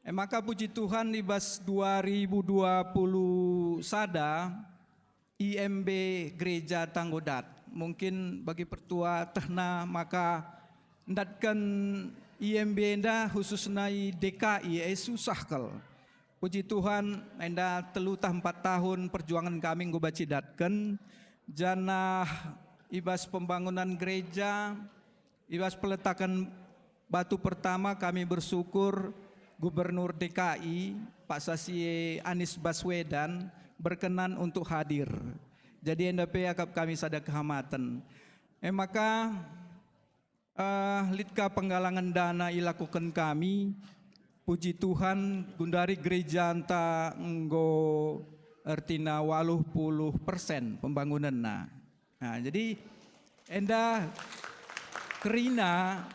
E maka puji Tuhan, i bas dua ribu dua puluh sada, I M B Gereja Tanggodat. Mungkin bagi pertua tehna maka ndatken I M B enda khususna i D K I, eh, susah kal. Puji Tuhan, enda telu tah empat tahun perjuangan kami enggo banci datken, janah i bas pembangunan gereja, i bas peletaken batu pertama kami bersyukur Gubernur D K I, Pak Sasie Anies Baswedan, berkenan untuk hadir. Jadi enda pe akap kami sada kehamaten. E maka, eh, lit ka penggalangan dana ilakoken kami, puji Tuhan, gundari gerejanta enggo ertina waluh puluh persen pembangunenna. Nah, jadi enda kerina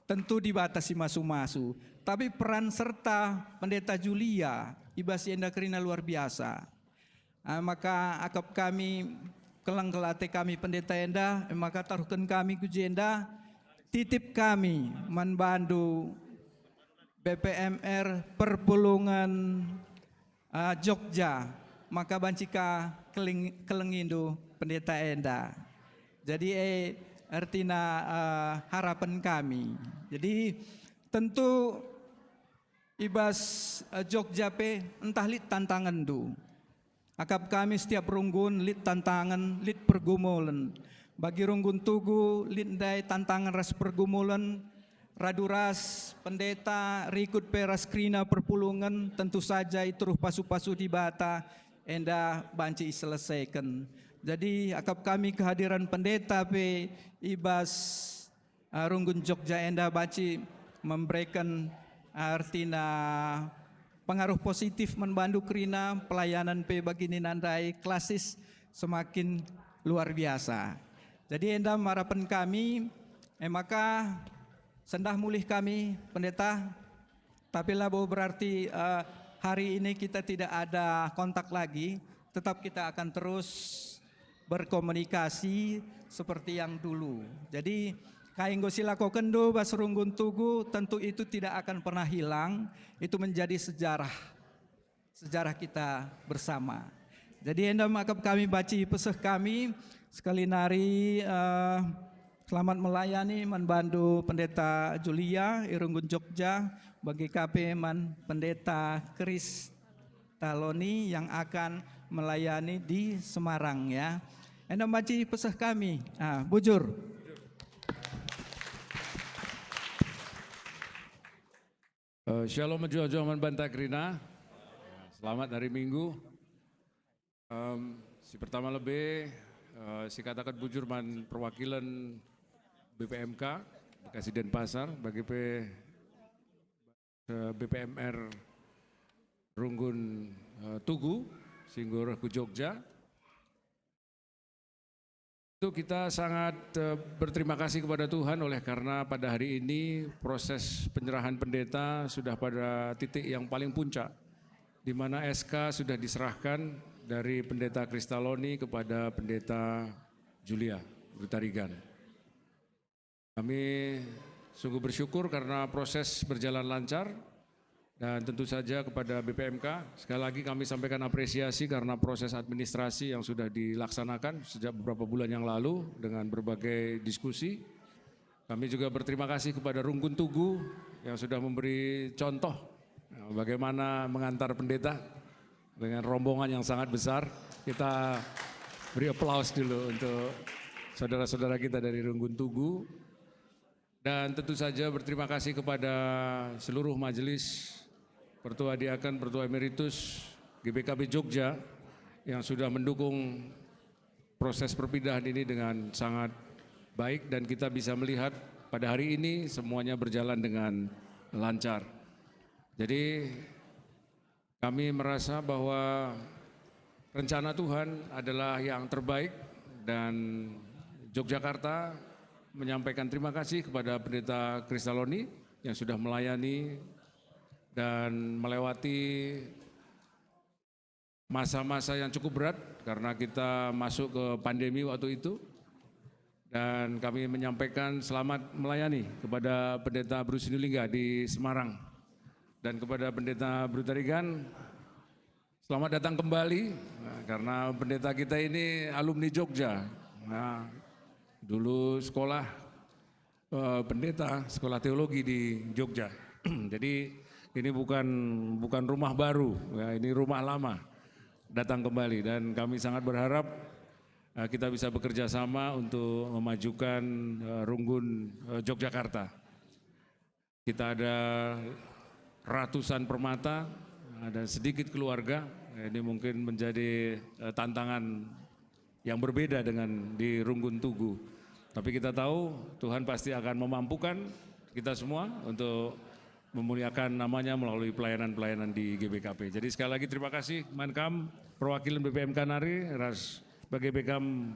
tentu Dibata si masu-masu, tapi peran serta Pendeta Julia i bas enda kerina luar biasa. Ah, maka akap kami, keleng kal ate kami Pendeta enda, maka taruhken kami ku jenda, titip kami man bandu B P M R Perpulungen, ah, Jogja, maka banci ka keling-, kelengindu Pendeta enda. Jadi, eh, ertina, eh, harapen kami. Jadi, tentu i bas, eh, Jogja pe ntah lit tantangenndu. Akap kami setiap runggun lit tantangen, lit pergumulen. Bagi Runggun Tugu, lit ndai tantangen ras pergumulen, radu ras pendeta, rikut pe ras kerina perpulungen, tentu saja i teruh pasu-pasu Dibata, enda banci iselesaiken. Jadi, akap kami kehadiran pendeta pe i bas Ah, Runggun Jogja enda banci membereken, ah, ertina pengaruh positif man bandu kerina, pelayanan pe bagi nina ndai klasis semakin luar biasa. Jadi enda harapen kami, eh, maka sendah mulih kami, Pendeta, tapi labo berarti, eh, hari ini kita tidak ada kontak lagi, tetap kita akan terus berkomunikasi seperti yang dulu. Jadi, kai enggo silakokendu bas Runggun Tugu, tentu itu tidak akan pernah hilang, itu menjadi sejarah, sejarah kita bersama. Jadi, enda maka kami banci peseh kami, sekali nari, eh, selamat melayani man bandu Pendeta Julia i Runggun Jogja, bage ka pe man Pendeta Kristaloni yang akan melayani di Semarang, ya. Enda banci peseh kami, ah, bujur. Eh, shalom mejuah-juah man banta kerina. Selamat hari Minggu. Em, si pertama lebe, eh, sikataken bujur man perwakilen B P M K Bekasi Denpasar, bage pe, eh, B P M R Runggun, eh, Tugu, si enggo reh ku Jogja. Itu kita sangat, eh, berterima kasih kepada Tuhan oleh karena pada hari ini proses penyerahan pendeta sudah pada titik yang paling puncak, di mana S K sudah diserahkan dari Pendeta Kristaloni kepada Pendeta Julia Hutarigan. Kami sungguh bersyukur karena proses berjalan lancar, dan tentu saja kepada B P M K, sekali lagi kami sampaikan apresiasi karena proses administrasi yang sudah dilaksanakan sejak beberapa bulan yang lalu dengan berbagai diskusi. Kami juga berterima kasih kepada Runggun Tugu yang sudah memberi contoh, ya, bagaimana mengantar pendeta dengan rombongan yang sangat besar. Kita beri aplaus dulu untuk saudara-saudara kita dari Runggun Tugu. Dan tentu saja berterima kasih kepada seluruh majelis, Pertua Diaken, Pertua Emeritus, G B K B Jogja yang sudah mendukung proses perpindahan ini dengan sangat baik, dan kita bisa melihat pada hari ini semuanya berjalan dengan lancar. Jadi, kami merasa bahwa rencana Tuhan adalah yang terbaik, dan Yogyakarta menyampaikan terima kasih kepada Pendeta Kristaloni yang sudah melayani dan melewati masa-masa yang cukup berat karena kita masuk ke pandemi waktu itu. Dan kami menyampaikan selamat melayani kepada Pendeta Bru Sinulingga di Semarang. Dan kepada Pendeta Bru Tarigan, selamat datang kembali. Nah, karena pendeta kita ini alumni Jogja. Nah, dulu sekolah, eh, pendeta sekolah teologi di Jogja. Jadi, ini bukan, bukan rumah baru, ya, ini rumah lama. Datang kembali, dan kami sangat berharap, eh, kita bisa bekerja sama untuk memajukan, eh, Runggun, eh, Yogyakarta. Kita ada ratusan permata, ada sedikit keluarga. Ini mungkin menjadi, eh, tantangan yang berbeda dengan di Runggun Tugu. Tapi kita tahu Tuhan pasti akan memampukan kita semua untuk memuliakan namanya melalui pelayanan-pelayanan di G B K P. Jadi sekali lagi terima kasih man kam perwakilan B P M K nari ras bage pe kam,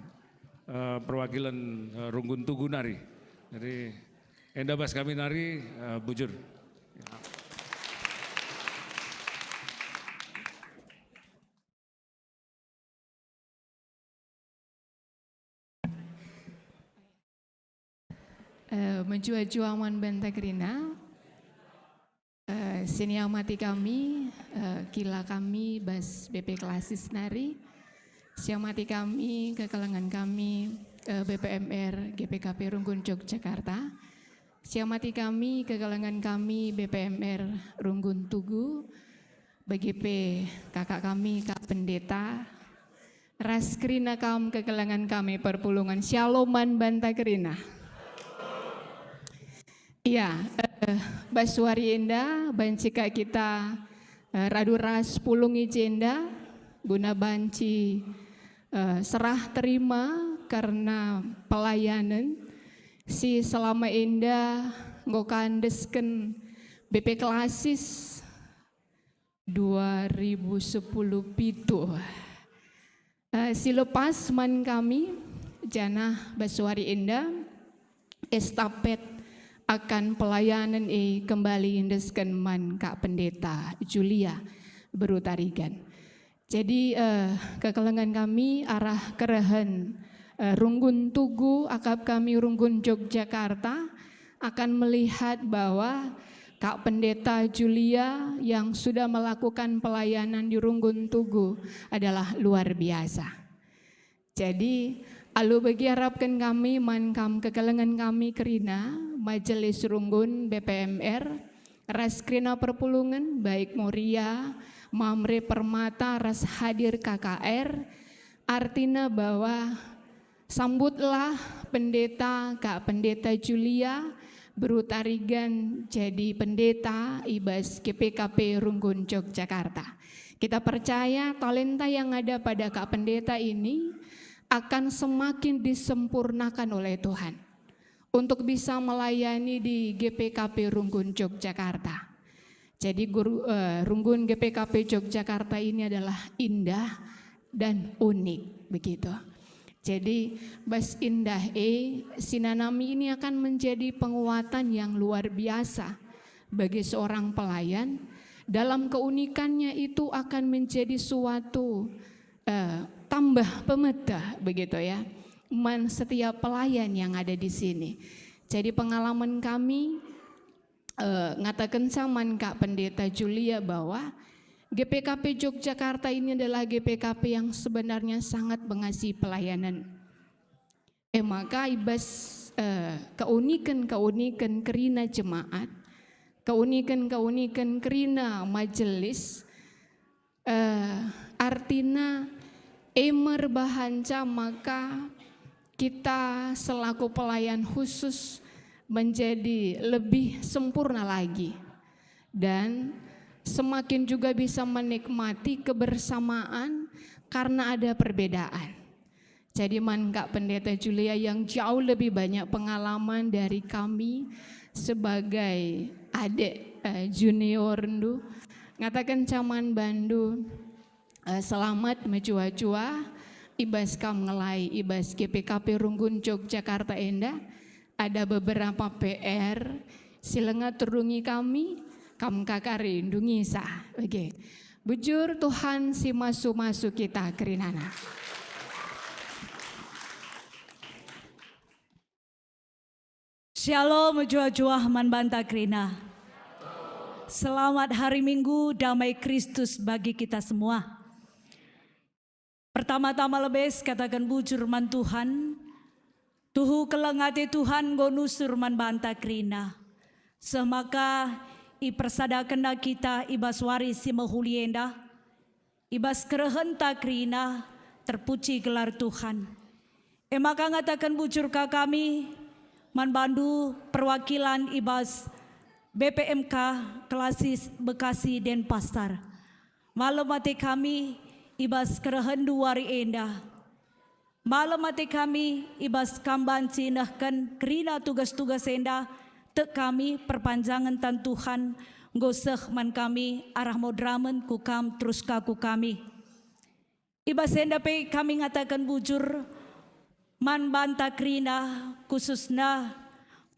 eh, perwakilan, eh, Runggun Tugu nari. Jadi enda bas kami nari, eh, bujur. Eh, mejuah-juah man banta kerina. Eh, si niamati kami, eh, kila kami bas B P Klasis nari. Siamati kami, kekelengen kami, eh, B P M R G P K P Runggun Yogyakarta. Siamati kami, kekelengen kami, B P M R Runggun Tugu, bage pe kakak kami, Kak Pendeta, ras kerina kam kekelengen kami perpulungen. Shalom man banta kerina. Iya, eh, bas wari enda banci ka kita, eh, radu ras pulung i jenda guna banci, eh, serah terima kerna pelayanen si selama enda enggo ka endesken B P Klasis dua ribu sepuluh pitu. Eh, si lepas man kami, janah bas wari enda estafet akan pelayanen e kembali iendesken man Kak Pendeta Julia Beru Tarigan. Jadi, eh, kekelengen kami arah kerehen, eh, Runggun Tugu, akap kami Runggun Yogyakarta, akan melihat bahwa Kak Pendeta Julia yang sudah melakukan pelayanan di Runggun Tugu adalah luar biasa. Jadi, alu bagi arapken kami man kam kekelengen kami kerina, Majelis Runggun B P M R, ras kerina perpulungen, baik Moria, Mamre Permata, ras hadir K K R, artina bahwa sambutlah pendeta, Kak Pendeta Julia, Beru Tarigan jadi pendeta i bas G P K P Runggun Yogyakarta. Kita percaya talenta yang ada pada Kak Pendeta ini akan semakin disempurnakan oleh Tuhan untuk bisa melayani di G P K P Runggun Yogyakarta. Jadi guru, eh, Runggun G P K P Yogyakarta ini adalah indah dan unik, begitu. Jadi, bas indah e, si nanami ini akan menjadi penguatan yang luar biasa bagi seorang pelayan. Dalam keunikannya itu akan menjadi suatu, eh, tambah pemeteh, begitu ya, man setiap pelayan yang ada di sini. Jadi, pengalaman kami, eh, ngatakenca man Kak Pendeta Julia bahwa G P K P Yogyakarta ini adalah G P K P yang sebenarnya sangat mengasihi pelayanan. E maka i bas, eh, keuniken-keuniken kerina jemaat, keuniken-keuniken kerina majelis, eh, artina e merbahanca maka kita selaku pelayan khusus menjadi lebih sempurna lagi dan semakin juga bisa menikmati kebersamaan karena ada perbedaan. Jadi man Kak Pendeta Julia yang jauh lebih banyak pengalaman dari kami sebagai adik, eh, juniorndu, ngataken caman bandu, eh, selamat mejuah-juah ibas kam ngelai ibas G P K P Runggun Yogyakarta enda. Ada beberapa P R si langa terungi kami, kam kakari ndungisa. Oke. Bujur Tuhan si masu-masu kita kerinana. Shalom, mejuah-juah man banta kerina. Selamat hari Minggu, damai Kristus bagi kita semua. Pertama-tama lebes kataken bujur man Tuhan. Tuhu keleng ate Tuhan enggo nusur man banta kerina. Seh maka ipersadakenna kita i bas wari si mehuli enda, i bas kerehenta kerina terpuji gelar Tuhan. E maka ngataken bujur ka kami man bandu perwakilan i bas B P M K Klasis Bekasi Denpasar. Malem ate kami i bas kerehenndu wari enda. Malem ate kami i bas kam banci nehken kerina tugas-tugas enda, tek kami perpanjangen tan Tuhan enggo seh man kami arah moderamen ku kam terus ka ku kami. I bas enda pe kami ngataken bujur man banta kerina, khususna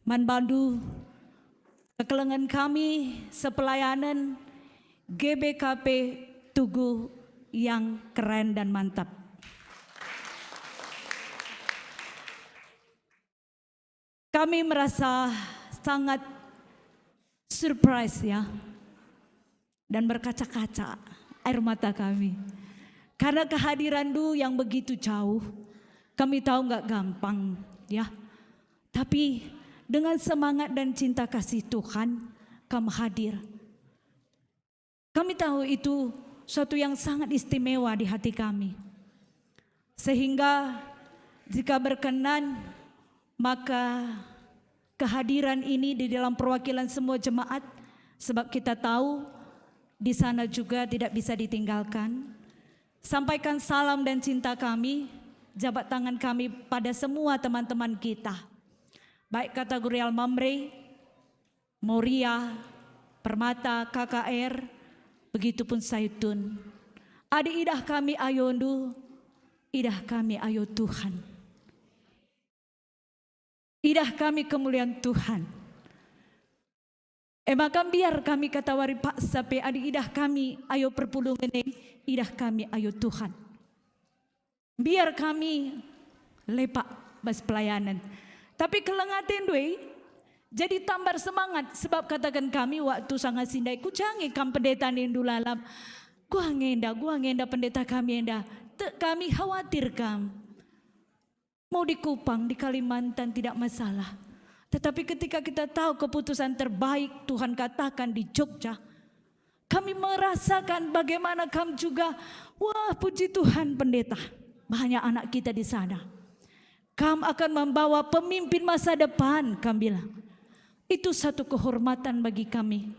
man bandu kekelengen kami sepelayanen G B K P Tugu yang keren dan mantap. Kami merasa sangat surprise, ya, dan berkaca-kaca air mata kami. Karena kehadiranndu yang begitu jauh, kami tahu nggak gampang, ya. Tapi dengan semangat dan cinta kasih Tuhan, kam hadir. Kami tahu itu suatu yang sangat istimewa di hati kami. Sehingga jika berkenan, maka kehadiran ini di dalam perwakilan semua jemaat, sebab kita tahu di sana juga tidak bisa ditinggalkan. Sampaikan salam dan cinta kami, jabat tangan kami pada semua teman-teman kita. Baik kategorial Mamre, Moria, Permata, K K R, begitupun Saitun. Adi idah kami ayondu, idah kami ayo Tuhan. Idah kami kemuliaan Tuhan. E maka mbiar kami katawari paksa pe adi idah kami ayo perpulungen e, idah kami ayo Tuhan. Mbiar kami lepak bas pelayanen. Tapi keleng atendu e jadi tambar semangat, sebab kataken kami waktu sanga si ndai, "Kujange kam pendeta nindu lalap. Kuange enda, kuange enda pendeta kami enda. Tek kami khawatir kam." Mau di Kupang, di Kalimantan tidak masalah. Tetapi ketika kita tahu keputusan terbaik Tuhan katakan di Jogja, kami merasakan bagaimana kam juga, wah, puji Tuhan, pendeta. Banyak anak kita di sana. Kam akan membawa pemimpin masa depan, kam bilang. Itu satu kehormatan bagi kami.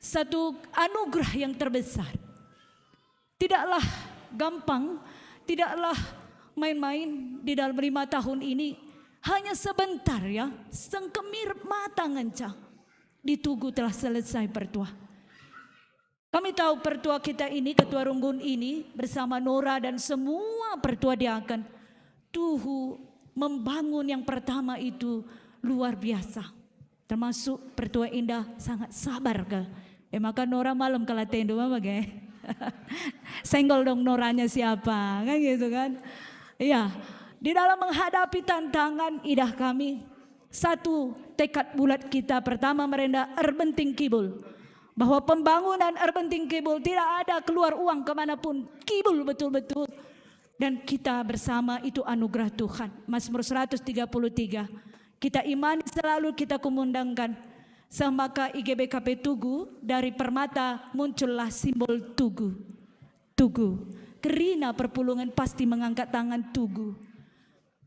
Satu anugerah yang terbesar. Tidaklah gampang, tidaklah main-main di dalam lima tahun ini. Hanya sebentar, ya, sengkemir mata ngenca. Di Tugu telah selesai pertua. Kami tahu pertua kita ini, ketua runggun ini, bersama Nora dan semua pertua diaken, tuhu membangun yang pertama itu luar biasa. Termasuk pertua enda sangat sabar kal. E maka Nora malem kal atendu, mama ge. Senggol dong Noranya siapa, kan gitu kan? Iya, di dalam menghadapi tantangan idah kami, satu tekad bulat kita, pertama merenda Erbenting Kibul. Bahwa pembangunan Erbenting Kibul tidak ada keluar uang kemanapun, Kibul betul-betul. Dan kita bersama itu anugerah Tuhan. Mazmur seratus tiga puluh tiga. Kita imani selalu, kita kumandangkan. Seh maka i G B K P Tugu, dari Permata muncullah simbol Tugu. Tugu. Kerina perpulungen pasti mengangkat tangan Tugu.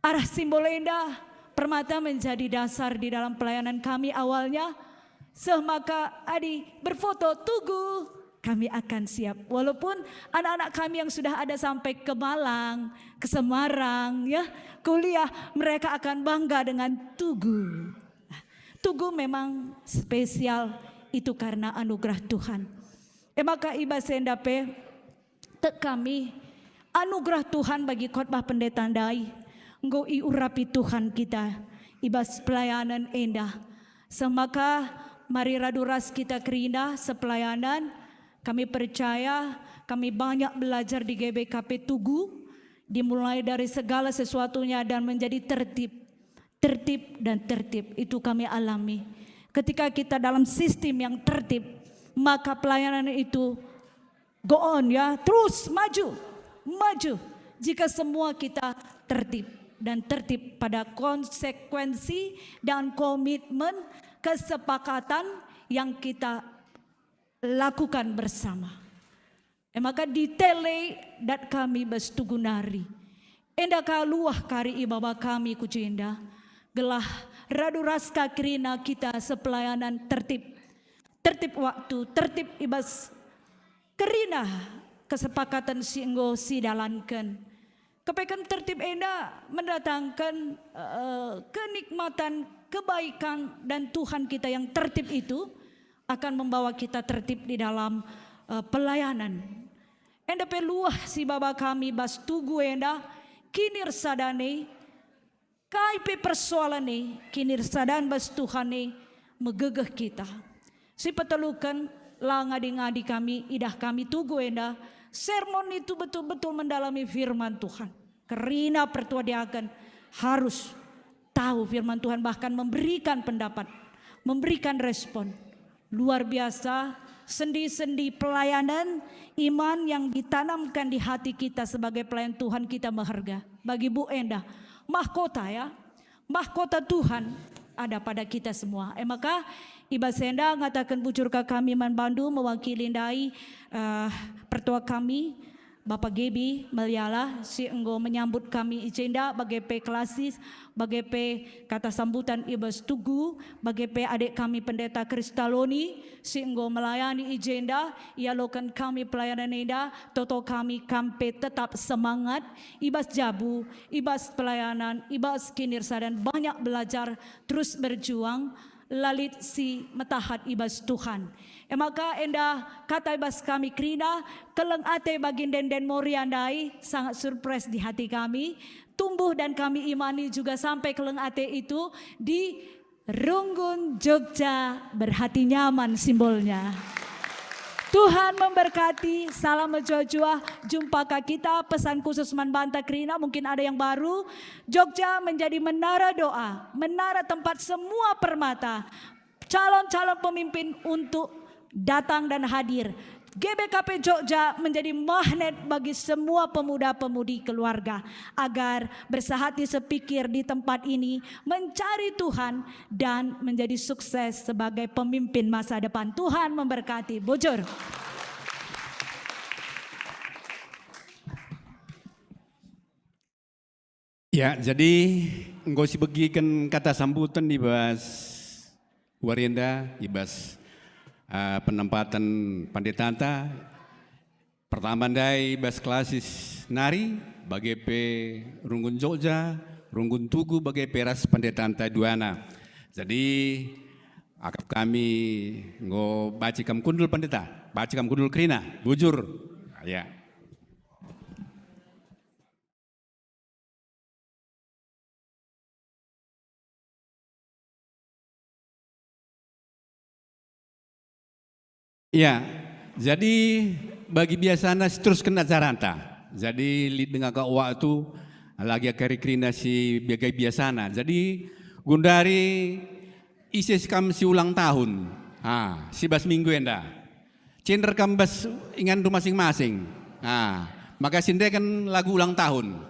Arah simbol enda, Permata menjadi dasar di dalam pelayanan kami awalnya. Seh maka adi berfoto Tugu, Kami akan siap. Walaupun anak-anak kami yang sudah ada sampai ke Malang, ke Semarang, ya, kuliah, mereka akan bangga dengan Tugu. Tugu memang spesial, itu karena anugerah Tuhan. E maka i bas enda pe, tek kami, anugerah Tuhan bagi khotbah pendeta ndai enggo iurapi Tuhan kita i bas pelayanan enda. Semaka mari radu ras kita kerina sepelayanan. Kami percaya, kami banyak belajar di G B K P Tugu, dimulai dari segala sesuatunya dan menjadi tertib. Tertib dan tertib itu kami alami. Ketika kita dalam sistem yang tertib, maka pelayanan itu go on, ya, terus maju, maju. Jika semua kita tertib dan tertib pada konsekuensi dan komitmen kesepakatan yang kita lakukan bersama. E maka ditele dat kami bas Tugu nari. Enda ka luah kari ibaba kami ku jenda, gelah radu ras ka kerina kita sepelayanan tertib. Tertib waktu, tertib i bas kerina kesepakatan si enggo sidalanken. Kepeken tertib enda mendatangken, eh, kenikmatan, kebaikan, dan Tuhan kita yang tertib itu akan membawa kita tertib di dalam, eh, pelayanan. Enda pe luah si baba kami bas Tugu enda, kinirsadan e, kai pe persoalan e, kinirsadan bas Tuhan e megegeh kita. Si peteluken, la ngadi-ngadi kami, idah kami Tugu enda, sermon itu betul-betul mendalami firman Tuhan. Kerina pertua diaken harus tahu firman Tuhan, bahkan memberikan pendapat, memberikan respon. Luar biasa, sendi-sendi pelayanan iman yang ditanamkan di hati kita sebagai pelayan Tuhan kita meherga. Bagi Bu enda, mahkota, ya, mahkota Tuhan ada pada kita semua. E maka, i bas enda ngataken bujur ka kami man bandu mewakili ndai, eh, pertua kami, Bapa Gebi Meliala si enggo menyambut kami i jenda, bage pe klasis, bage pe kata sambutan i bas Tugu, bage pe adik kami Pendeta Kristaloni si enggo melayani i jenda, ialoken kami pelayanan enda, toto kami kam pe tetap semangat i bas jabu, i bas pelayanan, i bas kinirsadan, banyak belajar, terus berjuang, la lit si metahat i bas Tuhan. E maka enda kata i bas kami kerina, keleng ate bagi ende-enden Moria ndai, sangat surprise di hati kami, tumbuh dan kami imani juga sampai keleng ate itu di Runggun Jogja berhati nyaman simbolnya. Tuhan memberkati, salam mejuah-juah, jumpa ka kita, pesan khusus man banta kerina, mungkin ada yang baru, Jogja menjadi menara doa, menara tempat semua permata, calon-calon pemimpin untuk datang dan hadir. G B K P Jogja menjadi magnet bagi semua pemuda-pemudi keluarga agar bersehati sepikir di tempat ini, mencari Tuhan, dan menjadi sukses sebagai pemimpin masa depan. Tuhan memberkati. Bujur. Ya, jadi enggo sibegiken kata sambutan i bas wari enda, i bas, eh, penempaten panditanta. Pertama ndai i bas klasis nari, bage pe Runggun Jogja, Runggun Tugu, bage pe ras panditanta duana. Jadi, akap kami enggo banci kam kundul, Pandita, banci kam kundul kerina, bujur. Ya. Ya, jadi bagi biasana siterusken acaranta. Jadi lit denga ka waktu, lagi kari kerina si bagi biasana. Jadi gundari ise kam si ulang tahun. Ah, si bas minggu enda. Cinder kam bas inganndu masing-masing. Ah, maka sindeken lagu ulang tahun.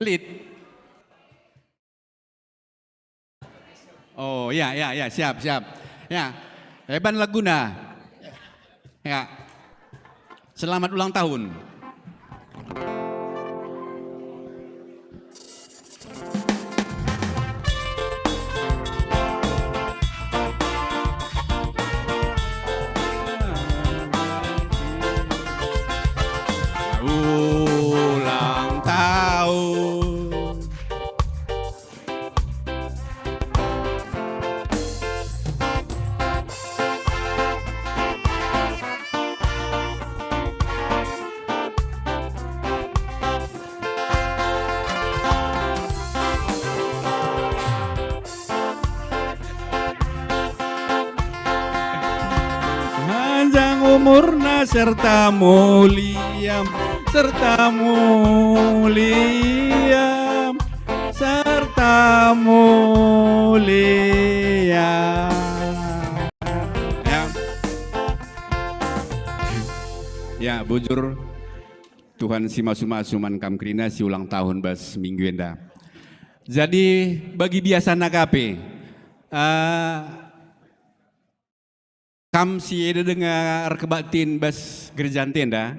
Lit. Oh, ya, ya, ya, siap, siap. Ya. Eban laguna. Ya. Selamat ulang tahun. umurna serta mulia, serta mulia, serta mulia. Ya. Ya, bujur. Tuhan si masu-masu man kam kerina si ulang tahun bas minggu enda. Jadi, bagi biasana ka pe, eh, kam si enda denga erkebaktin bas gereja enda,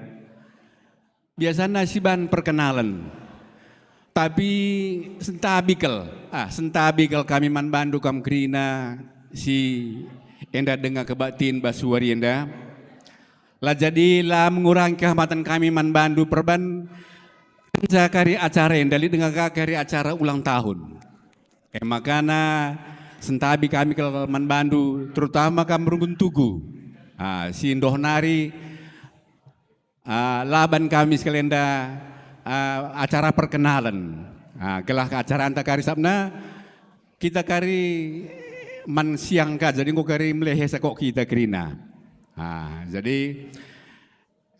biasana siban perkenalen. Tapi sentabi kal, ah, sentabi kal kami man bandu kam kerina si enda denga kebaktin bas wari enda. La jadi la mengurangi kehormatan kami man bandu perban kenca kari acara enda lit denga ka kari acara ulang tahun. E makana sentabi kami kal man bandu, terutama kam runggun tugu. Ah, si ndoh nari, ah, laban kami sekali enda, ah, acara perkenalen. Ah, gelah acara anta kari sabna, kita kari man siang ka, jadi enggo kari melehe sakok kita kerina. Ah, jadi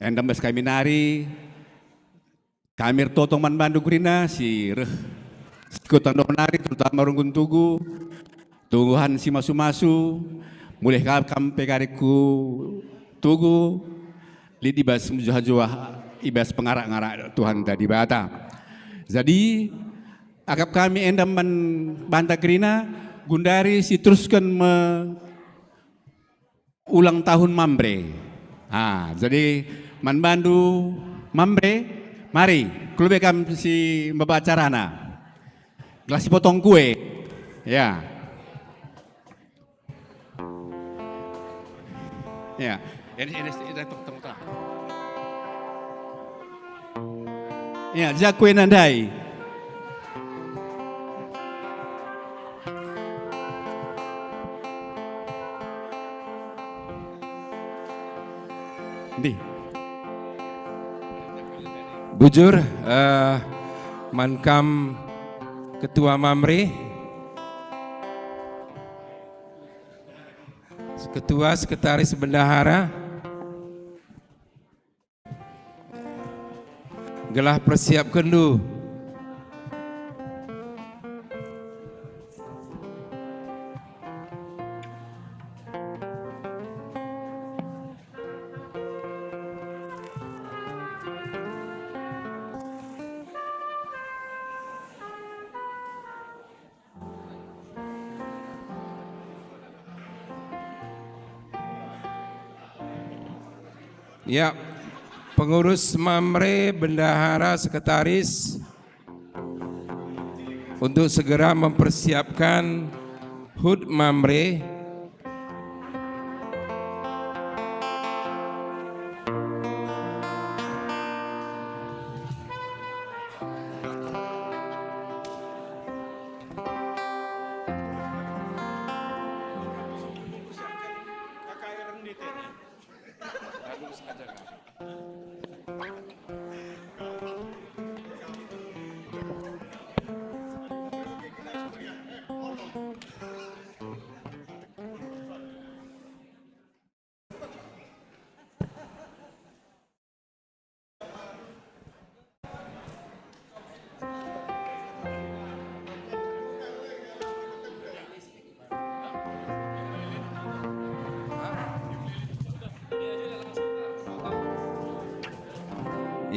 enda bas kami nari, kami ertoto man bandu kerina si reh si kota ndoh nari, terutama runggun tugu, Tuhan si masu-masu, mulih ka kam pe kari ku tugu, lit i bas mejuah-juah, i bas pengarak-ngarak Tuhanta Dibata. Jadi, akap kami enda man banta kerina, gundari si terusken me ulang tahun Mamre. Ah, jadi man bandu Mamre, mari, kul be kam si maba acarana. Gelah si potong kue. Ya. Ya. Ini, ini, ini, ini, tengah-tengah. Ya, jakuena ndai. Ndi? Bujur, eh, man kam Ketua Mamre, Ketua, Sekretaris, Bendahara, gelah persiapkenndu. Ya, pengurus Mamre, bendahara, sekretaris, untuk segera mempersiapkan hut Mamre.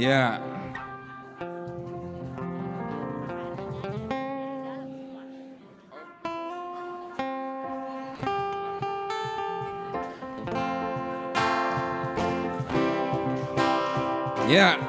Ya. Ya.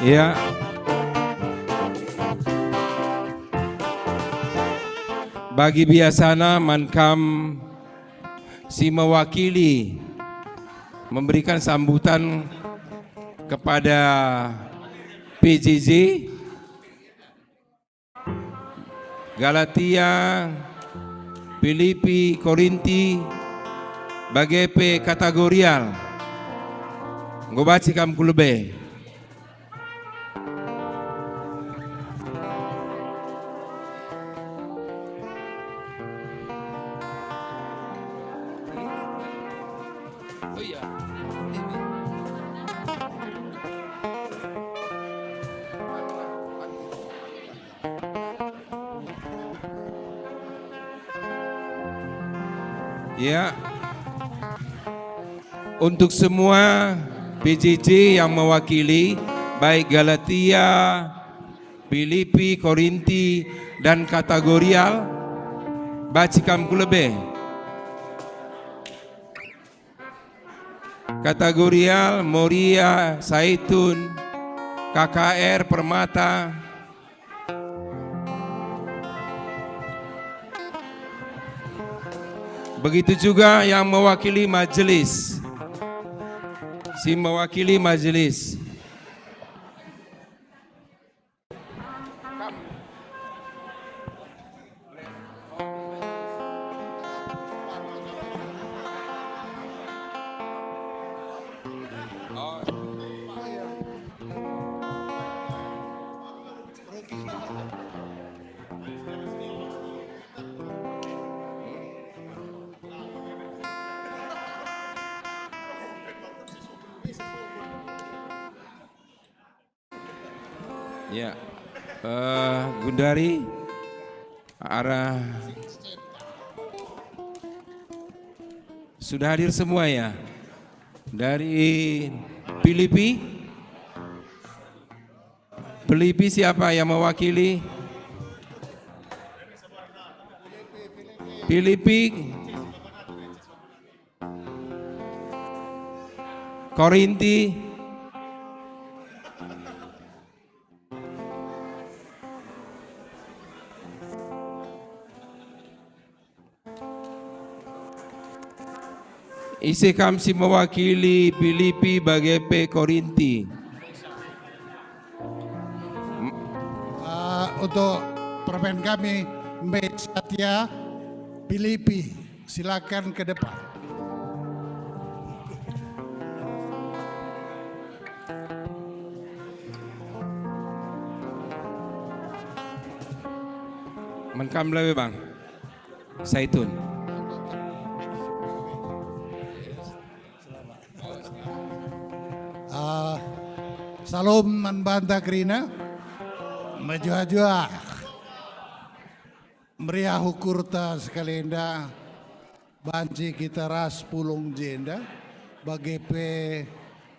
Ya. Bagi biasana man kam si mewakili memberikan sambutan kepada P J J, Galatia, Pilipi, Korinti, bage pe Kategorial. Enggo banci kam ku lebe. Ya. Untuk semua P J J yang mewakili, baik Galatia, Pilipi, Korinti, dan Kategorial, banci kam ku lebe. Kategorial, Moria, Saitun, K K R, Permata. Begitu juga yang mewakili majelis. Si mewakili majelis. Ya. Eh, Gundari, arah sudah hadir semua ya? Dari Pilipi? Pilipi siapa yang mewakili? Pilipi. Korinti. Ise kam si mewakili Pilipi bage pe Korinti? Ah, untuk permen kami, Mbe Satya, Pilipi, silakan ke depan. Man kam lebe, Bang. Saitun. Ah, salom man banta kerina. Mejuah-juah. Meriah ukurta sekalenda, banci kita ras pulung jenda, bage pe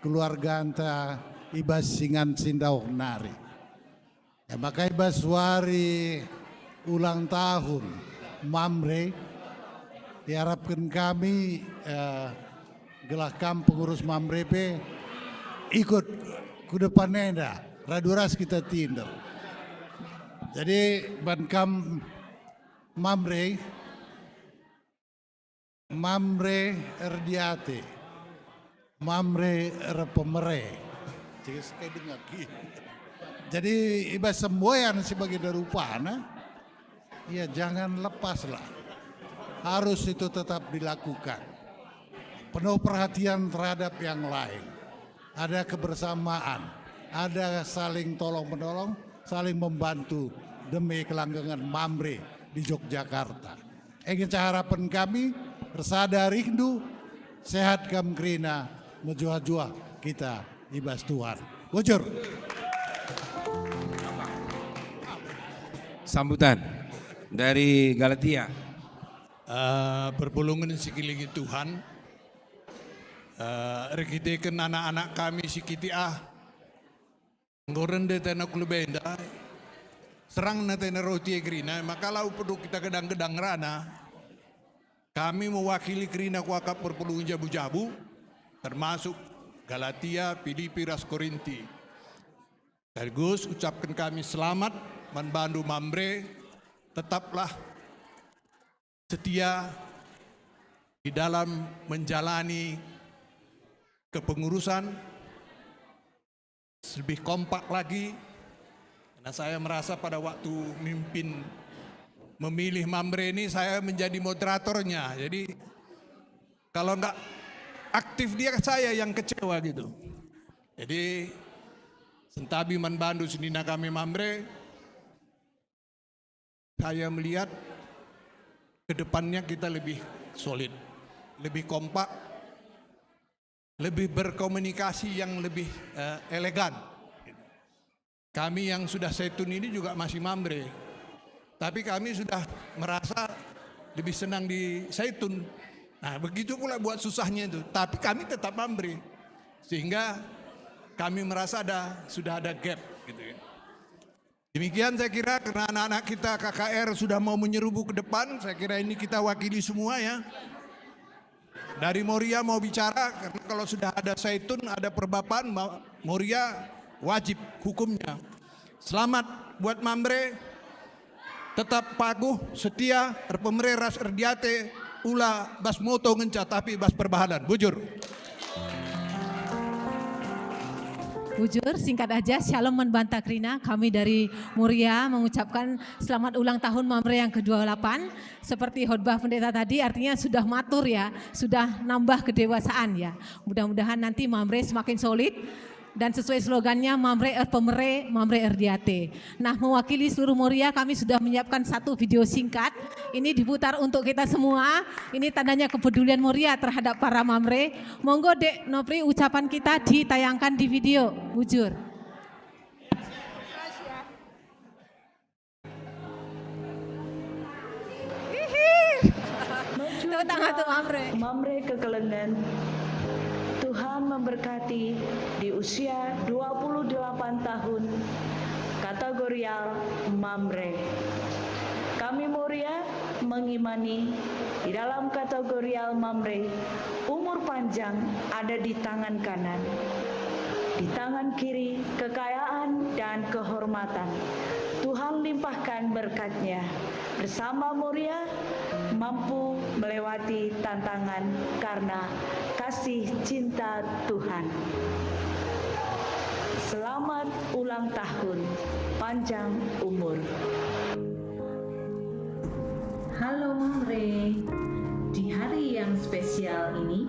keluarganta i bas ingan si ndauh nari. E maka i bas wari ulang tahun Mamre, iarapken kami, eh, gelah kam pengurus Mamre pe ikut ku depan enda, radu ras kita tinder. Jadi, ban kam Mamre, Mamre erdiate, Mamre erpemere. Jadi, i bas semboyan si bagenda rupana, ya, jangan lepaslah. Harus itu tetap dilakukan. Penuh perhatian terhadap yang lain. Ada kebersamaan, ada saling tolong-menolong, saling membantu demi kelanggengan Mamre di Yogyakarta. E ngenca harapen kami, ersada rindu, sehat kam kerina, mejuah-juah kita i bas Tuhan. Bujur. Sambutan dari Galatia. Eh, perpulungen si kilengi Tuhan, eh, erkiteken anak-anak kami si kitik ah, enggo rende atena ku lebe enda, serangna atena roti e kerina, maka lau perlu kita gedang-gedang ngerana. Kami mewakili kerina kuakap perpulungen jabu-jabu, termasuk Galatia, Pilipi, ras Korinti. Sekaligus ucapken kami selamat man bandu Mamre, tetaplah setia di dalam menjalani kepengurusan, lebih kompak lagi, karena saya merasa pada waktu mimpin memilih Mamre ini, saya menjadi moderatornya. Jadi, kalau nggak aktif dia, saya yang kecewa gitu. Jadi, sentabi man bandu senina kami Mamre, saya melihat ke depannya kita lebih solid, lebih kompak, lebih berkomunikasi yang lebih, eh, elegan. Kami yang sudah Saitun ini juga masih Mamre, tapi kami sudah merasa lebih senang di Saitun. Nah, begitu pula buat susahnya itu, tapi kami tetap Mamre, sehingga kami merasa ada, sudah ada gap gitu ya. Demikian saya kira, karena anak-anak kita K K R sudah mau menyerbu ke depan, saya kira ini kita wakili semua ya. Dari Moria mau bicara, karena kalau sudah ada Saitun, ada Perbapan, ma-, Moria wajib hukumnya. Selamat buat Mamre, tetap paguh, setia, erpemere ras erdiate, ula bas moto ngenca tapi bas perbahanen. Bujur. Bujur, singkat aja, Shalom man banta kerina. Kami dari Moria mengucapkan selamat ulang tahun Mamre yang kedua puluh delapan. Seperti khotbah pendeta tadi, artinya sudah matur ya, sudah nambah kedewasaan ya. Mudah-mudahan nanti Mamre semakin solid dan sesuai slogannya, Mamre erpemere, Mamre erdiate. Nah, mewakili seluruh Moria, kami sudah menyiapkan satu video singkat. Ini diputar untuk kita semua. Ini tandanya kepedulian Moria terhadap para Mamre. Monggo, Dek Nopri, ucapan kita ditayangkan di video. Bujur. Hihi. Tepuk tangan untuk Mamre. Mamre kekelengen. Tuhan memberkati di usia dua puluh delapan tahun kategorial Mamre. Kami Moria mengimani di dalam kategorial Mamre, umur panjang ada di tangan kanan, di tangan kiri kekayaan dan kehormatan. Tuhan limpahkan berkat-Nya. Bersama Moria mampu melewati tantangan karena kasih cinta Tuhan. Selamat ulang tahun, panjang umur. Halo Mamre, di hari yang spesial ini,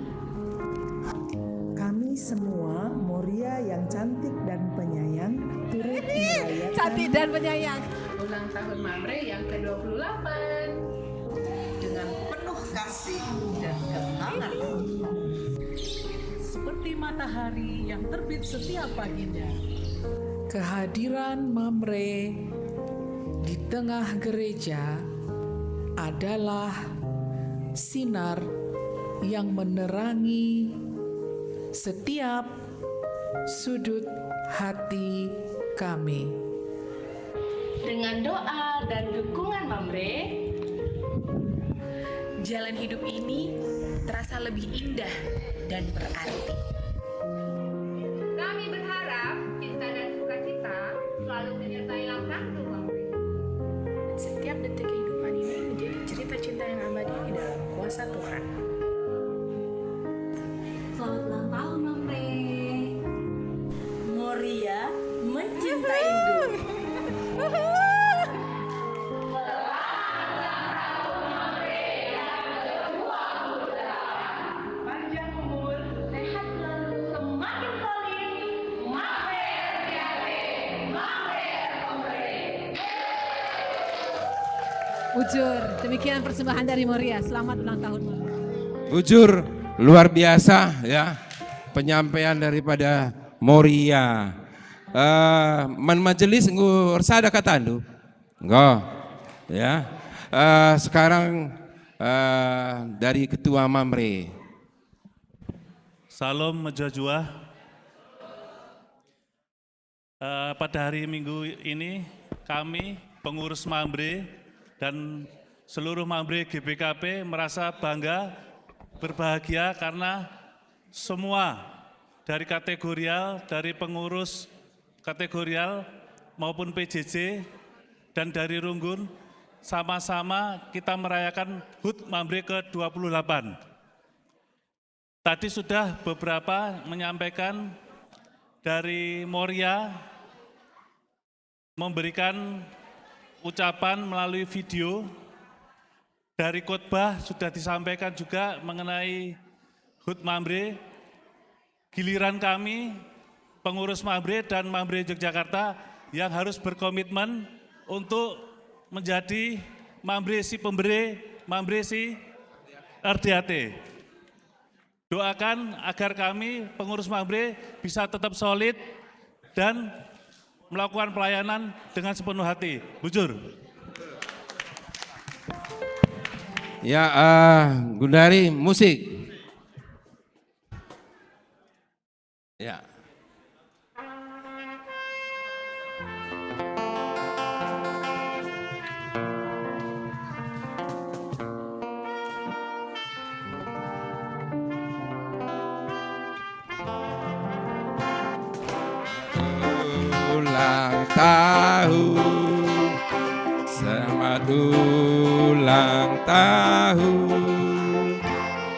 kami semua Moria yang cantik dan penyayang turut merayakan. Cantik dan penyayang. Ulang tahun Mamre yang kedua puluh delapan dengan penuh kasih dan kehangatan. Seperti matahari yang terbit setiap paginya. Kehadiran Mamre di tengah gereja adalah sinar yang menerangi setiap sudut hati kami. Dengan doa dan dukungan Mamre, jalan hidup ini terasa lebih indah dan berarti. Kami berharap cinta dan sukacita selalu menyertai langkahmu, Mamre. Setiap detik kehidupan ini menjadi cerita cinta yang abadi di dalam kuasa Tuhan. Selamat ulang tahun, Mamre. Moria mencintaimu. Panjang umur, sehat selalu, semakin solid, Mamre erdiate, Mamre erpemere. Bujur, demikian persembahan dari Moria. Selamat ulang tahun, Mamre. Bujur, luar biasa ya penyampaian daripada Moria. Eh, man majelis enggo ersada katandu? Enggo. Ya. Eh, sekarang, eh, dari Ketua Mamre. Salom mejuah-juah. Eh, pada hari Minggu ini, kami, pengurus Mamre, dan seluruh Mamre G B K P merasa bangga, berbahagia karena semua dari kategorial, dari pengurus kategorial maupun P J J, dan dari Runggun sama-sama kita merayakan hut Mamre ke dua puluh delapan. Tadi sudah beberapa menyampaikan dari Moria, memberikan ucapan melalui video. Dari khotbah sudah disampaikan juga mengenai hut Mamre. Giliran kami, pengurus Mamre dan Mamre Yogyakarta, yang harus berkomitmen untuk menjadi Mamre si pembere, Mamre si erdiate. Doakan agar kami, pengurus Mamre, bisa tetap solid dan melakukan pelayanan dengan sepenuh hati. Bujur. Ya, eh, Gundari, musik. Ya. Ulang tahun, selamat ulang tahun.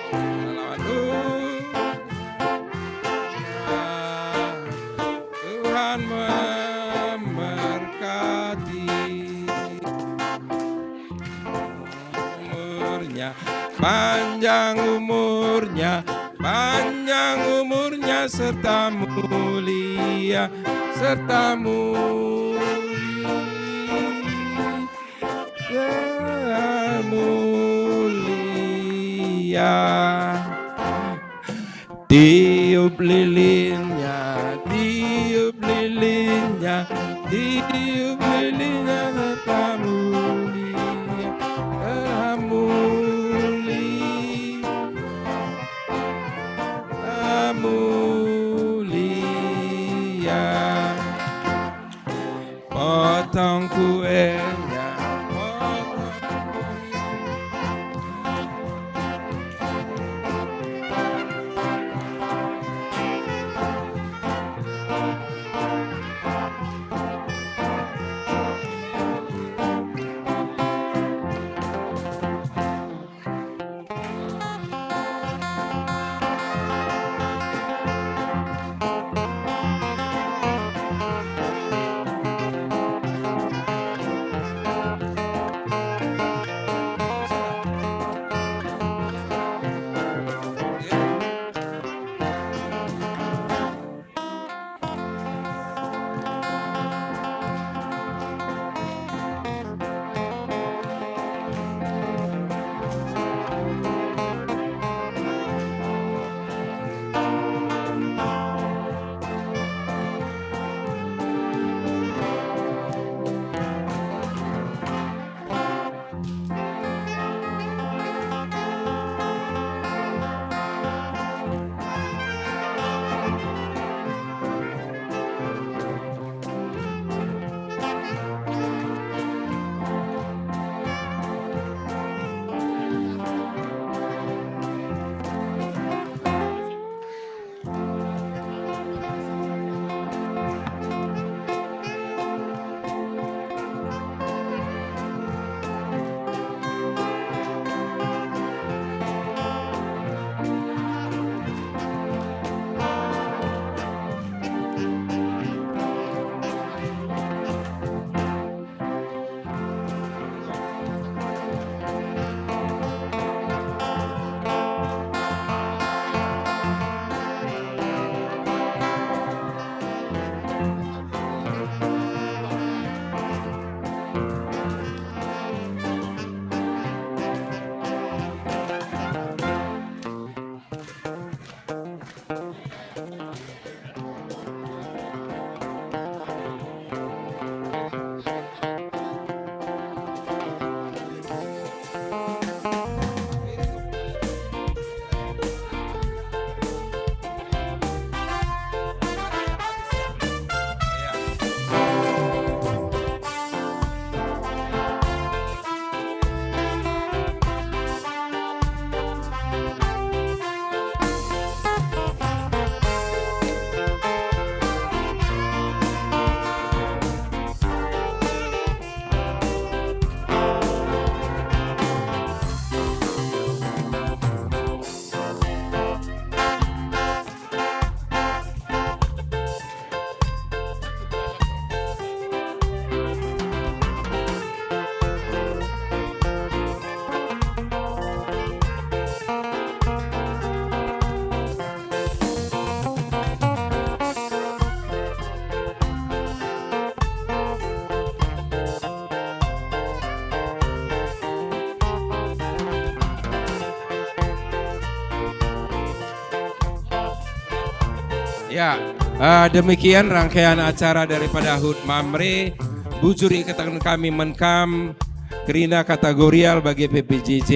Selamat ulang, Tuhan memberkati. Umurnya, panjang umurnya, panjang umurnya serta mulia, serta mulia, mulia. Tiup lilinnya, tiup lilinnya, tiup lilinnya serta mulia, serta mulia, serta mulia. Potong kuenya, potong kuenya. Ya, eh, demikian rangkaian acara daripada hut Mamre. Bujur ikataken kami man kam kerina kategorial bagi P P J J,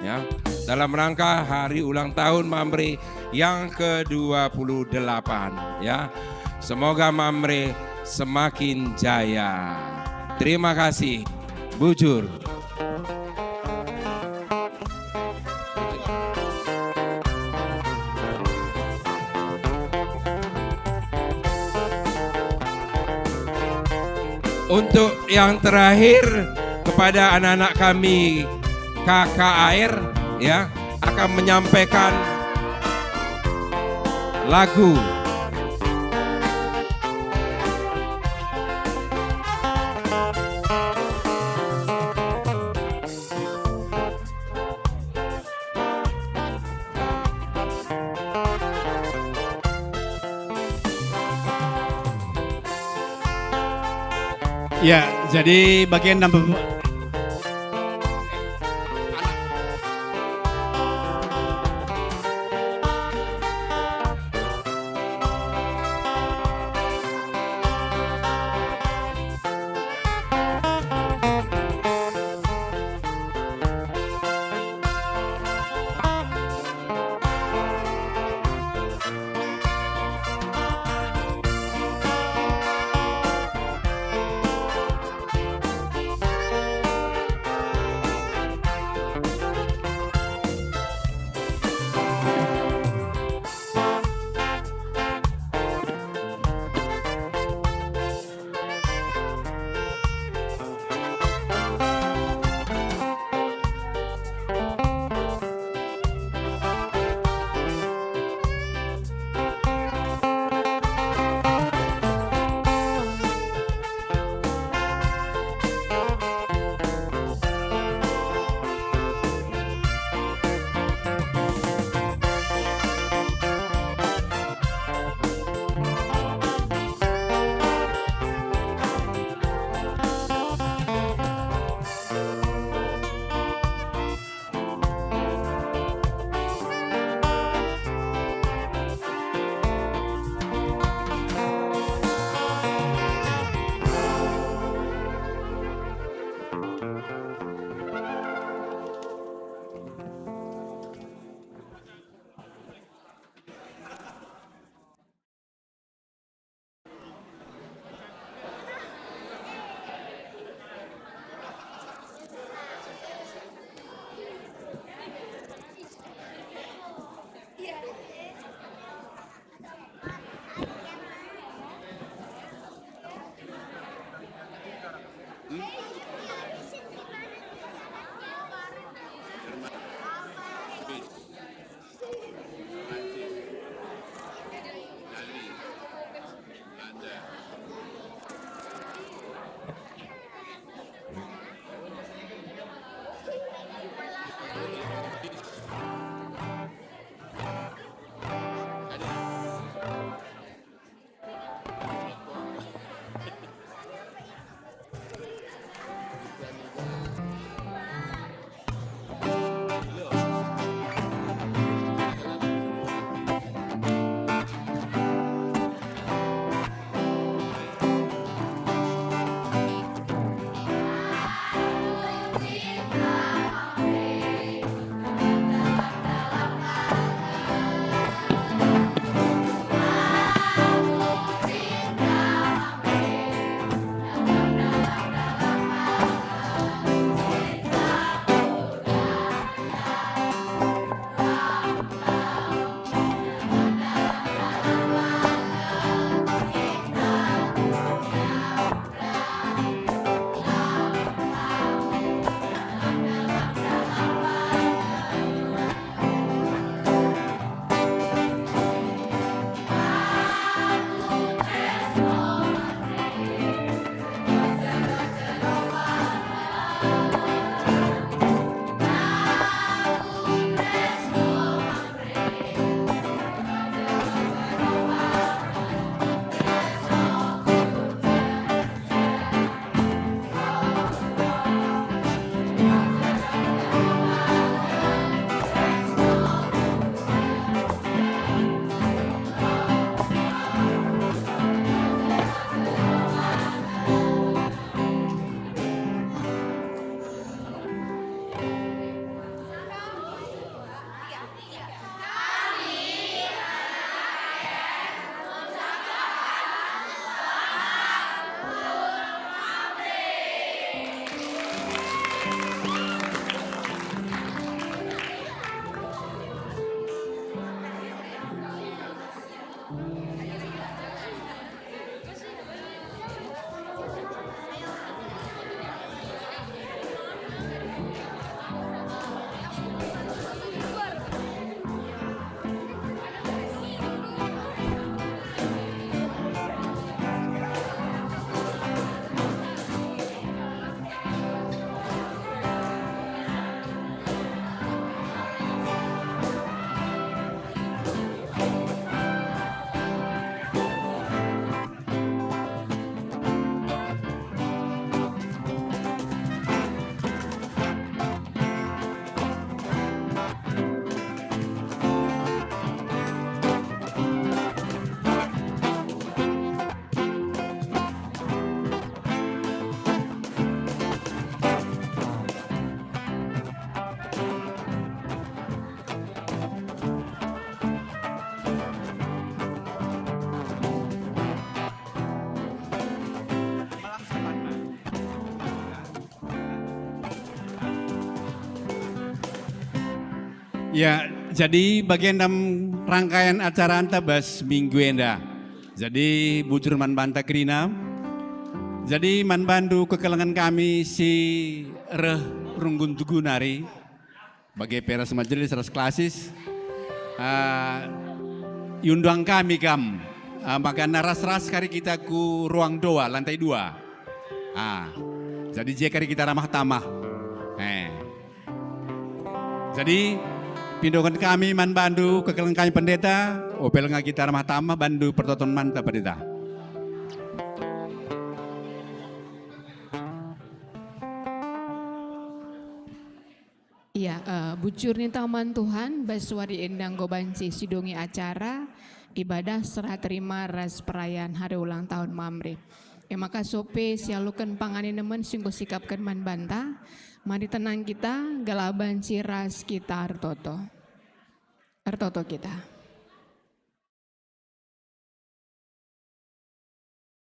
ya. Dalam rangka hari ulang tahun Mamre yang kedua puluh delapan, ya. Semoga Mamre semakin jaya. Terima kasih. Bujur. Untuk yang terakhir, kepada anak-anak kami, K K A R, ya, akan menyampaikan lagu. Ya, jadi bagian nambah. Ya, jadi bagenda rangkaian acaranta bas minggu enda. Jadi bujur man banta kerina. Jadi man bandu kekelengen kami si reh runggun tugu nari, bage pe ras majelis ras klasis, ah, iundang kami kam, ah, maka ras-ras kari kita ku ruang doa lantai dua. Ah, jadi je kari kita ramah tamah. Eh. Jadi, pindongen kami man bandu, kekelengen kami pendeta, ope langa kita ramah tamah bandu pertoton manta pendeta. Iya, eh, bujur ninta man Tuhan, bas wari enda enggo banci sidungi acara ibadah serah terima ras perayaan hari ulang tahun Mamre. E maka sope sialuken pangan inemen si enggo sikapken man banta, mari tenang kita, gelah banci ras kita ertoto. Ertoto kita.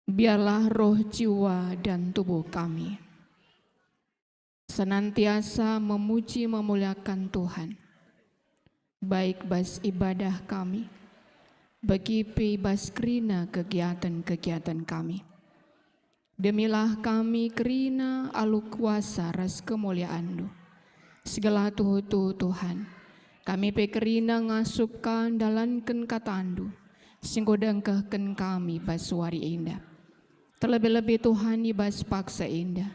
Biarlah roh, jiwa, dan tubuh kami senantiasa memuji memuliakan Tuhan, baik bas ibadah kami, bagi pe i bas kerina kegiaten-kegiaten kami. Demilah kami kerina alu kuasa ras kemuliaNdu. Segelah tuhu-tuhu Tuhan, kami pe kerina ngasup Ka ndalanken kataNdu, si enggo dengkehken kami bas wari enda. Terlebih-lebih Tuhan i bas paksa enda,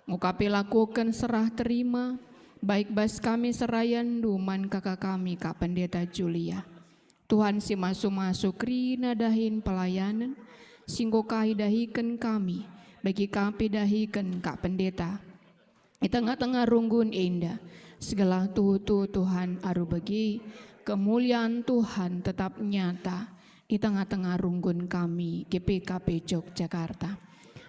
enggo kami lakoken serah terima, baik bas kami serayanNdu man kaka kami ka Pendeta Julia. Tuhan si masu-masu kerina dahin pelayanen, si enggo ka idahiken kami, bagi ka pe idahiken ka pendeta. I tengah-tengah runggun enda, segelah tuhu-tuhu Tuhan aru begi, kemulian Tuhan tetap nyata i tengah-tengah runggun kami G P K P Jogjakarta.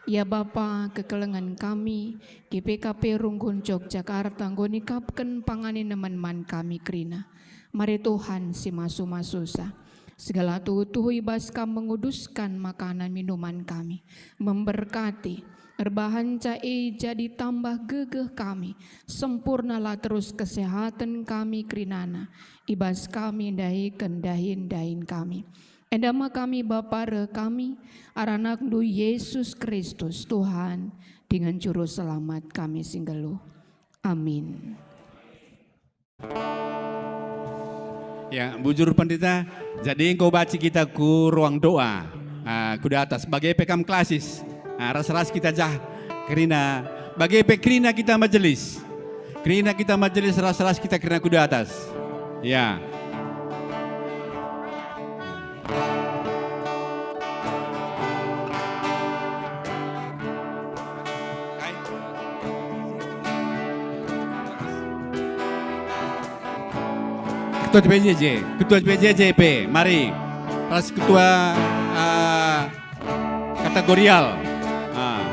Ya Bapa, kekelengen kami, G P K P Runggun Jogjakarta enggo nikapken pangan inemen man kami kerina. Mari Tuhan si masu-masusa. Segala tuhu-tuhu i bas Kam menguduskan makanan minuman kami, memberkati, erbahanca e jadi tambah gegeh kami, sempurnalah terus kesehatan kami kerinana, i bas kami ndahiken dahin-dahin kami. Enda me kami Bapa reh kami, arah AnakNdu Yesus Kristus, Tuhan dingen Juru Selamat kami si nggeluh. Amin. Ya, bujur Pendeta, jadi enggo banci kita ku ruang doa, ah, ku datas. Bage pe kam klasis, ah, ras-ras kita jah kerina, bage pe kerina kita majelis. Kerina kita majelis, ras-ras kita kerina ku datas. Ya. Ketua P J J, Ketua P J J pe, mari. Ras Ketua, ah, kategorial. Ah.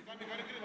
Kami kari-kari